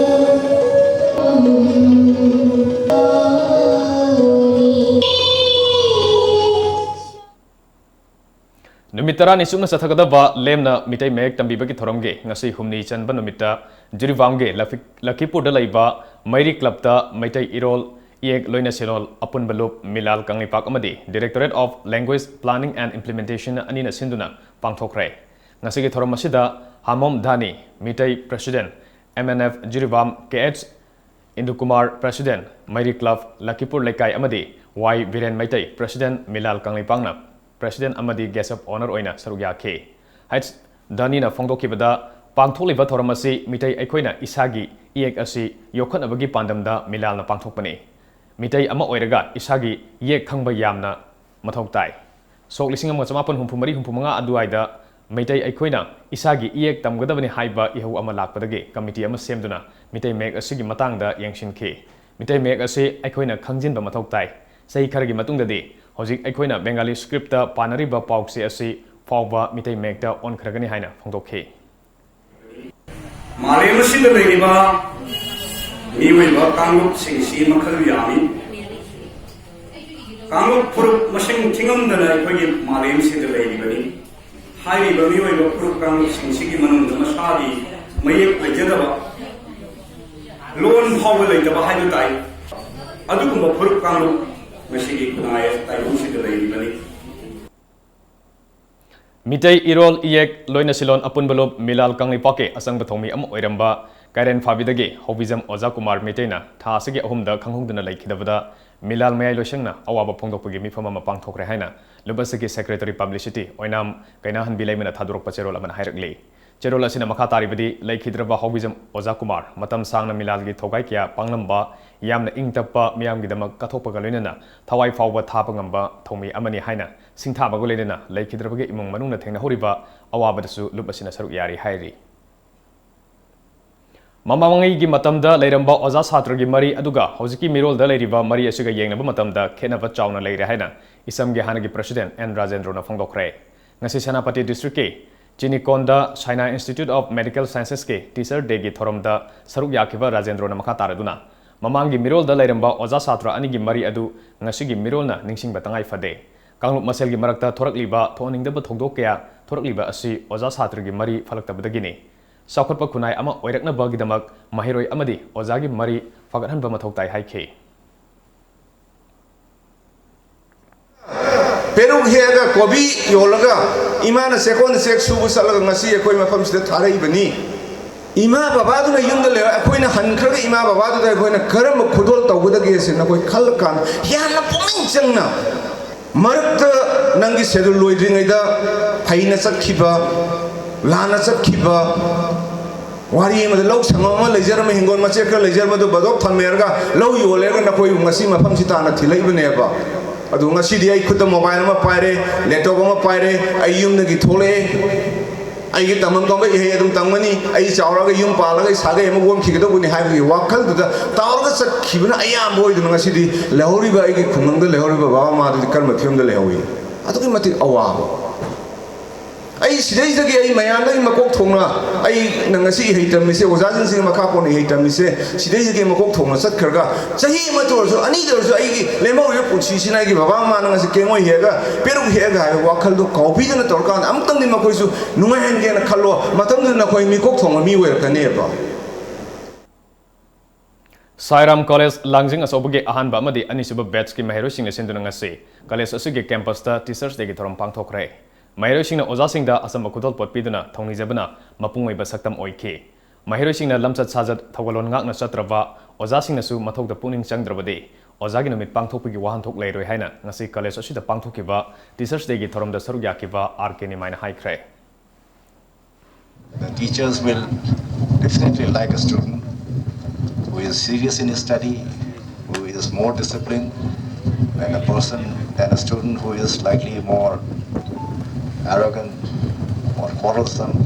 ꯅꯨꯃꯤꯠ ꯇꯔꯥꯅꯤ ꯆꯨꯞꯅ ꯆꯠꯊꯒꯗꯕ ꯂꯦꯝꯅ ꯃꯤꯇꯩ ꯃꯌꯦꯛ ꯇꯝꯕꯤꯕꯒꯤ ꯊꯧꯔꯝꯒꯤ ꯉꯁꯤ ꯍꯨꯝꯅꯤ ꯆꯟꯕ ꯅꯨꯃꯤꯠꯇ ꯖꯤꯔꯤꯕꯥꯝꯒꯤ ꯂꯐꯤ-, ꯂꯈꯤꯄꯨꯔꯗ ꯂꯩꯕ ꯃꯩꯔꯤ ꯀ꯭ꯂꯕꯇ ꯃꯩꯇꯩ ꯏꯔꯣꯜ ꯏꯌꯦꯛ ꯂꯣꯏꯅ ꯁꯤꯂꯣꯜ ꯑꯄꯨꯟꯕ ꯂꯨꯞ ꯃꯤꯂꯥꯜ ꯀꯪꯂꯩꯄꯥꯛ ꯑꯃꯗꯤ Directorate of Language Planning and Implementation ꯑꯅꯤꯅ ꯁꯤꯟꯗꯨꯅ ꯄꯥꯡꯊꯣꯛꯈ꯭ꯔꯦ꯫ ꯉꯁꯤꯒꯤ ꯊꯧꯔꯝ ꯑꯁꯤꯗ Hamom Dhani, Meitei President, M N F ꯖꯤꯔꯤꯕꯥꯝ K H Indukumar, President, Meiri club, Lakhipur Leikai ꯑꯃꯗꯤ ꯋꯥꯏ ꯕꯤꯔꯦꯟ ꯃꯩꯇꯩ, President, ꯃꯤꯂꯥꯜ ꯀꯪꯂꯩꯄꯥꯛꯅ President ꯑꯃꯗꯤ Guest of Honour ꯑꯣꯏꯅ ꯁꯔꯨꯛ ꯌꯥꯈꯤ꯫ ꯍꯩꯆ ꯙꯥꯅꯤꯅ ꯐꯣꯡꯗꯣꯛꯈꯤꯕꯗ, ꯄꯥꯡꯊꯣꯛꯂꯤꯕ ꯊꯧꯔꯝ ꯑꯁꯤ ꯃꯤꯇꯩ ꯑꯩꯈꯣꯏꯅ ꯏꯁꯥꯒꯤ ꯏꯌꯦꯛ ꯑꯁꯤ ꯌꯣꯛꯈꯠꯅꯕꯒꯤ ꯄꯥꯟꯗꯝꯗ ꯃꯤꯂꯥꯜꯅ ꯄꯥꯡꯊꯣꯛꯄꯅꯤ꯫ ꯃꯤꯇꯩ ꯑꯃ ꯑꯣꯏꯔꯒ ꯏꯁꯥꯒꯤ ꯏꯌꯦꯛ ꯈꯪꯕ ꯌꯥꯝꯅ ꯃꯊꯧ ꯇꯥꯏ꯫ ꯁꯣꯛ ꯂꯤꯁꯤꯡ ꯑꯃꯒ ꯆꯃꯥꯄꯟ ꯍꯨꯝꯐꯨ ꯃꯔꯤ ꯍꯨꯝꯐꯨ ꯃꯉꯥ ꯑꯗꯨꯋꯥꯏꯗ ꯃꯩꯇꯩ ꯑꯩꯈꯣꯏꯅ ꯏꯁꯥꯒꯤ ꯏꯌꯦꯛ ꯇꯝꯒꯗꯕꯅꯤ ꯍꯥꯏꯕ ꯏꯍꯧ ꯑꯃ ꯂꯥꯛꯄꯗꯒꯤ ꯀꯃꯤꯇꯤ ꯑꯃ ꯁꯦꯝꯗꯨꯅ ꯃꯤꯇꯩ ꯃꯌꯦꯛ ꯑꯁꯤꯒꯤ ꯃꯇꯥꯡꯗ ꯌꯦꯡꯁꯤꯟꯈꯤ꯫ ꯃꯤꯇꯩ ꯃꯌꯦꯛ ꯑꯁꯤ ꯑꯩꯈꯣꯏꯅ ꯈꯪꯖꯤꯟꯕ ꯃꯊꯧ ꯇꯥꯏ꯫ ꯆꯍꯤ ꯈꯔꯒꯤ ꯃꯇꯨꯡꯗꯗꯤ ꯍꯧꯖꯤꯛ ꯑꯩꯈꯣꯏꯅ ꯕꯦꯡꯒꯥꯂꯤ ꯁ꯭ꯀ꯭ꯔꯤꯞꯇ ꯄꯥꯅꯔꯤꯕ ꯄꯥꯎꯆꯦ ꯑꯁꯤ ꯐꯥꯎꯕ ꯃꯤꯇꯩ ꯃꯌꯦꯛꯇ ꯑꯣꯟꯈ꯭ꯔꯒꯅꯤ ꯍꯥꯏꯅ ꯐꯣꯡꯗꯣꯛꯈꯤ꯫ ꯃꯥꯂꯦꯝ ꯑꯁꯤꯗ ꯂꯩꯔꯤꯕ ꯃꯤꯑꯣꯏꯕ ꯀꯥꯡꯂꯨꯞꯁꯤꯡꯁꯤ ꯃꯈꯜ ꯌꯥꯝꯃꯤ꯫ ꯀꯥꯡꯂꯨꯞ ꯐꯨꯔꯨꯞ ꯃꯁꯤꯡ ꯊꯤꯉꯝꯗꯅ ꯑꯩꯈꯣꯏꯒꯤ ꯃꯥꯂꯦꯝꯁꯤꯗ ꯂꯩꯔꯤꯕꯅꯤ꯫ ꯍꯥꯏꯔꯤꯕ ꯃꯤꯑꯣꯏꯕ ꯐꯨꯔꯨꯞ ꯀꯥꯡꯂꯨꯞꯁꯤꯡꯁꯤꯒꯤ ꯃꯅꯨꯡꯗ ꯃꯁꯥꯒꯤ ꯃꯌꯦꯛ ꯂꯩꯖꯗꯕ, ꯂꯣꯟ ꯐꯥꯎꯕ ꯂꯩꯇꯕ ꯍꯥꯏꯕ ꯇꯥꯏ꯫ ꯑꯗꯨꯒꯨꯝꯕ ꯐꯨꯔꯨꯞ ꯀꯥꯡꯂꯨꯞ ꯉꯁꯤꯒꯤ ꯈꯨꯟꯅꯥꯏ ꯇꯥꯏꯕꯪꯁꯤꯗ ꯂꯩꯔꯤꯕꯅꯤ꯫ ꯃꯤꯇꯩ ꯏꯔꯣꯜ ꯏꯌꯦꯛ ꯂꯣꯏꯅ ꯁꯤꯂꯣꯟ ꯑꯄꯨꯟꯕ ꯂꯨꯞ ꯃꯤꯂꯥꯜ ꯀꯪꯂꯩꯄꯥꯛꯀꯤ ꯑꯆꯪꯕ ꯊꯧꯃꯤ ꯑꯃ ꯑꯣꯏꯔꯝꯕ ꯀꯩꯔꯦꯟ ꯐꯥꯕꯤꯗꯒꯤ ꯍꯧꯕꯤꯖꯝ ꯑꯣꯖꯥ ꯀꯨꯃꯥꯔ ꯃꯩꯇꯩꯅ ꯊꯥ ꯑꯁꯤꯒꯤ ꯑꯍꯨꯝꯗ ꯈꯪꯍꯧꯗꯅ ꯂꯩꯈꯤꯗꯕꯗ ꯃꯤꯂꯥꯜ ꯃꯌꯥꯏ ꯂꯣꯏꯁꯪꯅ ꯑꯋꯥꯕ ꯐꯣꯡꯗꯣꯛꯄꯒꯤ ꯃꯤꯐꯝ ꯑꯃ ꯄꯥꯡꯊꯣꯛꯈ꯭ꯔꯦ ꯍꯥꯏꯅ ꯂꯨꯞ ꯑꯁꯤꯒꯤ Secretary Publicity ꯑꯣꯏꯅꯥꯝ ꯀꯩꯅꯥꯍꯟꯕꯤ ꯂꯩꯃꯅ ꯊꯥꯗꯣꯔꯛꯄ ꯆꯦꯔꯣꯜ ꯑꯃꯅ ꯍꯥꯏꯔꯛꯂꯤ꯫ ꯆꯦꯔꯣꯜ ꯑꯁꯤꯅ ꯃꯈꯥ ꯇꯥꯔꯤꯕꯗꯤ, ꯂꯩꯈꯤꯗ꯭ꯔꯕ ꯍꯥꯎꯕꯤꯖꯝ ꯑꯣꯖꯥ ꯀꯨꯃꯥꯔ ꯃꯇꯝ ꯁꯥꯡꯅ ꯃꯤꯂꯥꯜꯒꯤ ꯊꯧꯒꯥꯏ ꯀꯌꯥ ꯄꯥꯡꯂꯝꯕ, ꯌꯥꯝꯅ ꯏꯪ ꯇꯞꯄ, ꯃꯤꯌꯥꯝꯒꯤꯗꯃꯛ ꯀꯠꯊꯣꯛꯄꯒ ꯂꯣꯏꯅꯅ ꯊꯋꯥꯏ ꯐꯥꯎꯕ ꯊꯥꯕ ꯉꯝꯕ ꯊꯧꯃꯤ ꯑꯃꯅꯤ ꯍꯥꯏꯅ ꯁꯤꯡꯊꯥꯕꯒ ꯂꯣꯏꯅꯅ ꯂꯩꯈꯤꯗ꯭ꯔꯕꯒꯤ ꯏꯃꯨꯡ ꯃꯅꯨꯡꯅ ꯊꯦꯡꯅꯍꯧꯔꯤꯕ ꯑꯋꯥꯕꯗꯁꯨ ꯂꯨꯞ ꯑꯁꯤꯅ ꯁꯔꯨꯛ ꯌꯥꯔꯤ ꯍꯥꯏꯔꯤ꯫ ꯃꯃꯥꯡꯉꯩꯒꯤ ꯃꯇꯝꯗ ꯂꯩꯔꯝꯕ ꯑꯣꯖꯥ ꯁꯥꯇ꯭ꯔꯒꯤ ꯃꯔꯤ ꯑꯗꯨꯒ ꯍꯧꯖꯤꯛꯀꯤ ꯃꯤꯔꯣꯜꯗ ꯂꯩꯔꯤꯕ ꯃꯔꯤ ꯑꯁꯤꯒ ꯌꯦꯡꯅꯕ ꯃꯇꯝꯗ ꯈꯦꯠꯅꯕ ꯆꯥꯎꯅ ꯂꯩꯔꯦ ꯍꯥꯏꯅ ꯏꯁꯝꯒꯤ ꯍꯥꯟꯅꯒꯤ President ꯑꯦꯟ ꯔꯥꯖꯦꯟꯗ꯭ꯔꯣꯅ ꯐꯣꯡꯗꯣꯛꯈ꯭ꯔꯦ꯫ ꯉꯁꯤ ꯁꯦꯅꯥꯄꯇꯤ district ꯀꯤ ꯆꯤꯅꯤꯀꯣꯟꯗ China Institute of Medical Sciences ꯀꯤ Teacher Day ꯒꯤ ꯊꯧꯔꯝꯗ ꯁꯔꯨꯛ ꯌꯥꯈꯤꯕ ꯔꯥꯖꯦꯟꯗ꯭ꯔꯣꯅ ꯃꯈꯥ ꯇꯥꯔꯗꯨꯅ, ꯃꯃꯥꯡꯒꯤ ꯃꯤꯔꯣꯜꯗ ꯂꯩꯔꯝꯕ ꯑꯣꯖꯥ ꯁꯥꯇ꯭ꯔ ꯑꯅꯤꯒꯤ ꯃꯔꯤ ꯑꯗꯨ ꯉꯁꯤꯒꯤ ꯃꯤꯔꯣꯜꯅ ꯅꯤꯡꯁꯤꯡꯕ ꯇꯉꯥꯏ ꯐꯗꯦ꯫ ꯀꯥꯡꯂꯨꯞ ꯃꯁꯦꯜꯒꯤ ꯃꯔꯛꯇ ꯊꯣꯔꯛꯂꯤꯕ ꯊꯣꯛꯍꯟꯅꯤꯡꯗꯕ ꯊꯧꯗꯣꯛ ꯀꯌꯥ ꯊꯣꯔꯛꯂꯤꯕ ꯑꯁꯤ ꯑꯣꯖꯥ ꯁꯥꯇ꯭ꯔꯒꯤ ꯃꯔꯤ ꯐꯠꯂꯛꯇꯕꯗꯒꯤꯅꯤ꯫ ꯆꯥꯎꯈꯠꯄ ꯈꯨꯟꯅꯥꯏ ꯑꯃ ꯑꯣꯏꯔꯛꯅꯕꯒꯤꯗꯃꯛ ꯃꯍꯩꯔꯣꯏ ꯑꯃꯗꯤ ꯑꯣꯖꯥꯒꯤ ꯃꯔꯤ ꯐꯒꯠꯍꯟꯕ ꯃꯊꯧ ꯇꯥꯏ ꯍꯥꯏꯈꯤ꯫ ꯄꯦꯔꯨꯛ ꯍꯦꯛꯑꯒ, ꯀꯣꯕꯤ ꯌꯣꯜꯂꯒ, ꯏꯃꯥꯅ ꯆꯦꯛꯀꯣꯟꯗ ꯆꯦꯛ ꯁꯨꯕ ꯆꯠꯂꯒ ꯉꯁꯤ ꯑꯩꯈꯣꯏ ꯃꯐꯝꯁꯤꯗ ꯊꯥꯔꯛꯏꯕꯅꯤ꯫ ꯏꯃꯥ ꯕꯕꯥꯗꯨꯅ ꯌꯨꯝꯗ ꯂꯩ, ꯑꯩꯈꯣꯏꯅ ꯍꯟꯈ꯭ꯔꯒ ꯏꯃꯥ ꯕꯕꯥꯗꯨꯗ ꯑꯩꯈꯣꯏꯅ ꯀꯔꯝꯕ ꯈꯨꯗꯣꯜ ꯇꯧꯒꯗꯒꯦ ꯁꯤ ꯅꯈꯣꯏ ꯈꯜꯂꯀꯥꯟꯗ ꯌꯥꯝꯅ ꯄꯨꯛꯅꯤꯡ ꯆꯪꯅ, ꯃꯔꯛꯇ ꯅꯪꯒꯤ schedule ꯂꯣꯏꯗ꯭ꯔꯤꯉꯩꯗ ꯐꯩꯅ ꯆꯠꯈꯤꯕ, ꯂꯥꯟꯅ ꯆꯠꯈꯤꯕ, ꯋꯥꯔꯤ ꯑꯃꯗ ꯂꯧ ꯁꯪꯉꯝ ꯑꯃ ꯂꯩꯖꯔꯝꯃꯦ, ꯍꯤꯡꯒꯣꯜ ꯃꯆꯦꯠ ꯈꯔ ꯂꯩꯖꯔꯝꯕ ꯑꯗꯨ ꯕꯗꯣꯞ ꯊꯝꯃꯦꯔꯒ ꯂꯧ ꯌꯣꯜꯂꯦꯔꯒ ꯅꯈꯣꯏ ꯉꯁꯤ ꯃꯐꯝꯁꯤ ꯇꯥꯟꯅ ꯊꯤꯜꯂꯛꯏꯕꯅꯦꯕ꯫ ꯑꯗꯨ ꯉꯁꯤꯗꯤ ꯑꯩ ꯈꯨꯠꯇ mobile ꯑꯃ ꯄꯥꯏꯔꯦ, laptop ꯑꯃ ꯄꯥꯏꯔꯦ, ꯑꯩ ꯌꯨꯝꯗꯒꯤ ꯊꯣꯛꯂꯛꯑꯦ, ꯑꯩꯒꯤ ꯇꯝꯐꯝ ꯊꯣꯛꯄ ꯏꯍꯩ ꯑꯗꯨꯝ ꯇꯝꯒꯅꯤ, ꯑꯩ ꯆꯥꯎꯔꯒ ꯌꯨꯝ ꯄꯥꯜꯂꯒ ꯁꯥꯒꯩ ꯑꯃ ꯑꯣꯟꯈꯤꯒꯗꯧꯕꯅꯤ ꯍꯥꯏꯕꯒꯤ ꯋꯥꯈꯜꯗꯨꯗ ꯇꯥꯎꯔꯒ ꯆꯠꯈꯤꯕꯅ ꯑꯌꯥꯝꯕ ꯑꯣꯏꯗꯨꯅ ꯉꯁꯤꯗꯤ ꯂꯩꯍꯧꯔꯤꯕ ꯑꯩꯒꯤ ꯈꯨꯡꯒꯪꯗ ꯂꯩꯍꯧꯔꯤꯕ ꯕꯕꯥ ꯃꯃꯥꯗꯨꯗꯤ ꯀꯔꯝꯕ ꯐꯤꯕꯝꯗ ꯂꯩꯍꯧꯏ? ꯑꯗꯨꯛꯀꯤ ꯃꯇꯤꯛ ꯑꯋꯥꯕ꯫ ꯑꯩ ꯁꯤꯗꯩꯗꯒꯤ ꯑꯩ ꯃꯌꯥꯝꯗꯒꯤ ꯃꯀꯣꯛ ꯊꯣꯡꯅ ꯑꯩꯅ ꯉꯁꯤ ꯏꯍꯩ ꯇꯝꯃꯤꯁꯦ, ꯑꯣꯖꯥꯁꯤꯡꯁꯤꯒꯤ ꯃꯈꯥ ꯄꯣꯟꯅ ꯏꯍꯩ ꯇꯝꯃꯤꯁꯦ, ꯁꯤꯗꯩꯗꯒꯤ ꯃꯀꯣꯛ ꯊꯣꯡꯅ ꯆꯠꯈ꯭ꯔꯒ ꯆꯍꯤ ꯑꯃꯇ ꯑꯣꯏꯔꯁꯨ, ꯑꯅꯤꯗ ꯑꯣꯏꯔꯁꯨ ꯑꯩꯒꯤ ꯂꯦꯝꯍꯧꯔꯤꯕ ꯄꯨꯟꯁꯤꯁꯤꯅ ꯑꯩꯒꯤ ꯕꯕꯥ ꯃꯃꯥꯅ ꯉꯁꯤ ꯀꯦꯡꯉꯣꯏ ꯍꯦꯛꯑꯒ, ꯄꯦꯔꯨꯛ ꯍꯦꯛꯑꯒ ꯍꯥꯏꯕ ꯋꯥꯈꯜꯗꯣ ꯀꯥꯎꯕꯤꯗꯅ ꯇꯧꯔꯀꯥꯟꯗ ꯑꯃꯨꯛꯇꯪꯗꯤ ꯃꯈꯣꯏꯁꯨ ꯅꯨꯡꯉꯥꯏꯍꯟꯒꯦꯅ ꯈꯜꯂꯣ꯫ ꯃꯇꯝꯗꯨꯗ ꯅꯈꯣꯏ ꯃꯤꯀꯣꯛ ꯊꯣꯡꯕ ꯃꯤ ꯑꯣꯏꯔꯛꯀꯅꯦꯕ꯫ ꯁꯥꯏꯔꯥꯝ ꯀꯣꯂꯦꯖ ꯂꯥꯡꯖꯤꯡ ꯑꯆꯧꯕꯒꯤ ꯑꯍꯥꯟꯕ ꯑꯃꯗꯤ ꯑꯅꯤꯁꯨꯕ batch ꯀꯤ ꯃꯍꯩꯔꯣꯏꯁꯤꯡꯅ ꯁꯤꯟꯗꯨꯅ ꯉꯁꯤ ꯀꯣꯂꯦꯖ ꯑꯁꯤꯒꯤ campus ꯇ Teachers Day ꯒꯤ ꯊꯧꯔꯝ ꯄꯥꯡꯊꯣꯛꯈ꯭ꯔꯦ꯫ ꯃꯍꯩꯔꯣꯏꯁꯤꯡꯅ ꯑꯣꯖꯥꯁꯤꯡꯗ ꯑꯆꯝꯕ ꯈꯨꯗꯣꯜꯄꯣꯠ ꯄꯤꯗꯨꯅ ꯊꯧꯅꯤꯖꯕꯅ ꯃꯄꯨꯡ ꯑꯣꯏꯕ ꯁꯛꯇꯝ ꯑꯣꯏꯈꯤ꯫ ꯃꯍꯩꯔꯣꯏꯁꯤꯡꯅ ꯂꯝꯆꯠ ꯁꯥꯖꯠ ꯊꯧꯒꯜꯂꯣꯟ ꯉꯥꯛꯅ ꯆꯠꯇ꯭ꯔꯕ, ꯑꯣꯖꯥꯁꯤꯡꯅꯁꯨ ꯃꯊꯧꯗ ꯄꯨꯛꯅꯤꯡ ꯆꯪꯗ꯭ꯔꯕꯗꯤ ꯑꯣꯖꯥꯒꯤ ꯅꯨꯃꯤꯠ ꯄꯥꯡꯊꯣꯛꯄꯒꯤ ꯋꯥꯍꯟꯊꯣꯛ ꯂꯩꯔꯣꯏ ꯍꯥꯏꯅ ꯉꯁꯤ ꯀꯣꯂꯦꯖ ꯑꯁꯤꯗ ꯄꯥꯡꯊꯣꯛꯈꯤꯕ Teachers' Day ꯒꯤ ꯊꯧꯔꯝꯗ ꯁꯔꯨꯛ ꯌꯥꯈꯤꯕ ꯑꯥꯔ ꯀꯦ ꯅꯤꯃꯥꯏꯅ ꯍꯥꯏꯈ꯭ꯔꯦ꯫ The teachers will definitely like a student who is serious in his study, who is more disciplined than a person, than a student who is slightly more arrogant or quarrelsome.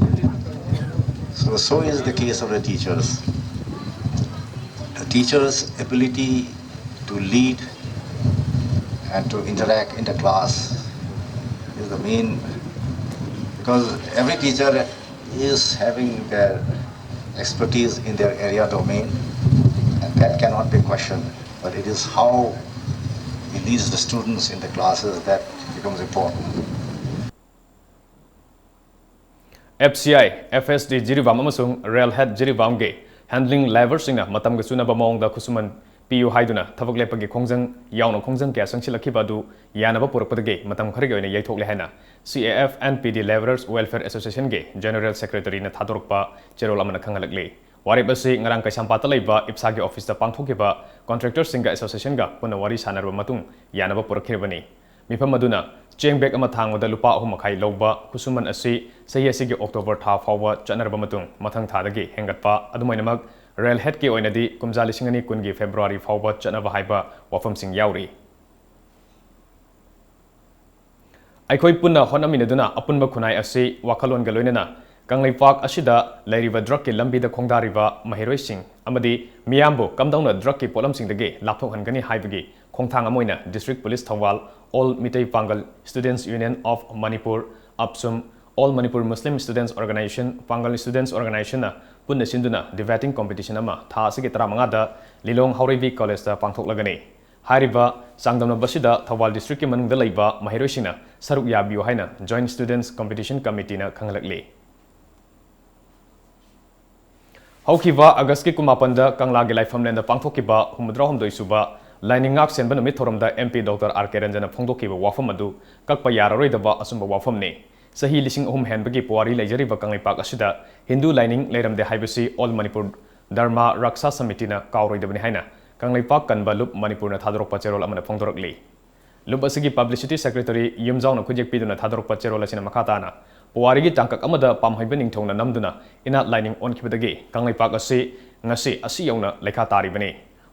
So, so is the case of the teachers. The teacher's ability to lead and to interact in the class is the main, because every teacher is having their expertise in their area domain, and that cannot be questioned. But it is how he leads the students in the classes that becomes important. F C I, F S D Jiribam ꯑꯃꯁꯨꯡ rail head ꯖꯤꯔꯤꯕꯥꯝꯒꯤ handling labourꯁꯤꯡꯅ ꯃꯇꯝꯒ ꯆꯨꯅꯕ ꯃꯑꯣꯡꯗ ꯈꯨꯠꯁꯨꯃꯟ ꯄꯤꯌꯨ ꯍꯥꯏꯗꯨꯅ ꯊꯕꯛ ꯂꯦꯞꯄꯒꯤ ꯈꯣꯡꯖꯪ ꯌꯥꯎꯅ ꯈꯣꯡꯖꯪ ꯀꯌꯥ ꯆꯪꯁꯤꯜꯂꯛꯈꯤꯕ ꯑꯗꯨ ꯌꯥꯅꯕ ꯄꯨꯔꯛꯄꯗꯒꯤ ꯃꯇꯝ ꯈꯔꯒꯤ ꯑꯣꯏꯅ ꯌꯩꯊꯣꯛꯂꯦ ꯍꯥꯏꯅ C A F N P D Labourers Welfare Associationꯒꯤ General Secretaryꯅ ꯊꯥꯗꯣꯔꯛꯄ ꯆꯦꯔꯣꯜ ꯑꯃꯅ ꯈꯪꯍꯜꯂꯛꯂꯤ꯫ ꯋꯥꯔꯦꯞ ꯑꯁꯤ ꯉꯔꯥꯡ ꯀꯩꯁꯥꯝꯄꯥꯠꯇ ꯂꯩꯕ ꯏꯞꯁꯥꯒꯤ ꯑꯣꯐꯤꯁꯇ ꯄꯥꯡꯊꯣꯛꯈꯤꯕ contractorꯁꯤꯡꯒ associationꯒ ꯄꯨꯟꯅ ꯋꯥꯔꯤ ꯁꯥꯟꯅꯔꯕ ꯃꯇꯨꯡ ꯌꯥꯅꯕ ꯄꯨꯔꯛꯈꯤꯕꯅꯤ꯫ ꯃꯤꯐꯝ ꯑꯗꯨꯅ ꯆꯦꯡ bag ꯑꯃ ꯊꯥꯡꯕꯗ ꯂꯨꯄꯥ ꯑꯍꯨꯝ ꯃꯈꯥꯏ ꯂꯧꯕ ꯈꯨꯠꯁꯨꯃꯟ ꯑꯁꯤ ꯆꯍꯤ ꯑꯁꯤꯒꯤ October ꯊꯥ ꯐꯥꯎꯕ ꯆꯠꯅꯔꯕ ꯃꯇꯨꯡ ꯃꯊꯪ ꯊꯥꯗꯒꯤ ꯍꯦꯟꯒꯠꯄ, ꯑꯗꯨꯃꯥꯏꯅꯃꯛ ꯔꯦꯜ ꯍꯦꯗꯀꯤ ꯑꯣꯏꯅꯗꯤ ꯀꯨꯝꯖꯥ ꯂꯤꯁꯤꯡ ꯑꯅꯤ ꯀꯨꯟꯒꯤ February ꯐꯥꯎꯕ ꯆꯠꯅꯕ ꯍꯥꯏꯕ ꯋꯥꯐꯝꯁꯤꯡ ꯌꯥꯎꯔꯤ꯫ ꯑꯩꯈꯣꯏ ꯄꯨꯟꯅ ꯍꯣꯠꯅꯃꯤꯟꯅꯗꯨꯅ ꯑꯄꯨꯟꯕ ꯈꯨꯟꯅꯥꯏ ꯑꯁꯤ ꯋꯥꯈꯜꯂꯣꯟꯒ ꯂꯣꯏꯅꯅ ꯀꯪꯂꯩꯄꯥꯛ ꯑꯁꯤꯗ ꯂꯩꯔꯤꯕ drugꯀꯤ ꯂꯝꯕꯤꯗ ꯈꯣꯡꯗꯥꯔꯤꯕ ꯃꯍꯩꯔꯣꯏꯁꯤꯡ ꯑꯃꯗꯤ ꯃꯤꯌꯥꯝꯕꯨ ꯀꯝꯗꯧꯅ drugꯀꯤ ꯄꯣꯠꯂꯝꯁꯤꯡꯗꯒꯤ ꯂꯥꯞꯊꯣꯛꯍꯟꯒꯅꯤ ꯍꯥꯏꯕꯒꯤ ꯈꯣꯡꯊꯥꯡ ꯑꯃ ꯑꯣꯏꯅ District Police Thoubal, All Meitei Pangal Students Union of Manipur, APSUM, All Manipur Muslim Students Organisation, Pangal Students Organisationꯅ ꯄꯨꯟꯅ ꯁꯤꯟꯗꯨꯅ debating competition ꯑꯃ ꯊꯥ ꯑꯁꯤꯒꯤ ꯇꯔꯥꯃꯉꯥꯗ ꯂꯤꯂꯣꯡ ꯍꯥꯎꯔꯩꯕꯤ ꯀꯣꯂꯦꯖꯇ ꯄꯥꯡꯊꯣꯛꯂꯒꯅꯤ꯫ ꯍꯥꯏꯔꯤꯕ ꯆꯥꯡꯗꯝꯅꯕ ꯑꯁꯤꯗ ꯊꯧꯕꯥꯜ districtꯀꯤ ꯃꯅꯨꯡꯗ ꯂꯩꯕ ꯃꯍꯩꯔꯣꯏꯁꯤꯡꯅ ꯁꯔꯨꯛ ꯌꯥꯕꯤꯌꯨ ꯍꯥꯏꯅ Joint Students Competition Committeeꯅ ꯈꯪꯍꯜꯂꯛꯂꯤ꯫ ꯍꯧꯈꯤꯕ Augustꯀꯤ ꯀꯨꯟꯃꯥꯄꯟꯗ ꯀꯪꯂꯥꯒꯤ ꯂꯥꯏꯐꯝꯂꯦꯟꯗ ꯄꯥꯡꯊꯣꯛꯈꯤꯕ ꯍꯨꯝꯐꯨꯇꯔꯥꯍꯨꯝꯗꯣꯏ ꯁꯨꯕ ꯂꯥꯏꯅꯤꯡ ꯉꯥꯛ ꯁꯦꯟꯕ ꯅꯨꯃꯤꯠ ꯊꯧꯔꯝꯗ M P Doctor R K Ranjanꯅ ꯐꯣꯡꯗꯣꯛꯈꯤꯕ ꯋꯥꯐꯝ ꯑꯗꯨ ꯀꯛꯄ ꯌꯥꯔꯔꯣꯏꯗꯕ ꯑꯆꯨꯝꯕ ꯋꯥꯐꯝꯅꯤ꯫ ꯆꯍꯤ ꯂꯤꯁꯤꯡ ꯑꯍꯨꯝ ꯍꯦꯟꯕꯒꯤ ꯄꯨꯋꯥꯔꯤ ꯂꯩꯖꯔꯤꯕ ꯀꯪꯂꯩꯄꯥꯛ ꯑꯁꯤꯗ ꯍꯤꯟꯗꯨ ꯂꯥꯏꯅꯤꯡ ꯂꯩꯔꯝꯗꯦ ꯍꯥꯏꯕꯁꯤ All Manipur Dharma Raksa Samitina ꯀꯥꯎꯔꯣꯏꯗꯕꯅꯤ ꯍꯥꯏꯅ ꯀꯪꯂꯩꯄꯥꯛ ꯀꯟꯕ ꯂꯨꯞ ꯃꯅꯤꯄꯨꯔꯅ ꯊꯥꯗꯣꯔꯛꯄ ꯆꯦꯔꯣꯜ ꯑꯃꯅ ꯐꯣꯡꯗꯣꯔꯛꯂꯤ꯫ ꯂꯨꯞ ꯑꯁꯤꯒꯤ publicity secretary ꯌꯨꯝꯖꯥꯎꯅ ꯈꯨꯠꯌꯦꯛ ꯄꯤꯗꯨꯅ ꯊꯥꯗꯣꯔꯛꯄ ꯆꯦꯔꯣꯜ ꯑꯁꯤꯅ ꯃꯈꯥ ꯇꯥꯅ ꯄꯨꯋꯥꯔꯤꯒꯤ ꯇꯥꯡꯀꯛ ꯑꯃꯗ ꯄꯥꯝꯍꯩꯕ ꯅꯤꯡꯊꯧꯅ ꯅꯝꯗꯨꯅ ꯏꯅꯥꯠ ꯂꯥꯏꯅꯤꯡ ꯑꯣꯟꯈꯤꯕꯗꯒꯤ ꯀꯪꯂꯩꯄꯥꯛ ꯑꯁꯤ ꯉꯁꯤ ꯑꯁꯤ ꯌꯧꯅ ꯂꯩꯈꯥ ꯇꯥꯔꯤꯕꯅꯤ꯫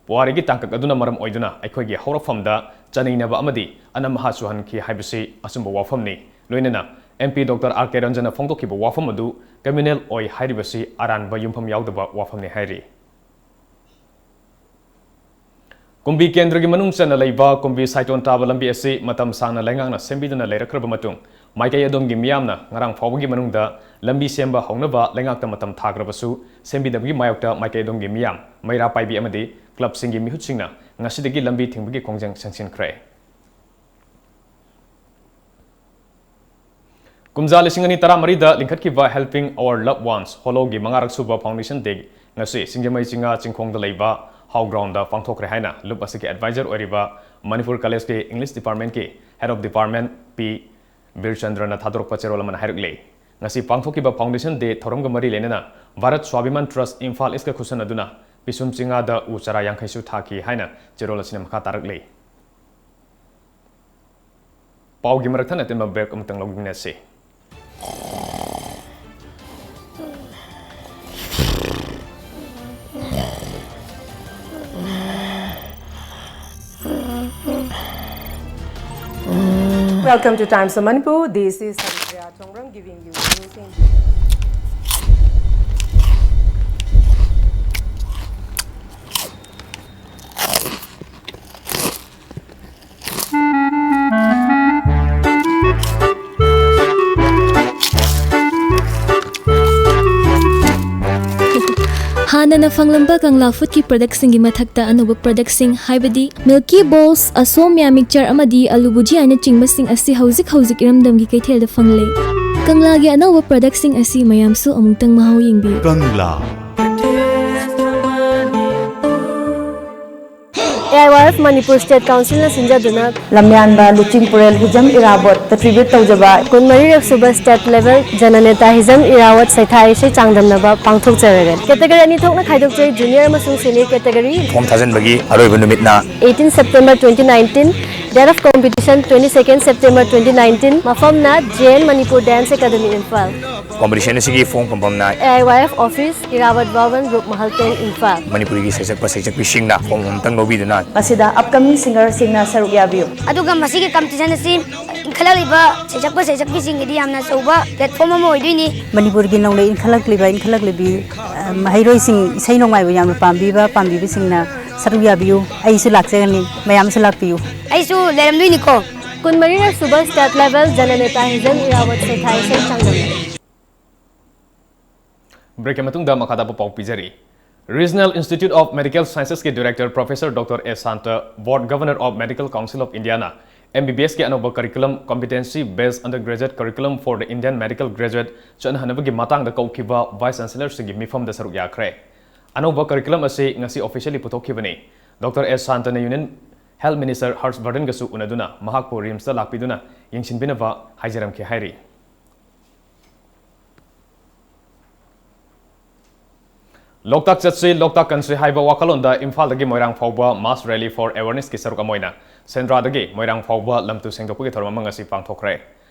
ꯄꯨꯋꯥꯔꯤꯒꯤ ꯇꯥꯡꯀꯛ ꯑꯗꯨꯅ ꯃꯔꯝ ꯑꯣꯏꯗꯨꯅ ꯑꯩꯈꯣꯏꯒꯤ ꯍꯧꯔꯛꯐꯝꯗ ꯆꯅꯩꯅꯕ ꯑꯃꯗꯤ ꯑꯅꯝ ꯑꯍꯥ ꯆꯨꯍꯟꯈꯤ ꯍꯥꯏꯕꯁꯤ ꯑꯆꯨꯝꯕ ꯋꯥꯐꯝꯅꯤ꯫ ꯂꯣꯏꯅꯅ M P Doctor R K Ranjan ꯅ ꯐꯣꯡꯗꯣꯛꯈꯤꯕ ꯋꯥꯐꯝ ꯑꯗꯨ communal ꯑꯣꯏ ꯍꯥꯏꯔꯤꯕꯁꯤ ꯑꯔꯥꯟꯕ ꯌꯨꯝꯐꯝ ꯌꯥꯎꯗꯕ ꯋꯥꯐꯝꯅꯤ ꯍꯥꯏꯔꯤ꯫ ꯀꯨꯝꯕꯤ ꯀꯦꯟꯗ꯭ꯔꯒꯤ ꯃꯅꯨꯡ ꯆꯟꯅ ꯂꯩꯕ ꯀꯨꯝꯕꯤ ꯁꯥꯏꯇꯣꯟ ꯇꯥꯕ ꯂꯝꯕꯤ ꯑꯁꯤ ꯃꯇꯝ ꯁꯥꯡꯅ ꯂꯩꯉꯥꯛꯅ ꯁꯦꯝꯕꯤꯗꯨꯅ ꯂꯩꯔꯛꯈ꯭ꯔꯕ ꯃꯇꯨꯡ, ꯃꯥꯏꯀꯩ ꯑꯗꯣꯝꯒꯤ ꯃꯤꯌꯥꯝꯅ ꯉꯔꯥꯡ ꯐꯥꯎꯕꯒꯤ ꯃꯅꯨꯡꯗ ꯂꯝꯕꯤ ꯁꯦꯝꯕ ꯍꯧꯅꯕ ꯂꯩꯉꯥꯛꯇ ꯃꯇꯝ ꯊꯥꯈ꯭ꯔꯕꯁꯨ, ꯁꯦꯝꯕꯤꯗꯕꯒꯤ ꯃꯥꯌꯣꯛꯇ ꯃꯥꯏꯀꯩ ꯑꯗꯣꯝꯒꯤ ꯃꯤꯌꯥꯝ, ꯃꯩꯔꯥ ꯄꯥꯏꯕꯤ ꯑꯃꯗꯤ club ꯁꯤꯡꯒꯤ ꯃꯤꯍꯨꯠꯁꯤꯡꯅ ꯉꯁꯤꯗꯒꯤ ꯂꯝꯕꯤ ꯊꯤꯡꯕꯒꯤ ꯈꯣꯡꯖꯪ ꯁꯦꯡꯁꯤꯟꯈ꯭ꯔꯦ꯫ ꯀꯨꯝꯖꯥ ꯂꯤꯁꯤꯡ ꯑꯅꯤ ꯇꯔꯥꯃꯔꯤꯗ ꯂꯤꯡꯈꯠꯈꯤꯕ Helping Our Loved Ones, ꯍꯣꯂꯣꯒꯤ ꯃꯉꯥꯔꯛ ꯁꯨꯕ Foundation Day ꯉꯁꯤ ꯁꯤꯡꯖꯃꯩ ꯆꯤꯡꯉꯥ ꯆꯤꯡꯈꯣꯡꯗ ꯂꯩꯕ ꯍꯥꯎ ground ꯗ ꯄꯥꯡꯊꯣꯛꯈ꯭ꯔꯦ ꯍꯥꯏꯅ ꯂꯨꯞ ꯑꯁꯤꯒꯤ advisor ꯑꯣꯏꯔꯤꯕ ꯃꯅꯤꯄꯨꯔ College ꯀꯤ English Department ꯀꯤ Head of Department ꯄꯤ ꯕꯤꯔꯆꯟꯗ꯭ꯔꯅ ꯊꯥꯗꯣꯔꯛꯄ ꯆꯦꯔꯣꯜ ꯑꯃꯅ ꯍꯥꯏꯔꯛꯂꯤ꯫ ꯉꯁꯤ ꯄꯥꯡꯊꯣꯛꯈꯤꯕ Foundation Day ꯊꯧꯔꯝꯒ ꯃꯔꯤ ꯂꯩꯅꯅ ꯚꯥꯔꯠ ꯁ꯭ꯋꯥꯚꯤꯃꯥꯟ Trust ꯏꯝꯐꯥꯜ East ꯀ ꯈꯨꯠꯁꯟꯅꯗꯨꯅ ꯄꯤꯁꯨꯝ ꯆꯤꯡꯉꯥꯗ ꯎ ꯆꯥꯔꯥ ꯌꯥꯡꯈꯩꯁꯨ ꯊꯥꯈꯤ ꯍꯥꯏꯅ ꯆꯦꯔꯣꯜ ꯑꯁꯤꯅ ꯃꯈꯥ ꯇꯥꯔꯛꯂꯤ꯫ ꯄꯥꯎꯒꯤ ꯃꯔꯛ ꯊꯠꯅ ꯑꯇꯦꯟꯕ break ꯑꯃꯇꯪ ꯂꯧꯃꯤꯟꯅꯁꯤ꯫ Welcome to Times of Manipur. This is Haripriya Chongbrang giving you news in ꯍꯥꯟꯅꯅ ꯐꯪꯂꯝꯕ ꯀꯪꯂꯥ ꯐꯨꯗꯀꯤ productꯁꯤꯡꯒꯤ ꯃꯊꯛꯇ ꯑꯅꯧꯕ productꯁꯤꯡ, ꯍꯥꯏꯕꯗꯤ Milky Balls, ꯑꯁꯣꯝꯌꯥ mixture ꯑꯃꯗꯤ ꯑꯂꯨ ꯕꯨꯖꯤꯌꯥꯅꯆꯤꯡꯕꯁꯤꯡ ꯑꯁꯤ ꯍꯧꯖꯤꯛ ꯍꯧꯖꯤꯛ ꯏꯔꯝꯗꯝꯒꯤ ꯀꯩꯊꯦꯜꯗ ꯐꯪꯂꯦ꯫ ꯀꯪꯂꯥꯒꯤ ꯑꯅꯧꯕ productꯁꯤꯡ ꯑꯁꯤ ꯃꯌꯥꯝꯁꯨ ꯑꯃꯨꯛꯇꯪ ꯃꯍꯥꯎ ꯌꯦꯡꯕꯤꯌꯨ꯫ ꯀꯪꯂꯥ꯫ ꯑꯦ ꯑꯥꯏ ꯋꯥꯏ ꯃꯅꯤꯄꯨꯔ ꯁ꯭ꯇꯦꯠ ꯀꯥꯎꯟꯁꯤꯜꯅ ꯁꯤꯟꯖꯗꯨꯅ ꯂꯝꯌꯥꯟꯕ ꯂꯨꯆꯤꯡ ꯄꯨꯔꯦꯜ ꯍꯤꯖꯝ ꯏꯔꯥꯕꯣꯠꯇ tribute ꯇꯧꯖꯕ ꯀꯨꯟꯃꯔꯤꯔꯛ ꯁꯨꯕ ꯁ꯭ꯇꯦꯠ ꯂꯦꯚꯦꯜ ꯖꯅꯅꯦꯇꯥ ꯍꯤꯖꯝ ꯏꯔꯥꯋꯠ ꯁꯩꯊꯥ ꯏꯁꯩ ꯆꯥꯡꯗꯝꯅꯕ ꯄꯥꯡꯊꯣꯛꯆꯔꯒꯅꯤ꯫ ꯀꯦꯇꯦꯒꯣꯔꯤ ꯑꯅꯤ ꯊꯣꯛꯅ ꯈꯥꯏꯗꯣꯛꯆꯩ, ꯖꯨꯅꯤꯌꯔ ꯑꯃꯁꯨꯡ ꯁꯦꯅꯤꯌꯔ ꯀꯦꯇꯦꯒꯣꯔꯤ꯫ ꯐꯣꯝ ꯊꯥꯖꯤꯟꯕꯒꯤ ꯑꯔꯣꯏꯕ ꯅꯨꯃꯤꯠꯅ eighteen September twenty nineteen, date of competition twenty second September twenty nineteen, ꯃꯐꯝꯅ J N Manipur dance academy Imphal. Competition ꯑꯁꯤꯒꯤ ꯐꯣꯡ ꯐꯝꯐꯝꯅ A I Y F office, Airavat Bhavan, group ꯃꯍꯜ ꯇꯦꯟ, ꯏꯝꯐꯥꯜ꯫ ꯃꯅꯤꯄꯨꯔꯒꯤ ꯁꯩꯁꯛꯄ ꯁꯩꯁꯛꯄꯤꯁꯤꯡꯅ ꯐꯣꯝ ꯑꯃꯇꯪ ꯂꯧꯕꯤꯗꯨꯅ ꯃꯁꯤꯗ ꯑꯞꯀꯃꯤꯡ ꯁꯤꯡꯒꯔꯁꯤꯡꯅ ꯁꯔꯨꯛ ꯌꯥꯕꯤꯌꯨ꯫ ꯑꯗꯨꯒ ꯃꯁꯤꯒꯤ ꯀꯝꯄꯤꯇꯤꯁꯟ ꯑꯁꯤ ꯏꯟꯈꯠꯂꯛꯂꯤꯕ ꯁꯩꯁꯛꯄ ꯁꯩꯁꯛꯄꯤꯁꯤꯡꯒꯤꯗꯤ ꯌꯥꯝꯅ ꯑꯆꯧꯕ ꯄ꯭ꯂꯦꯠꯐꯣꯝ ꯑꯃ ꯑꯣꯏꯗꯣꯏꯅꯤ꯫ ꯃꯅꯤꯄꯨꯔꯒꯤ ꯅꯧꯅ ꯏꯟꯈꯠꯂꯛꯂꯤꯕ ꯏꯟꯈꯠꯂꯛꯂꯤꯕꯤ ꯑ, ꯃꯍꯩꯔꯣꯏꯁꯤꯡ, ꯏꯁꯩ ꯅꯣꯡꯃꯥꯏꯕꯨ ꯌꯥꯝꯅ ꯄꯥꯝꯕꯤꯕ ꯄꯥꯝꯕꯤꯕꯁꯤꯡꯅ ꯁꯔꯨꯛ ꯌꯥꯕꯤꯌꯨ꯫ ꯑꯩꯁꯨ ꯂꯥꯛꯆꯒꯅꯤ, ꯃꯌꯥꯝꯁꯨ ꯂꯥꯛꯄꯤꯌꯨ꯫ ꯑꯩꯁꯨ ꯂꯩꯔꯝꯗꯣꯏꯅꯤꯀꯣ꯫ ꯀꯨꯟꯃꯔꯤꯔꯛ ꯁꯨꯕ ꯁ꯭ꯇꯦꯠ ꯂꯦꯚꯦꯜ ꯖꯅꯅꯦꯇꯥ ꯍꯤꯖꯝ ꯏꯔꯥꯕꯠ ꯁꯩꯊꯥ ꯏꯁꯩ ꯆꯥꯡꯗꯝꯅꯕ꯫ ꯕ꯭ꯔꯦꯛꯀꯤ ꯃꯇꯨꯡꯗ ꯃꯈꯥ ꯇꯥꯕ ꯄꯥꯎ ꯄꯤꯖꯔꯤ꯫ Regional Institute of Medical Sciences ꯀꯤ Director Professor Doctor S Santa, Board Governor of Medical Council of India ꯅ M B B S ꯀꯤ ꯑꯅꯧꯕ curriculum, Competency Based Undergraduate Curriculum for the Indian Medical Graduate ꯆꯠꯅꯍꯟꯅꯕꯒꯤ ꯃꯇꯥꯡꯗ ꯀꯧꯈꯤꯕ Vice Chancellor ꯁꯤꯡꯒꯤ ꯃꯤꯐꯝꯗ ꯁꯔꯨꯛ ꯌꯥꯈ꯭ꯔꯦ꯫ ꯑꯅꯧꯕ curriculum ꯑꯁꯤ ꯉꯁꯤ officially ꯄꯨꯊꯣꯛꯈꯤꯕꯅꯤ꯫ ꯗꯣꯛꯇꯔ ꯑꯦꯁ ꯁꯥꯟꯇꯅ Union Health Minister ꯍꯔꯁ ꯕꯔꯙꯟꯒꯁꯨ ꯎꯅꯗꯨꯅ ꯃꯍꯥꯛꯄꯨ ꯔꯤꯝꯁꯇ ꯂꯥꯛꯄꯤꯗꯨꯅ ꯌꯦꯡꯁꯤꯟꯕꯤꯅꯕ ꯍꯥꯏꯖꯔꯝꯈꯤ ꯍꯥꯏꯔꯤ꯫ ꯂꯣꯛꯇꯥꯛ ꯆꯠꯁꯤ, ꯂꯣꯛꯇꯥꯛ ꯀꯟꯁꯤ ꯍꯥꯏꯕ ꯋꯥꯈꯜꯂꯣꯟꯗ ꯏꯝꯐꯥꯜꯗꯒꯤ ꯃꯣꯏꯔꯥꯡ ꯐꯥꯎꯕ Mass Rally for Awareness ꯀꯤ ꯁꯔꯨꯛ ꯑꯃ ꯑꯣꯏꯅ ꯁꯦꯟꯗ꯭ꯔꯥꯗꯒꯤ ꯃꯣꯏꯔꯥꯡ ꯐꯥꯎꯕ ꯂꯝꯇꯨ ꯁꯦꯡꯗꯣꯛꯄꯒꯤ ꯊꯧꯔꯝ ꯑꯃ ꯉꯁꯤ ꯄꯥꯡꯊꯣꯛꯈ꯭ꯔꯦ꯫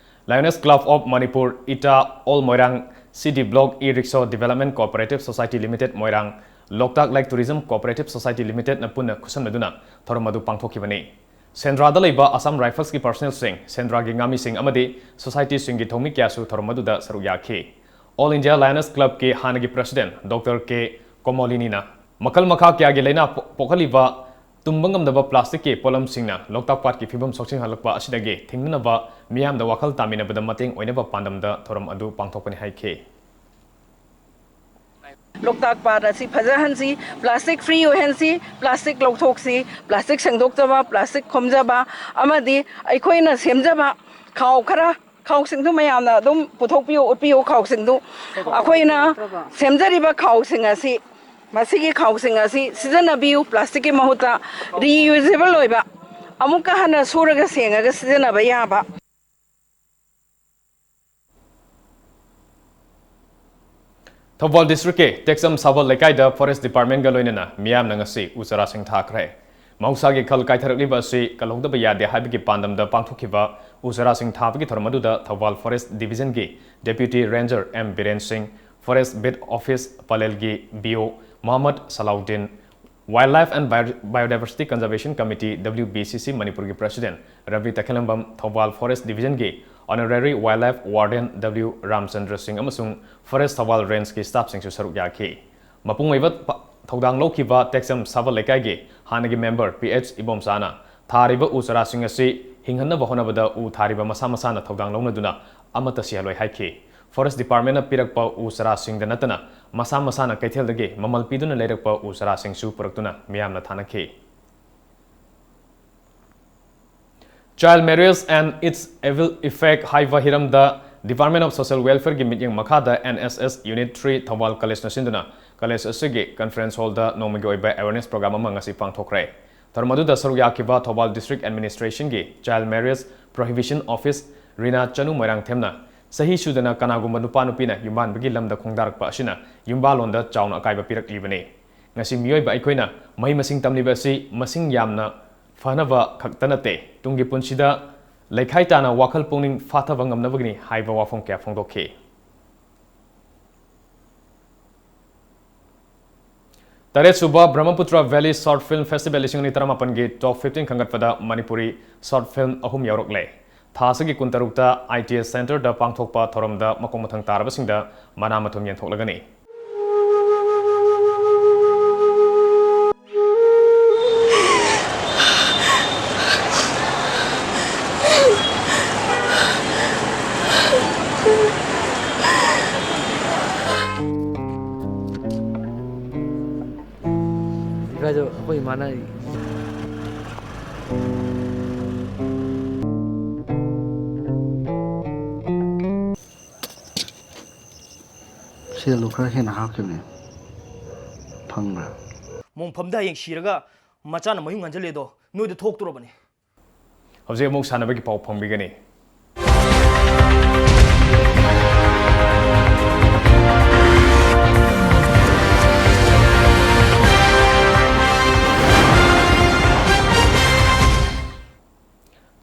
Lions Club of Manipur, ꯏꯇꯥ, All Moirang, C D Block, E-Rickshaw Development Cooperative Society Limited ꯃꯣꯏꯔꯥꯡ, ꯂꯣꯛꯇꯥꯛ Lake Tourism Cooperative Society Limited ꯅ ꯄꯨꯟꯅ ꯈꯨꯠꯁꯝꯅꯗꯨꯅ ꯊꯧꯔꯝ ꯑꯗꯨ ꯄꯥꯡꯊꯣꯛꯈꯤꯕꯅꯤ꯫ ꯁꯦꯟꯗ꯭ꯔꯥꯗ ꯂꯩꯕ Assam Rifles ꯀꯤ personnel ꯁꯤꯡ, ꯁꯦꯟꯗ꯭ꯔꯥꯒꯤ ꯉꯥꯃꯤꯁꯤꯡ ꯑꯃꯗꯤ society ꯁꯤꯡꯒꯤ ꯊꯧꯃꯤ ꯀꯌꯥꯁꯨ ꯊꯧꯔꯝ ꯑꯗꯨꯗ ꯁꯔꯨꯛ ꯌꯥꯈꯤ꯫ All India Lions Club ꯀꯤ ꯍꯥꯟꯅꯒꯤ president ꯗꯣꯛꯇꯔ ꯀꯦ ꯀꯣꯃꯣꯂꯤꯅꯤꯅ ꯃꯈꯜ ꯃꯈꯥ ꯀꯌꯥꯒꯤ ꯂꯥꯏꯅꯥ ꯄꯣ-, ꯄꯣꯛꯍꯜꯂꯤꯕ ꯇꯨꯝꯕ ꯉꯝꯗꯕ plastic ꯀꯤ ꯄꯣꯠꯂꯝꯁꯤꯡꯅ ꯂꯣꯛꯇꯥꯛ ꯄꯥꯠꯀꯤ ꯐꯤꯕꯝ ꯁꯣꯛꯆꯤꯟꯍꯜꯂꯛꯄ ꯑꯁꯤꯗꯒꯤ ꯊꯤꯡꯅꯅꯕ ꯃꯤꯌꯥꯝꯗ ꯋꯥꯈꯜ ꯇꯥꯃꯤꯟꯅꯕꯗ ꯃꯇꯦꯡ ꯑꯣꯏꯅꯕ ꯄꯥꯟꯗꯝꯗ ꯊꯧꯔꯝ ꯑꯗꯨ ꯄꯥꯡꯊꯣꯛꯄꯅꯤ ꯍꯥꯏꯈꯤ꯫ ꯂꯣꯛꯇꯥꯛ ꯄꯥꯠ ꯑꯁꯤ ꯐꯖꯍꯟꯁꯤ, plastic free ꯑꯣꯏꯍꯟꯁꯤ, plastic ꯂꯧꯊꯣꯛꯁꯤ, plastic ꯁꯦꯡꯗꯣꯛꯆꯕ, plastic ꯈꯣꯝꯖꯕ ꯑꯃꯗꯤ ꯑꯩꯈꯣꯏꯅ ꯁꯦꯝꯖꯕ ꯈꯥꯎ ꯈꯔ, ꯈꯥꯎꯁꯤꯡꯗꯨ ꯃꯌꯥꯝꯅ ꯑꯗꯨꯝ ꯄꯨꯊꯣꯛꯄꯤꯌꯨ, ꯎꯠꯄꯤꯌꯨ꯫ ꯈꯥꯎꯁꯤꯡꯗꯨ ꯑꯩꯈꯣꯏꯅ ꯁꯦꯝꯖꯔꯤꯕ ꯈꯥꯎꯁꯤꯡ ꯑꯁꯤ ꯃꯁꯤꯒꯤ ꯈꯥꯎꯁꯤꯡ ꯑꯁꯤ ꯁꯤꯖꯤꯟꯅꯕꯤꯌꯨ꯫ ꯄ꯭ꯂꯥꯁꯇꯤꯛꯀꯤ ꯃꯍꯨꯠꯇ ꯔꯤꯌꯨꯖꯦꯕꯜ ꯑꯣꯏꯕ, ꯑꯃꯨꯛꯀ ꯍꯟꯅ ꯁꯨꯔꯒ ꯁꯦꯡꯉꯒ ꯁꯤꯖꯤꯟꯅꯕ ꯌꯥꯕ꯫ ꯊꯧꯕꯥꯜ ꯗꯤꯁꯇ꯭ꯔꯤꯛꯀꯤ ꯇꯦꯛꯆꯝ ꯁꯥꯕꯜ ꯂꯩꯀꯥꯏꯗ ꯐꯣꯔꯦꯁ ꯗꯤꯄꯥꯔꯠꯃꯦꯟꯒ ꯂꯣꯏꯅꯅ ꯃꯤꯌꯥꯝꯅ ꯉꯁꯤ ꯎ ꯆꯥꯔꯥꯁꯤꯡ ꯊꯥꯈ꯭ꯔꯦ꯫ ꯃꯍꯧꯁꯥꯒꯤ ꯈꯜ ꯀꯥꯏꯊꯔꯛꯂꯤꯕ ꯑꯁꯤ ꯀꯜꯍꯧꯗꯕ ꯌꯥꯗꯦ ꯍꯥꯏꯕꯒꯤ ꯄꯥꯟꯗꯝꯗ ꯄꯥꯡꯊꯣꯛꯈꯤꯕ ꯎ ꯆꯥꯔꯥꯁꯤꯡ ꯊꯥꯕꯒꯤ ꯊꯧꯔꯝ ꯑꯗꯨꯗ ꯊꯧꯕꯥꯜ ꯐꯣꯔꯦꯁ ꯗꯤꯕꯤꯖꯟꯒꯤ deputy ranger M Biren Singh, forest beat office ꯄꯂꯦꯜꯒꯤ BO Mohammad Salauddin, Wildlife and Bio-, Biodiversity Conservation Committee, W B C C ꯃꯅꯤꯄꯨꯔꯒꯤ ꯄ꯭ꯔꯁꯤꯗꯦꯟ ꯔꯕꯤ ꯇꯈꯦꯂꯝꯕꯝ, ꯊꯧꯕꯥꯜ ꯐꯣꯔꯦꯁ ꯗꯤꯕꯤꯖꯟꯒꯤ honorary wildlife warden W Ramchandra Singh ꯑꯃꯁꯨꯡ ꯐꯣꯔꯦꯁ ꯊꯧꯕꯥꯜ ꯔꯦꯟꯖꯀꯤ ꯁ꯭ꯇꯥꯐꯁꯤꯡꯁꯨ ꯁꯔꯨꯛ ꯌꯥꯈꯤ꯫ ꯃꯄꯨꯡ ꯑꯣꯏꯕ ꯄ-, ꯊꯧꯗꯥꯡ ꯂꯧꯈꯤꯕ ꯇꯦꯛꯆꯝ ꯁꯥꯕꯜ ꯂꯩꯀꯥꯏꯒꯤ ꯍꯥꯟꯅꯒꯤ ꯃꯦꯝꯕꯔ ꯄꯤ ꯑꯩꯆ ꯏꯕꯣꯝꯆꯥꯅ ꯊꯥꯔꯤꯕ ꯎ ꯆꯥꯔꯥꯁꯤꯡ ꯑꯁꯤ ꯍꯤꯡꯍꯟꯅꯕ ꯍꯣꯠꯅꯕꯗ ꯎ ꯊꯥꯔꯤꯕ ꯃꯁꯥ ꯃꯁꯥꯅ ꯊꯧꯗꯥꯡ ꯂꯧꯅꯗꯨꯅ ꯑꯃꯠꯇ ꯁꯤꯍꯜꯂꯣꯏ ꯍꯥꯏꯈꯤ꯫ ꯐꯣꯔꯦꯁ ꯗꯤꯄꯥꯔꯠꯃꯦꯟꯅ ꯄꯤꯔꯛꯄ ꯎ ꯆꯥꯔꯥꯁꯤꯡꯗ ꯅꯠꯇꯅ ꯃꯁꯥ ꯃꯁꯥꯅ ꯀꯩꯊꯦꯜꯗꯒꯤ ꯃꯃꯜ ꯄꯤꯗꯨꯅ ꯂꯩꯔꯛꯄ ꯎ ꯆꯥꯔꯥꯁꯤꯡꯁꯨ ꯄꯨꯔꯛꯇꯨꯅ ꯃꯤꯌꯥꯝꯅ ꯊꯥꯅꯈꯤ꯫ Child Marriage and Its Evil Effect ꯍꯥꯏꯕ ꯍꯤꯔꯝꯗ Department of Social Welfareꯒꯤ ꯃꯤꯠꯌꯦꯡ ꯃꯈꯥꯗ N S S Unit three Thoubal ꯀꯣꯂꯦꯖꯅ ꯁꯤꯟꯗꯨꯅ ꯀꯣꯂꯦꯖ ꯑꯁꯤꯒꯤ conference hallꯗ ꯅꯣꯡꯃꯒꯤ ꯑꯣꯏꯕ awareness program ꯑꯃ ꯉꯁꯤ ꯄꯥꯡꯊꯣꯛꯈ꯭ꯔꯦ꯫ ꯊꯧꯔꯝ ꯑꯗꯨꯗ ꯁꯔꯨꯛ ꯌꯥꯈꯤꯕ Thoubal District Administrationꯒꯤ Child Marriage Prohibition Office ꯔꯤꯅꯥ ꯆꯅꯨ ꯃꯣꯏꯔꯥꯡꯊꯦꯝꯅ ꯆꯍꯤ ꯁꯨꯗꯅ ꯀꯅꯥꯒꯨꯝꯕ ꯅꯨꯄꯥ ꯅꯨꯄꯤꯅ ꯌꯨꯝꯕꯥꯟꯕꯒꯤ ꯂꯝꯗ ꯈꯣꯡꯗꯥꯔꯛꯄ ꯑꯁꯤꯅ ꯌꯨꯝꯕꯥꯜꯂꯣꯟꯗ ꯆꯥꯎꯅ ꯑꯀꯥꯏꯕ ꯄꯤꯔꯛꯂꯤꯕꯅꯤ꯫ ꯉꯁꯤ ꯃꯤꯑꯣꯏꯕ ꯑꯩꯈꯣꯏꯅ ꯃꯍꯩ ꯃꯁꯤꯡ ꯇꯝꯂꯤꯕ ꯑꯁꯤ ꯃꯁꯤꯡ ꯌꯥꯝꯅ ꯐꯅꯕ ꯈꯛꯇ ꯅꯠꯇꯦ, ꯇꯨꯡꯒꯤ ꯄꯨꯟꯁꯤꯗ ꯂꯩꯈꯥꯏ ꯇꯥꯅ ꯋꯥꯈꯜ ꯄꯨꯛꯅꯤꯡ ꯐꯥꯊꯕ ꯉꯝꯅꯕꯒꯤꯅꯤ ꯍꯥꯏꯕ ꯋꯥꯐꯝ ꯀꯌꯥ ꯐꯣꯡꯗꯣꯛꯈꯤ꯫ ꯇꯔꯦꯠꯁꯨꯕ Brahmaputra Valley Short Film Festival ꯂꯤꯁꯤꯡ ꯑꯅꯤ ꯇꯔꯥꯃꯥꯄꯟꯒꯤ top fifteen ꯈꯟꯒꯠꯄꯗ Manipuri short film ꯑꯍꯨꯝ ꯌꯥꯎꯔꯛꯂꯦ꯫ ꯊꯥ ꯑꯁꯤꯒꯤ ꯀꯨꯟꯇꯔꯨꯛꯇ I T S Centreꯗ ꯄꯥꯡꯊꯣꯛꯄ ꯊꯧꯔꯝꯗ ꯃꯈꯣꯡ ꯃꯊꯪ ꯇꯥꯔꯕꯁꯤꯡꯗ ꯃꯅꯥ ꯃꯊꯨꯝ ꯌꯦꯟꯊꯣꯛꯂꯒꯅꯤ꯫ ꯏꯀꯥꯏꯖꯕ ꯑꯩꯈꯣꯏ ꯏꯃꯥꯅ꯫ ꯁꯦꯜꯗꯣ ꯈꯔ ꯍꯦꯟꯅ ꯍꯥꯞꯈꯤꯕꯅꯦ꯫ ꯃꯣꯡꯐꯝꯗ ꯍꯌꯦꯡ ꯁꯤꯔꯒ ꯃꯆꯥꯅ ꯃꯌꯨꯝ ꯍꯟꯖꯜꯂꯦꯗꯣ ꯅꯣꯏꯗ ꯊꯣꯛꯇꯣꯔꯕꯅꯤ꯫ ꯍꯧꯖꯤꯛ ꯑꯃꯨꯛ ꯁꯥꯟꯅꯕꯒꯤ ꯄꯥꯎ ꯐꯪꯕꯤꯒꯅꯤ꯫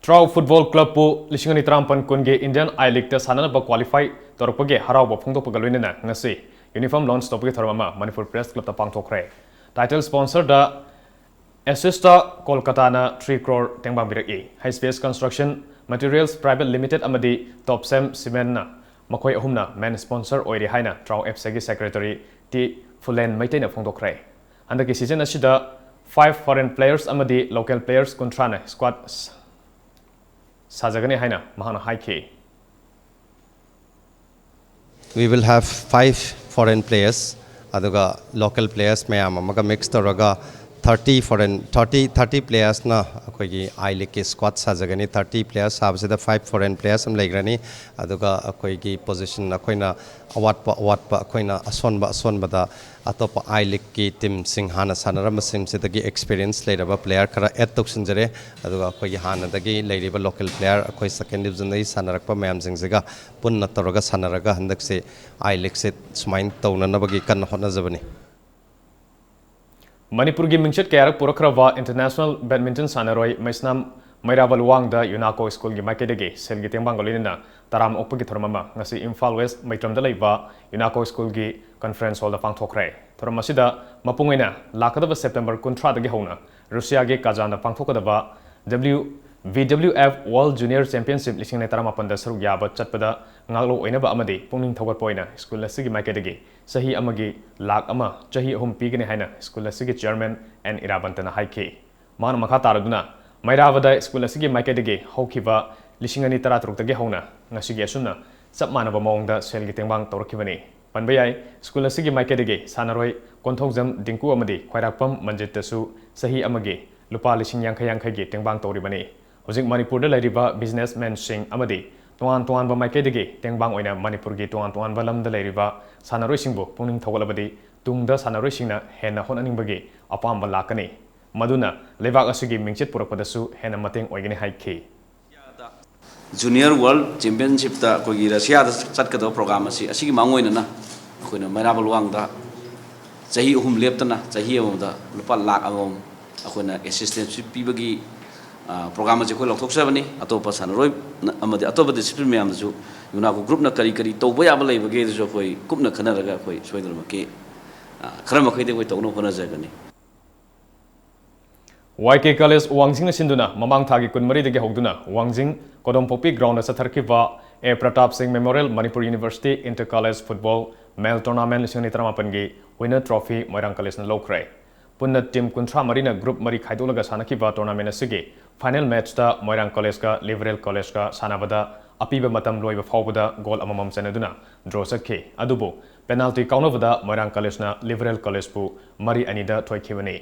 ꯇ꯭ꯔꯥꯎ ꯐꯨꯠꯕꯣꯜ ꯀ꯭ꯂꯕꯄꯨ ꯂꯤꯁꯤꯡ ꯑꯅꯤ ꯇꯔꯥꯃꯥꯄꯟ ꯀꯨꯟꯒꯤ ꯏꯟꯗꯤꯌꯟ ꯑꯥꯏ ꯂꯤꯒꯇ ꯁꯥꯟꯅꯅꯕ ꯀ꯭ꯋꯥꯂꯤꯐꯥꯏ ꯇꯧꯔꯛꯄꯒꯤ ꯍꯔꯥꯎꯕ ꯐꯣꯡꯗꯣꯛꯄꯒ ꯂꯣꯏꯅꯅ ꯉꯁꯤ ꯌꯨꯅꯤꯐꯣꯔꯝ ꯂꯣꯟꯆ ꯇꯧꯕꯒꯤ ꯊꯧꯔꯝ ꯑꯃ ꯃꯅꯤꯄꯨꯔ ꯄ꯭ꯔꯦꯁ ꯀ꯭ꯂꯕꯇ ꯄꯥꯡꯊꯣꯛꯈ꯭ꯔꯦ꯫ ꯇꯥꯏꯇꯜ ꯁ꯭ꯄꯣꯟꯁꯔꯗ ꯑꯦꯁꯤꯁꯇ ꯀꯣꯜꯀꯇꯥꯅ ꯊ꯭ꯔꯤ ꯀ꯭ꯔꯣꯔ ꯇꯦꯡꯕꯥꯡꯕꯤꯔꯛꯏ꯫ ꯍꯩꯁ P S construction materials private limited ꯑꯃꯗꯤ ꯇꯣꯞꯁꯦꯝ ꯁꯤꯃꯦꯟꯅ ꯃꯈꯣꯏ ꯑꯍꯨꯝꯅ ꯃꯦꯟ ꯁ꯭ꯄꯣꯟꯁꯔ ꯑꯣꯏꯔꯤ ꯍꯥꯏꯅ ꯇ꯭ꯔꯥꯎ ꯑꯦꯐ ꯁꯤꯒꯤ ꯁꯦꯀ꯭ꯔꯦꯇꯔꯤ ꯇꯤ ꯐꯨꯂꯦꯟ ꯃꯩꯇꯩꯅ ꯐꯣꯡꯗꯣꯛꯈ꯭ꯔꯦ꯫ ꯍꯟꯗꯛꯀꯤ ꯁꯤꯖꯟ ꯑꯁꯤꯗ ꯐꯥꯏꯚ ꯐꯣꯔꯦꯟ ꯄ꯭ꯂꯦꯌꯔꯁ ꯑꯃꯗꯤ ꯂꯣꯀꯦꯜ ꯄ꯭ꯂꯦꯌꯔꯁ ꯀꯨꯟꯊ꯭ꯔꯥꯅ ꯁ꯭ꯀ꯭ꯋꯥꯗ ꯁꯥꯖꯒꯅꯤ ꯍꯥꯏꯅ ꯃꯍꯥꯛꯅ ꯍꯥꯏꯈꯤ꯫ We will have five foreign players, ꯑꯗꯨꯒ ꯂꯣꯀꯦꯜ ꯄ꯭ꯂꯦꯌꯔꯁ ꯃꯌꯥꯝ ꯑꯃꯒ ꯃꯤꯛꯁ ꯇꯧꯔꯒ ꯊꯥꯔꯇꯤ ꯐꯣꯔꯦꯟ ꯊꯥꯔꯇꯤ ꯊꯥꯔꯇꯤ ꯄ꯭ꯂꯦꯌꯔꯁꯅ ꯑꯩꯈꯣꯏꯒꯤ ꯑꯥꯏ ꯂꯤꯒꯀꯤ ꯁ꯭ꯀ꯭ꯋꯥꯗ ꯁꯥꯖꯒꯅꯤ꯫ ꯊꯥꯔꯇꯤ ꯄ꯭ꯂꯦꯌꯔꯁ ꯁꯥꯕꯁꯤꯗ ꯐꯥꯏꯚ ꯐꯣꯔꯦꯟ ꯄ꯭ꯂꯦꯌꯔꯁ ꯑꯃ ꯂꯩꯈ꯭ꯔꯅꯤ꯫ ꯑꯗꯨꯒ ꯑꯩꯈꯣꯏꯒꯤ ꯄꯣꯖꯤꯁꯟ ꯑꯩꯈꯣꯏꯅ ꯑꯋꯥꯠꯄ ꯑꯋꯥꯠꯄ ꯑꯩꯈꯣꯏꯅ ꯑꯁꯣꯟꯕ ꯑꯁꯣꯟꯕꯗ ꯑꯇꯣꯞꯄ ꯑꯥꯏ ꯂꯤꯒꯀꯤ ꯇꯤꯝꯁꯤꯡ ꯍꯥꯟꯅ ꯁꯥꯟꯅꯔꯝꯕꯁꯤꯡꯁꯤꯗꯒꯤ ꯑꯦꯛꯁꯄꯤꯔꯤꯌꯦꯟꯁ ꯂꯩꯔꯕ ꯄ꯭ꯂꯦꯌꯔ ꯈꯔ ꯑꯦꯗ ꯇꯧꯁꯤꯟꯖꯔꯦ꯫ ꯑꯗꯨꯒ ꯑꯩꯈꯣꯏꯒꯤ ꯍꯥꯟꯅꯗꯒꯤ ꯂꯩꯔꯤꯕ ꯂꯣꯀꯦꯜ ꯄ꯭ꯂꯦꯌꯔ ꯑꯩꯈꯣꯏ ꯁꯦꯀꯦꯟ ꯗꯤꯕꯤꯖꯟꯗꯒꯤ ꯁꯥꯟꯅꯔꯛꯄ ꯃꯌꯥꯝꯁꯤꯡꯁꯤꯒ ꯄꯨꯟꯅ ꯇꯧꯔꯒ ꯁꯥꯟꯅꯔꯒ ꯍꯟꯗꯛꯁꯦ ꯑꯥꯏ ꯂꯤꯒꯁꯦ ꯁꯨꯃꯥꯏꯅ ꯇꯧꯅꯅꯕꯒꯤ ꯀꯟꯅ ꯍꯣꯠꯅꯖꯕꯅꯤ꯫ ꯃꯅꯤꯄꯨꯔꯒꯤ ꯃꯤꯡꯆꯠ ꯀꯌꯥꯔꯛ ꯄꯨꯔꯛꯈ꯭ꯔꯕ ꯏꯟꯇꯔꯅꯦꯁꯅꯦꯜ ꯕꯦꯗꯃꯤꯟꯇꯟ ꯁꯥꯟꯅꯔꯣꯏ ꯃꯩꯁꯅꯥꯝ ꯃꯩꯔꯥꯕ ꯂꯨꯋꯥꯡꯗ ꯌꯨꯅꯥꯀꯣ ꯁ꯭ꯀꯨꯜꯒꯤ ꯃꯥꯏꯀꯩꯗꯒꯤ ꯁꯦꯜꯒꯤ ꯇꯦꯡꯕꯥꯡꯒ ꯂꯣꯏꯅꯅ ꯇꯔꯥꯝ ꯑꯣꯛꯄꯒꯤ ꯊꯧꯔꯝ ꯑꯃ ꯉꯁꯤ ꯏꯝꯐꯥꯜ ꯋꯦꯁ ꯃꯩꯇ꯭ꯔꯝꯗ ꯂꯩꯕ ꯌꯨꯅꯥꯀꯣ ꯁ꯭ꯀꯨꯜꯒꯤ ꯀꯟꯐꯔꯦꯟꯁ ꯍꯣꯜꯗ ꯄꯥꯡꯊꯣꯛꯈ꯭ꯔꯦ꯫ ꯊꯧꯔꯝ ꯑꯁꯤꯗ ꯃꯄꯨꯡ ꯑꯣꯏꯅ ꯂꯥꯛꯀꯗꯕ ꯁꯦꯞꯇꯦꯝꯕꯔ ꯀꯨꯟꯊ꯭ꯔꯥꯗꯒꯤ ꯍꯧꯅ ꯔꯨꯁꯤꯌꯥꯒꯤ ꯀꯥꯖꯥꯟꯗ ꯄꯥꯡꯊꯣꯛꯀꯗꯕ W B W F world junior championship ꯂꯤꯁꯤꯡ ꯑꯅꯤ ꯇꯔꯥꯃꯥꯄꯟꯗ ꯁꯔꯨꯛ ꯌꯥꯕ ꯆꯠꯄꯗ ꯉꯥꯛꯂꯧ ꯑꯣꯏꯅꯕ ꯑꯃꯗꯤ ꯄꯨꯛꯅꯤꯡ ꯊꯧꯒꯠꯄ ꯑꯣꯏꯅ ꯁ꯭ꯀꯨꯜ ꯑꯁꯤꯒꯤ ꯃꯥꯏꯀꯩꯗꯒꯤ ꯆꯍꯤ ꯑꯃꯒꯤ ꯂꯥꯛ ꯑꯃ ꯆꯍꯤ ꯑꯍꯨꯝ ꯄꯤꯒꯅꯤ ꯍꯥꯏꯅ ꯁ꯭ꯀꯨꯜ ꯑꯁꯤꯒꯤ ꯆꯤꯌꯔꯃꯦꯟ ꯑꯦꯟ ꯏꯔꯥꯕꯟꯇꯅ ꯍꯥꯏꯈꯤ꯫ ꯃꯍꯥꯛꯅ ꯃꯈꯥ ꯇꯥꯔꯗꯨꯅ ꯃꯩꯔꯥꯕꯗ ꯁ꯭ꯀꯨꯜ ꯑꯁꯤꯒꯤ ꯃꯥꯏꯀꯩꯗꯒꯤ ꯍꯧꯈꯤꯕ ꯂꯤꯁꯤꯡ ꯑꯅꯤ ꯇꯔꯥꯇꯔꯨꯛꯇꯒꯤ ꯍꯧꯅ ꯉꯁꯤꯒꯤ ꯑꯁꯨꯝꯅ ꯆꯞ ꯃꯥꯟꯅꯕ ꯃꯑꯣꯡꯗ ꯁꯦꯜꯒꯤ ꯇꯦꯡꯕꯥꯡ ꯇꯧꯔꯛꯈꯤꯕꯅꯤ꯫ ꯄꯟꯕ ꯌꯥꯏ, ꯁ꯭ꯀꯨꯜ ꯑꯁꯤꯒꯤ ꯃꯥꯏꯀꯩꯗꯒꯤ ꯁꯥꯟꯅꯔꯣꯏ ꯀꯣꯟꯊꯧꯖꯝ ꯗꯤꯡꯀꯨ ꯑꯃꯗꯤ ꯈ꯭ꯋꯥꯏꯔꯥꯛꯄꯝ ꯃꯟꯖꯤꯠꯇꯁꯨ ꯆꯍꯤ ꯑꯃꯒꯤ ꯂꯨꯄꯥ ꯂꯤꯁꯤꯡ ꯌꯥꯡꯈꯩ ꯌꯥꯡꯈꯩꯒꯤ ꯇꯦꯡꯕꯥꯡ ꯇꯧꯔꯤꯕꯅꯤ꯫ ꯍꯧꯖꯤꯛ ꯃꯅꯤꯄꯨꯔꯗ ꯂꯩꯔꯤꯕ ꯕꯤꯖꯤꯅꯦꯁꯃꯦꯟꯁꯤꯡ ꯑꯃꯗꯤ ꯇꯣꯉꯥꯟ ꯇꯣꯉꯥꯟꯕ ꯃꯥꯏꯀꯩꯗꯒꯤ ꯇꯦꯡꯕꯥꯡ ꯑꯣꯏꯅ ꯃꯅꯤꯄꯨꯔꯒꯤ ꯇꯣꯉꯥꯟ ꯇꯣꯉꯥꯟꯕ ꯂꯝꯗ ꯂꯩꯔꯤꯕ ꯁꯥꯟꯅꯔꯣꯏꯁꯤꯡꯕꯨ ꯄꯨꯛꯅꯤꯡ ꯊꯧꯒꯠꯂꯕꯗꯤ ꯇꯨꯡꯗ ꯁꯥꯟꯅꯔꯣꯏꯁꯤꯡꯅ ꯍꯦꯟꯅ ꯍꯣꯠꯅꯅꯤꯡꯕꯒꯤ ꯑꯄꯥꯝꯕ ꯂꯥꯛꯀꯅꯤ, ꯃꯗꯨꯅ ꯂꯩꯕꯥꯛ ꯑꯁꯤꯒꯤ ꯃꯤꯡꯆꯠ ꯄꯨꯔꯛꯄꯗꯁꯨ ꯍꯦꯟꯅ ꯃꯇꯦꯡ ꯑꯣꯏꯒꯅꯤ ꯍꯥꯏꯈꯤ꯫ Junior World Championshipꯇ ꯑꯩꯈꯣꯏꯒꯤ ꯔꯁꯤꯌꯥꯗ ꯆꯠꯀꯗꯕ ꯄ꯭ꯔꯣꯒ꯭ꯔꯥꯝ ꯑꯁꯤ ꯑꯁꯤꯒꯤ ꯃꯥꯡꯑꯣꯏꯅꯅ ꯑꯩꯈꯣꯏꯅ ꯃꯩꯔꯥꯕ ꯂꯨꯋꯥꯡꯗ ꯆꯍꯤ ꯑꯍꯨꯝ ꯂꯦꯞꯇꯅ ꯆꯍꯤ ꯑꯃꯃꯝꯗ ꯂꯨꯄꯥ ꯂꯥꯛ ꯑꯃꯃꯝ ꯑꯩꯈꯣꯏꯅ ꯑꯦꯁꯤꯁꯇꯦꯟꯁꯤꯞ ꯄꯤꯕꯒꯤ ꯄ꯭ꯔꯣꯒ꯭ꯔꯥꯝ ꯑꯁꯤ ꯑꯩꯈꯣꯏ ꯂꯧꯊꯣꯛꯆꯕꯅꯤ꯫ ꯑꯇꯣꯞꯄ ꯁꯥꯟꯅꯔꯣꯏ ꯑꯃꯗꯤ ꯑꯇꯣꯞꯄ ꯗꯤꯁꯤꯄ꯭ꯂꯤꯟ ꯃꯌꯥꯝꯗꯁꯨ ꯌꯨꯅꯥꯀꯣ ꯒ꯭ꯔꯨꯞꯅ ꯀꯔꯤ ꯀꯔꯤ ꯇꯧꯕ ꯌꯥꯕ ꯂꯩꯕꯒꯦ ꯑꯗꯨꯁꯨ ꯑꯩꯈꯣꯏ ꯀꯨꯞꯅ ꯈꯟꯅꯔꯒ ꯑꯩꯈꯣꯏ ꯁꯣꯏꯗꯅꯃꯛꯀꯤ ꯈꯔ ꯃꯈꯩꯗꯤ ꯑꯩꯈꯣꯏ ꯇꯧꯅꯕ ꯍꯣꯠꯅꯖꯒꯅꯤ꯫ ꯋꯥꯏ ꯀꯦ ꯀꯣꯂꯦꯖ ꯋꯥꯡꯖꯤꯡꯅ ꯁꯤꯟꯗꯨꯅ ꯃꯃꯥꯡ ꯊꯥꯒꯤ ꯀꯨꯟꯃꯔꯤꯗꯒꯤ ꯍꯧꯗꯨꯅ ꯋꯥꯡꯖꯤꯡ ꯀꯣꯗꯣꯝꯄꯣꯛꯄꯤ ground ꯆꯠꯊꯔꯛꯈꯤꯕ A Pratap Singh memorial Manipur university inter college football male tournament ꯂꯤꯁꯤꯡ ꯑꯅꯤ ꯇꯔꯥꯃꯥꯄꯟꯒꯤ ꯋꯤꯟꯅꯔ ꯇ꯭ꯔꯣꯐꯤ ꯃꯣꯏꯔꯥꯡ ꯀꯣꯂꯦꯖꯅ ꯂꯧꯈ꯭ꯔꯦ꯫ ꯄꯨꯟꯅ ꯇꯤꯝ ꯀꯨꯟꯊ꯭ꯔꯥ ꯃꯔꯤꯅ ꯒ꯭ꯔꯨꯞ ꯃꯔꯤ ꯈꯥꯏꯗꯣꯛꯂꯒ ꯁꯥꯟꯅꯈꯤꯕ ꯇꯣꯔꯅꯥꯃꯦꯟ ꯑꯁꯤꯒꯤ ꯐꯥꯏꯅꯦꯜ ꯃꯦꯠꯆꯇ ꯃꯣꯏꯔꯥꯡ ꯀꯣꯂꯦꯖꯀ ꯂꯤꯕꯔꯦꯜ ꯀꯣꯂꯦꯖꯀ ꯁꯥꯟꯅꯕꯗ ꯑꯄꯤꯕ ꯃꯇꯝ ꯂꯣꯏꯕ ꯐꯥꯎꯕꯗ ꯒꯣꯜ ꯑꯃꯃꯝ ꯆꯟꯅꯗꯨꯅ ꯗ꯭ꯔꯣ ꯆꯠꯈꯤ꯫ ꯑꯗꯨꯕꯨ ꯄꯦꯅꯥꯜꯇꯤ ꯀꯥꯎꯅꯕꯗ ꯃꯣꯏꯔꯥꯡ ꯀꯣꯂꯦꯖꯅ ꯂꯤꯕꯔꯦꯜ ꯀꯣꯂꯦꯖꯄꯨ ꯃꯔꯤ ꯑꯅꯤꯗ ꯊꯣꯏꯈꯤꯕꯅꯤ꯫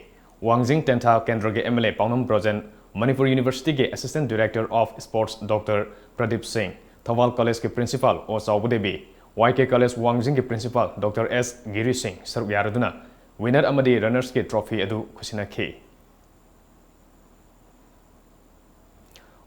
ꯋꯥꯡꯖꯤꯡ ꯇꯦꯟꯊꯥ ꯀꯦꯟꯗ꯭ꯔꯒꯤ M L A Paonam Brojen, Manipur ꯌꯨꯅꯤꯚꯔꯁꯤꯇꯤꯒꯤ assistant director of sports doctor Pradip Singh, Thoubal ꯀꯣꯂꯦꯖꯀꯤ principal O Chaobadevi, Y K college ꯋꯥꯡꯖꯤꯡꯒꯤ principal doctor S Giri Singh ꯁꯔꯨꯛ ꯌꯥꯔꯗꯨꯅ ꯋꯤꯅꯔ ꯑꯃꯗꯤ ꯔꯟꯅꯔꯁꯀꯤ ꯇ꯭ꯔꯣꯐꯤ ꯑꯗꯨ ꯈꯨꯠꯁꯤꯟꯅꯈꯤ꯫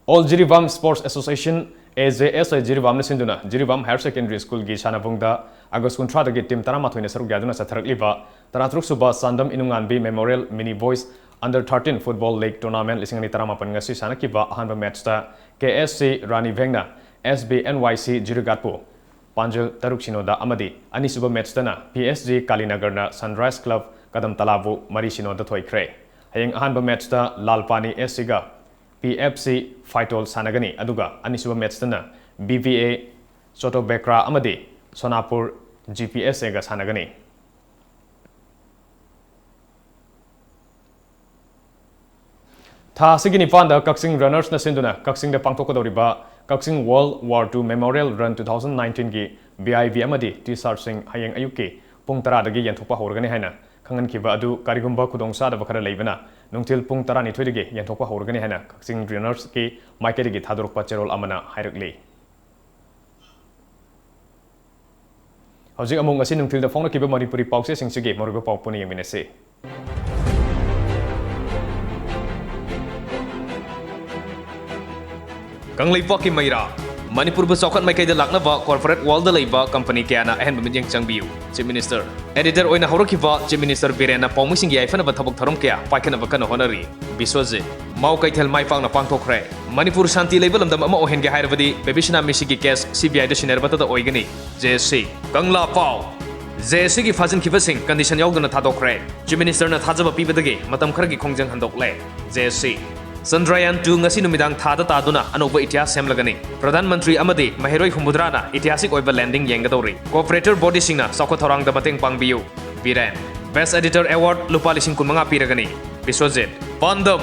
All Jiribam sports association, A J S I, ꯖꯤꯔꯤꯕꯥꯝꯅ ꯁꯤꯟꯗꯨꯅ ꯖꯤꯔꯤꯕꯥꯝ ꯍꯥꯌꯔ ꯁꯦꯀꯦꯟꯗꯔꯤ ꯁ꯭ꯀꯨꯜꯒꯤ ꯁꯥꯟꯅꯕꯨꯡꯗ ꯑꯥꯒꯁ ꯀꯨꯟꯊ꯭ꯔꯥꯗꯒꯤ ꯇꯤꯝ ꯇꯔꯥꯃꯥꯊꯣꯏꯅ ꯁꯔꯨꯛ ꯌꯥꯗꯨꯅ ꯆꯠꯊꯔꯛꯂꯤꯕ ꯇꯔꯥꯇꯔꯨꯛ ꯁꯨꯕ ꯆꯥꯟꯗꯝ ꯏꯅꯨꯡꯉꯥꯟꯕꯤ memorial mini boys under thirteen football league tournament ꯂꯤꯁꯤꯡ ꯑꯅꯤ ꯇꯔꯥꯃꯥꯄꯟ ꯉꯁꯤ ꯁꯥꯟꯅꯈꯤꯕ ꯑꯍꯥꯟꯕ ꯃꯦꯠꯆꯇ ꯀꯦ S C Rani ꯚꯦꯡꯅ S B and ꯋꯥꯏ ꯁꯤ ꯖꯤꯔꯤꯒꯥꯠꯄꯨ ꯄꯥꯟꯖꯜ ꯇꯔꯨꯛ ꯁꯤꯅꯣꯗ ꯑꯃꯗꯤ ꯑꯅꯤꯁꯨꯕ ꯃꯦꯠꯆꯇꯅ ꯄꯤ ꯑꯦꯁ ꯖꯤ ꯀꯥꯂꯤꯅꯒꯔꯅ ꯁꯟꯔꯥꯏꯖ ꯀ꯭ꯂꯕ ꯀꯗꯝꯇꯂꯥꯕꯨ ꯃꯔꯤ ꯁꯤꯅꯣꯗ ꯊꯣꯏꯈ꯭ꯔꯦ꯫ ꯍꯌꯦꯡ ꯑꯍꯥꯟꯕ ꯃꯦꯠꯆꯇ ꯂꯥꯜꯄꯥꯅꯤ ꯑꯦꯁ ꯁꯤꯒ ꯄꯤ ꯑꯦꯐ ꯁꯤ ꯐꯥꯏꯇꯣꯜ ꯁꯥꯟꯅꯒꯅꯤ, ꯑꯗꯨꯒ ꯑꯅꯤꯁꯨꯕ ꯃꯦꯠꯆꯇꯅ ꯕꯤ ꯚꯤ ꯑꯦ ꯆꯣꯇꯣꯕꯦꯀ꯭ꯔꯥ ꯑꯃꯗꯤ ꯁꯣꯅꯥꯄꯨꯔ ꯖꯤ ꯄꯤ ꯑꯦꯁ ꯑꯦꯒ ꯁꯥꯟꯅꯒꯅꯤ꯫ ꯊꯥ ꯑꯁꯤꯒꯤ ꯅꯤꯄꯥꯟꯗ ꯀꯛꯆꯤꯡ ꯔꯟꯅꯔꯁꯅ ꯁꯤꯟꯗꯨꯅ ꯀꯛꯆꯤꯡꯗ ꯄꯥꯡꯊꯣꯛꯀꯗꯧꯔꯤꯕ ꯀꯛꯆꯤꯡ world war two memorial run two thousand ꯅꯥꯏꯟꯇꯤꯟꯒꯤ ꯚꯤ ꯑꯥꯏ ꯕꯤ ꯑꯃꯗꯤ ꯇꯤ ꯁꯥꯔꯠꯁꯤꯡ ꯍꯌꯦꯡ ꯑꯌꯨꯛꯀꯤ ꯄꯨꯡ ꯇꯔꯥꯗꯒꯤ ꯌꯦꯟꯊꯣꯛꯄ ꯍꯧꯔꯒꯅꯤ ꯍꯥꯏꯅ ꯈꯪꯍꯟꯈꯤꯕ ꯑꯗꯨ ꯀꯔꯤꯒꯨꯝꯕ ꯈꯨꯗꯣꯡꯆꯥꯗꯕ ꯈꯔ ꯂꯩꯕꯅ ꯅꯨꯡꯊꯤꯜ ꯄꯨꯡ ꯇꯔꯥꯅꯤꯊꯣꯏꯗꯒꯤ ꯌꯦꯟꯊꯣꯛꯄ ꯍꯧꯔꯒꯅꯤ ꯍꯥꯏꯅ ꯀꯛꯆꯤꯡ ꯔꯟꯅꯔꯁꯀꯤ ꯃꯥꯏꯀꯩꯗꯒꯤ ꯊꯥꯗꯣꯔꯛꯄ ꯆꯦꯔꯣꯜ ꯑꯃꯅ ꯍꯥꯏꯔꯛꯂꯤ꯫ ꯍꯧꯖꯤꯛ ꯑꯃꯨꯛ ꯉꯁꯤ ꯅꯨꯡꯊꯤꯜꯗ ꯐꯣꯡꯂꯛꯈꯤꯕ ꯃꯅꯤꯄꯨꯔꯤ ꯄꯥꯎꯆꯦꯁꯤꯡꯁꯤꯒꯤ ꯃꯔꯨꯑꯣꯏꯕ ꯄꯥꯎ ꯄꯨꯟꯅ ꯌꯦꯡꯃꯤꯟꯅꯁꯤ꯫ ꯀꯪꯂꯩꯄꯥꯛꯀꯤ ꯃꯩꯔꯥ꯫ ꯃꯅꯤꯄꯨꯔꯕꯨ ꯆꯥꯎꯈꯠ ꯃꯥꯏꯀꯩꯗ ꯂꯥꯛꯅꯕ corporate worldꯗ ꯂꯩꯕ company ꯀꯌꯥꯅ ꯑꯍꯦꯟꯕ ꯃꯤꯠꯌꯦꯡ ꯆꯪꯕꯤꯌꯨ꯫ Chief Minister꯫ Editor ꯑꯣꯏꯅ ꯍꯧꯔꯛꯈꯤꯕ Chief Minister ꯕꯤꯔꯦꯟꯅ ꯄꯥꯎꯃꯤꯁꯤꯡꯒꯤ ꯌꯥꯏꯐꯅꯕ ꯊꯕꯛ ꯊꯧꯔꯝ ꯀꯌꯥ ꯄꯥꯏꯈꯠꯅꯕ ꯀꯟꯅ ꯍꯣꯠꯅꯔꯤ꯫ ꯕꯤꯁ꯭ꯋꯖꯤꯠ꯫ ꯃꯥꯎ ꯀꯩꯊꯦꯜ ꯃꯥꯏ ꯄꯥꯛꯅ ꯄꯥꯡꯊꯣꯛꯈ꯭ꯔꯦ꯫ ꯃꯅꯤꯄꯨꯔ ꯁꯥꯟꯇꯤ ꯂꯩꯕ ꯂꯝꯗꯝ ꯑꯃ ꯑꯣꯏꯍꯟꯒꯦ ꯍꯥꯏꯔꯕꯗꯤ ꯕꯦꯕꯤꯁꯅꯥ ꯃꯤꯁꯤꯒꯤ case CBIꯗ ꯁꯤꯟꯅꯔꯕꯇꯗ ꯑꯣꯏꯒꯅꯤ꯫ J S C. ꯀꯪꯂꯥ ꯄꯥꯎ꯫ ꯖꯦ ꯑꯦꯁ ꯁꯤꯒꯤ ꯐꯥꯖꯤꯟꯈꯤꯕꯁꯤꯡ condition ꯌꯥꯎꯗꯅ ꯊꯥꯗꯣꯛꯈ꯭ꯔꯦ꯫ Chief Ministerꯅ ꯊꯥꯖꯕ ꯄꯤꯕꯗꯒꯤ ꯃꯇꯝ ꯈꯔꯒꯤ ꯈꯣꯡꯖꯪ ꯍꯟꯗꯣꯛꯂꯦ꯫ J S C. Chandrayaan two ꯉꯁꯤ ꯅꯨꯃꯤꯗꯥꯡ ꯊꯥꯗ ꯇꯥꯗꯨꯅ ꯑꯅꯧꯕ ꯏꯇꯤꯍꯥꯁ ꯁꯦꯝꯂꯒꯅꯤ꯫ ꯄ꯭ꯔꯙꯥꯟ ꯃꯟꯇ꯭ꯔꯤ ꯑꯃꯗꯤ ꯃꯍꯩꯔꯣꯏ ꯍꯨꯝꯐꯨꯇꯔꯥꯅ ꯏꯇꯤꯍꯥꯁꯤꯛ ꯑꯣꯏꯕ landing ꯌꯦꯡꯒꯗꯧꯔꯤ꯫ Cooperator bodyꯁꯤꯡꯅ ꯆꯥꯎꯈꯠ ꯊꯧꯔꯥꯡꯗ ꯃꯇꯦꯡ ꯄꯥꯡꯕꯤꯌꯨ꯫ ꯕꯤꯔꯦꯟ꯫ Best Editor Award ꯂꯨꯄꯥ ꯂꯤꯁꯤꯡ ꯀꯨꯟꯃꯉꯥ ꯄꯤꯔꯒꯅꯤ꯫ ꯕꯤꯁ꯭ꯋꯖꯤꯠ꯫ ꯄꯥꯟꯗꯝ꯫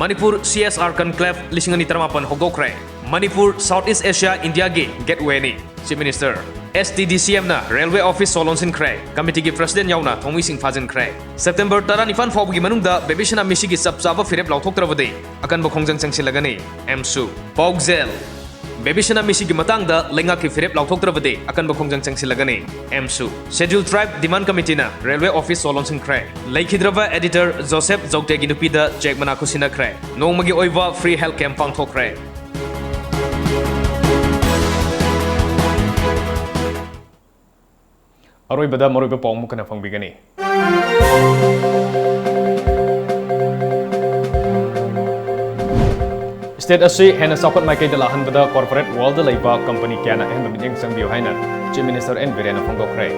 ꯃꯅꯤꯄꯨꯔ CSR Conclave ꯂꯤꯁꯤꯡ ꯑꯅꯤ ꯇꯔꯥꯃꯥꯄꯟ ꯍꯧꯗꯣꯛꯈ꯭ꯔꯦ꯫ Manipur South East Asia Indiaꯒꯤ gatewayꯅꯤ꯫ Chief Minister꯫ STDCMꯅ railway office ꯁꯣ ꯂꯣꯟꯁꯤꯟꯈ꯭ꯔꯦ꯫ Committeeꯒꯤ president ꯌꯥꯎꯅ ꯊꯧꯃꯤꯁꯤꯡ ꯐꯥꯖꯤꯟꯈ꯭ꯔꯦ꯫ September ꯇꯔꯥꯅꯤꯄꯥꯟ ꯐꯥꯎꯕꯒꯤ ꯃꯅꯨꯡꯗ ꯕꯦꯕꯤꯁꯅꯥ ꯃꯤꯁꯤꯒꯤ ꯆꯞ ꯆꯥꯕ ꯐꯤꯔꯦꯞ ꯂꯥꯎꯊꯣꯛꯇ꯭ꯔꯕꯗꯤ ꯑꯀꯟꯕ ꯈꯣꯡꯖꯪ ꯆꯪꯁꯤꯜꯂꯒꯅꯤ꯫ ꯑꯦꯝꯁꯨ꯫ ꯄꯥꯎꯖꯦꯜ꯫ ꯕꯦꯕꯤꯁꯅꯥ ꯃꯤꯁꯤꯒꯤ ꯃꯇꯥꯡꯗ ꯂꯩꯉꯥꯛꯀꯤ ꯐꯤꯔꯦꯞ ꯂꯥꯎꯊꯣꯛꯇ꯭ꯔꯕꯗꯤ ꯑꯀꯟꯕ ꯈꯣꯡꯖꯪ ꯆꯪꯁꯤꯜꯂꯒꯅꯤ꯫ ꯑꯦꯝꯁꯨ꯫ Scheduled Tribe Demand Committeeꯅ railway office ꯁꯣ ꯂꯣꯟꯁꯤꯟꯈ꯭ꯔꯦ꯫ ꯂꯩꯈꯤꯗ꯭ꯔꯕ editor ꯖꯣꯁꯦꯐ ꯖꯧꯇꯦꯒꯤ ꯅꯨꯄꯤꯗ cheque ꯃꯅꯥ ꯈꯨꯠꯁꯤꯟꯅꯈ꯭ꯔꯦ꯫ ꯅꯣꯡꯃꯒꯤ ꯑꯣꯏꯕ free health camp ꯄꯥꯡꯊꯣꯛꯈ꯭ꯔꯦ꯫ ꯑꯔꯣꯏꯕꯗ ꯃꯔꯨꯑꯣꯏꯕ ꯄꯥꯎ ꯑꯃꯨꯛ ꯍꯟꯅ ꯐꯪꯕꯤꯒꯅꯤ꯫ State ꯑꯁꯤ ꯍꯦꯟꯅ ꯆꯥꯎꯈꯠ ꯃꯥꯏꯀꯩꯗ ꯂꯥꯛꯍꯟꯕꯗ corporate worldꯗ ꯂꯩꯕ company ꯀꯌꯥꯅ ꯑꯍꯦꯟꯕ ꯃꯤꯠꯌꯦꯡ ꯆꯪꯕꯤꯌꯨ ꯍꯥꯏꯅ Chief Minister ꯑꯦꯟ ꯕꯤꯔꯦꯟꯅ ꯐꯣꯡꯗꯣꯛꯈ꯭ꯔꯦ꯫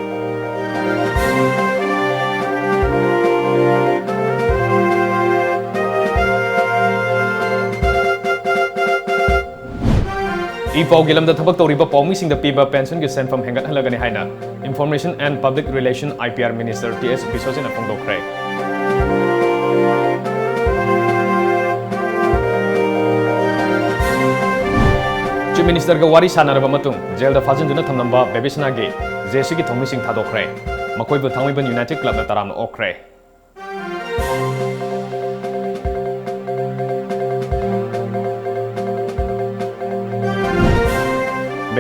ꯏ ꯄꯥꯎꯒꯤ ꯂꯝꯗ ꯊꯕꯛ ꯇꯧꯔꯤꯕ ꯄꯥꯎꯃꯤꯁꯤꯡꯗ ꯄꯤꯕ pensionꯒꯤ ꯁꯦꯟꯐꯝ ꯍꯦꯟꯒꯠꯍꯜꯂꯒꯅꯤ ꯍꯥꯏꯅ Information and Public Relation, IPR Minister T S ꯕꯤꯁ꯭ꯋꯖꯤꯠꯅ ꯐꯣꯡꯗꯣꯛꯈ꯭ꯔꯦ꯫ Chief Ministerꯒ ꯋꯥꯔꯤ ꯁꯥꯟꯅꯔꯕ ꯃꯇꯨꯡ ꯖꯦꯜꯗ ꯐꯥꯖꯤꯟꯗꯨꯅ ꯊꯝꯂꯝꯕ ꯕꯦꯕꯤꯁꯅꯥꯒꯤ ꯖꯦ ꯑꯦꯁ ꯁꯤꯒꯤ ꯊꯧꯃꯤꯁꯤꯡ ꯊꯥꯗꯣꯛꯈ꯭ꯔꯦ꯫ ꯃꯈꯣꯏꯕꯨ ꯊꯥꯡꯃꯩꯕꯟ United Clubꯅ ꯇꯔꯥꯝꯅ ꯑꯣꯛꯈ꯭ꯔꯦ꯫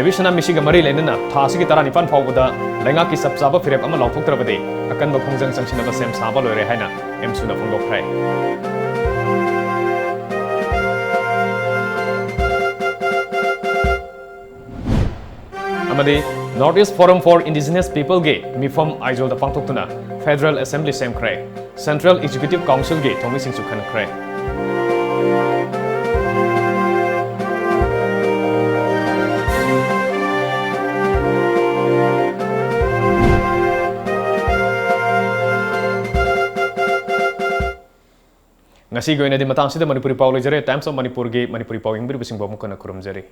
ꯕꯤꯁꯅꯥ ꯃꯤꯁꯤꯒ ꯃꯔꯤ ꯂꯩꯅꯅ ꯊꯥ ꯑꯁꯤꯒꯤ ꯇꯔꯥꯅꯤꯄꯥꯟ ꯐꯥꯎꯕꯗ ꯂꯩꯉꯥꯛꯀꯤ ꯆꯞ ꯆꯥꯕ ꯐꯤꯔꯦꯞ ꯑꯃ ꯂꯥꯎꯊꯣꯛꯇ꯭ꯔꯕꯗꯤ ꯑꯀꯟꯕ ꯈꯣꯡꯖꯪ ꯆꯪꯁꯤꯟꯅꯕ ꯁꯦꯝ ꯁꯥꯕ ꯂꯣꯏꯔꯦ ꯍꯥꯏꯅ ꯑꯦꯝꯁꯨꯅ ꯐꯣꯡꯗꯣꯛꯈ꯭ꯔꯦ꯫ ꯑꯃꯗꯤ North East Forum for Indigenous Peopleꯒꯤ ꯃꯤꯐꯝ ꯑꯥꯏꯖꯣꯜꯗ ꯄꯥꯡꯊꯣꯛꯇꯨꯅ Federal Assembly ꯁꯦꯝꯈ꯭ꯔꯦ꯫ Central Executive Councilꯒꯤ ꯊꯧꯃꯤꯁꯤꯡꯁꯨ ꯈꯟꯈ꯭ꯔꯦ꯫ ꯉꯁꯤꯒꯤ ꯑꯣꯏꯅꯗꯤ ꯃꯇꯥꯡꯁꯤꯗ ꯃꯅꯤꯄꯨꯔꯤ ꯄꯥꯎ ꯂꯣꯏꯖꯔꯦ꯫ Times of Manipurꯒꯤ ꯃꯅꯤꯄꯨꯔꯤ ꯄꯥꯎ ꯌꯦꯡꯕꯤꯔꯤꯕꯁꯤꯡꯕꯨ ꯑꯃꯨꯛ ꯍꯟꯅ ꯈꯨꯔꯨꯝꯖꯔꯤ꯫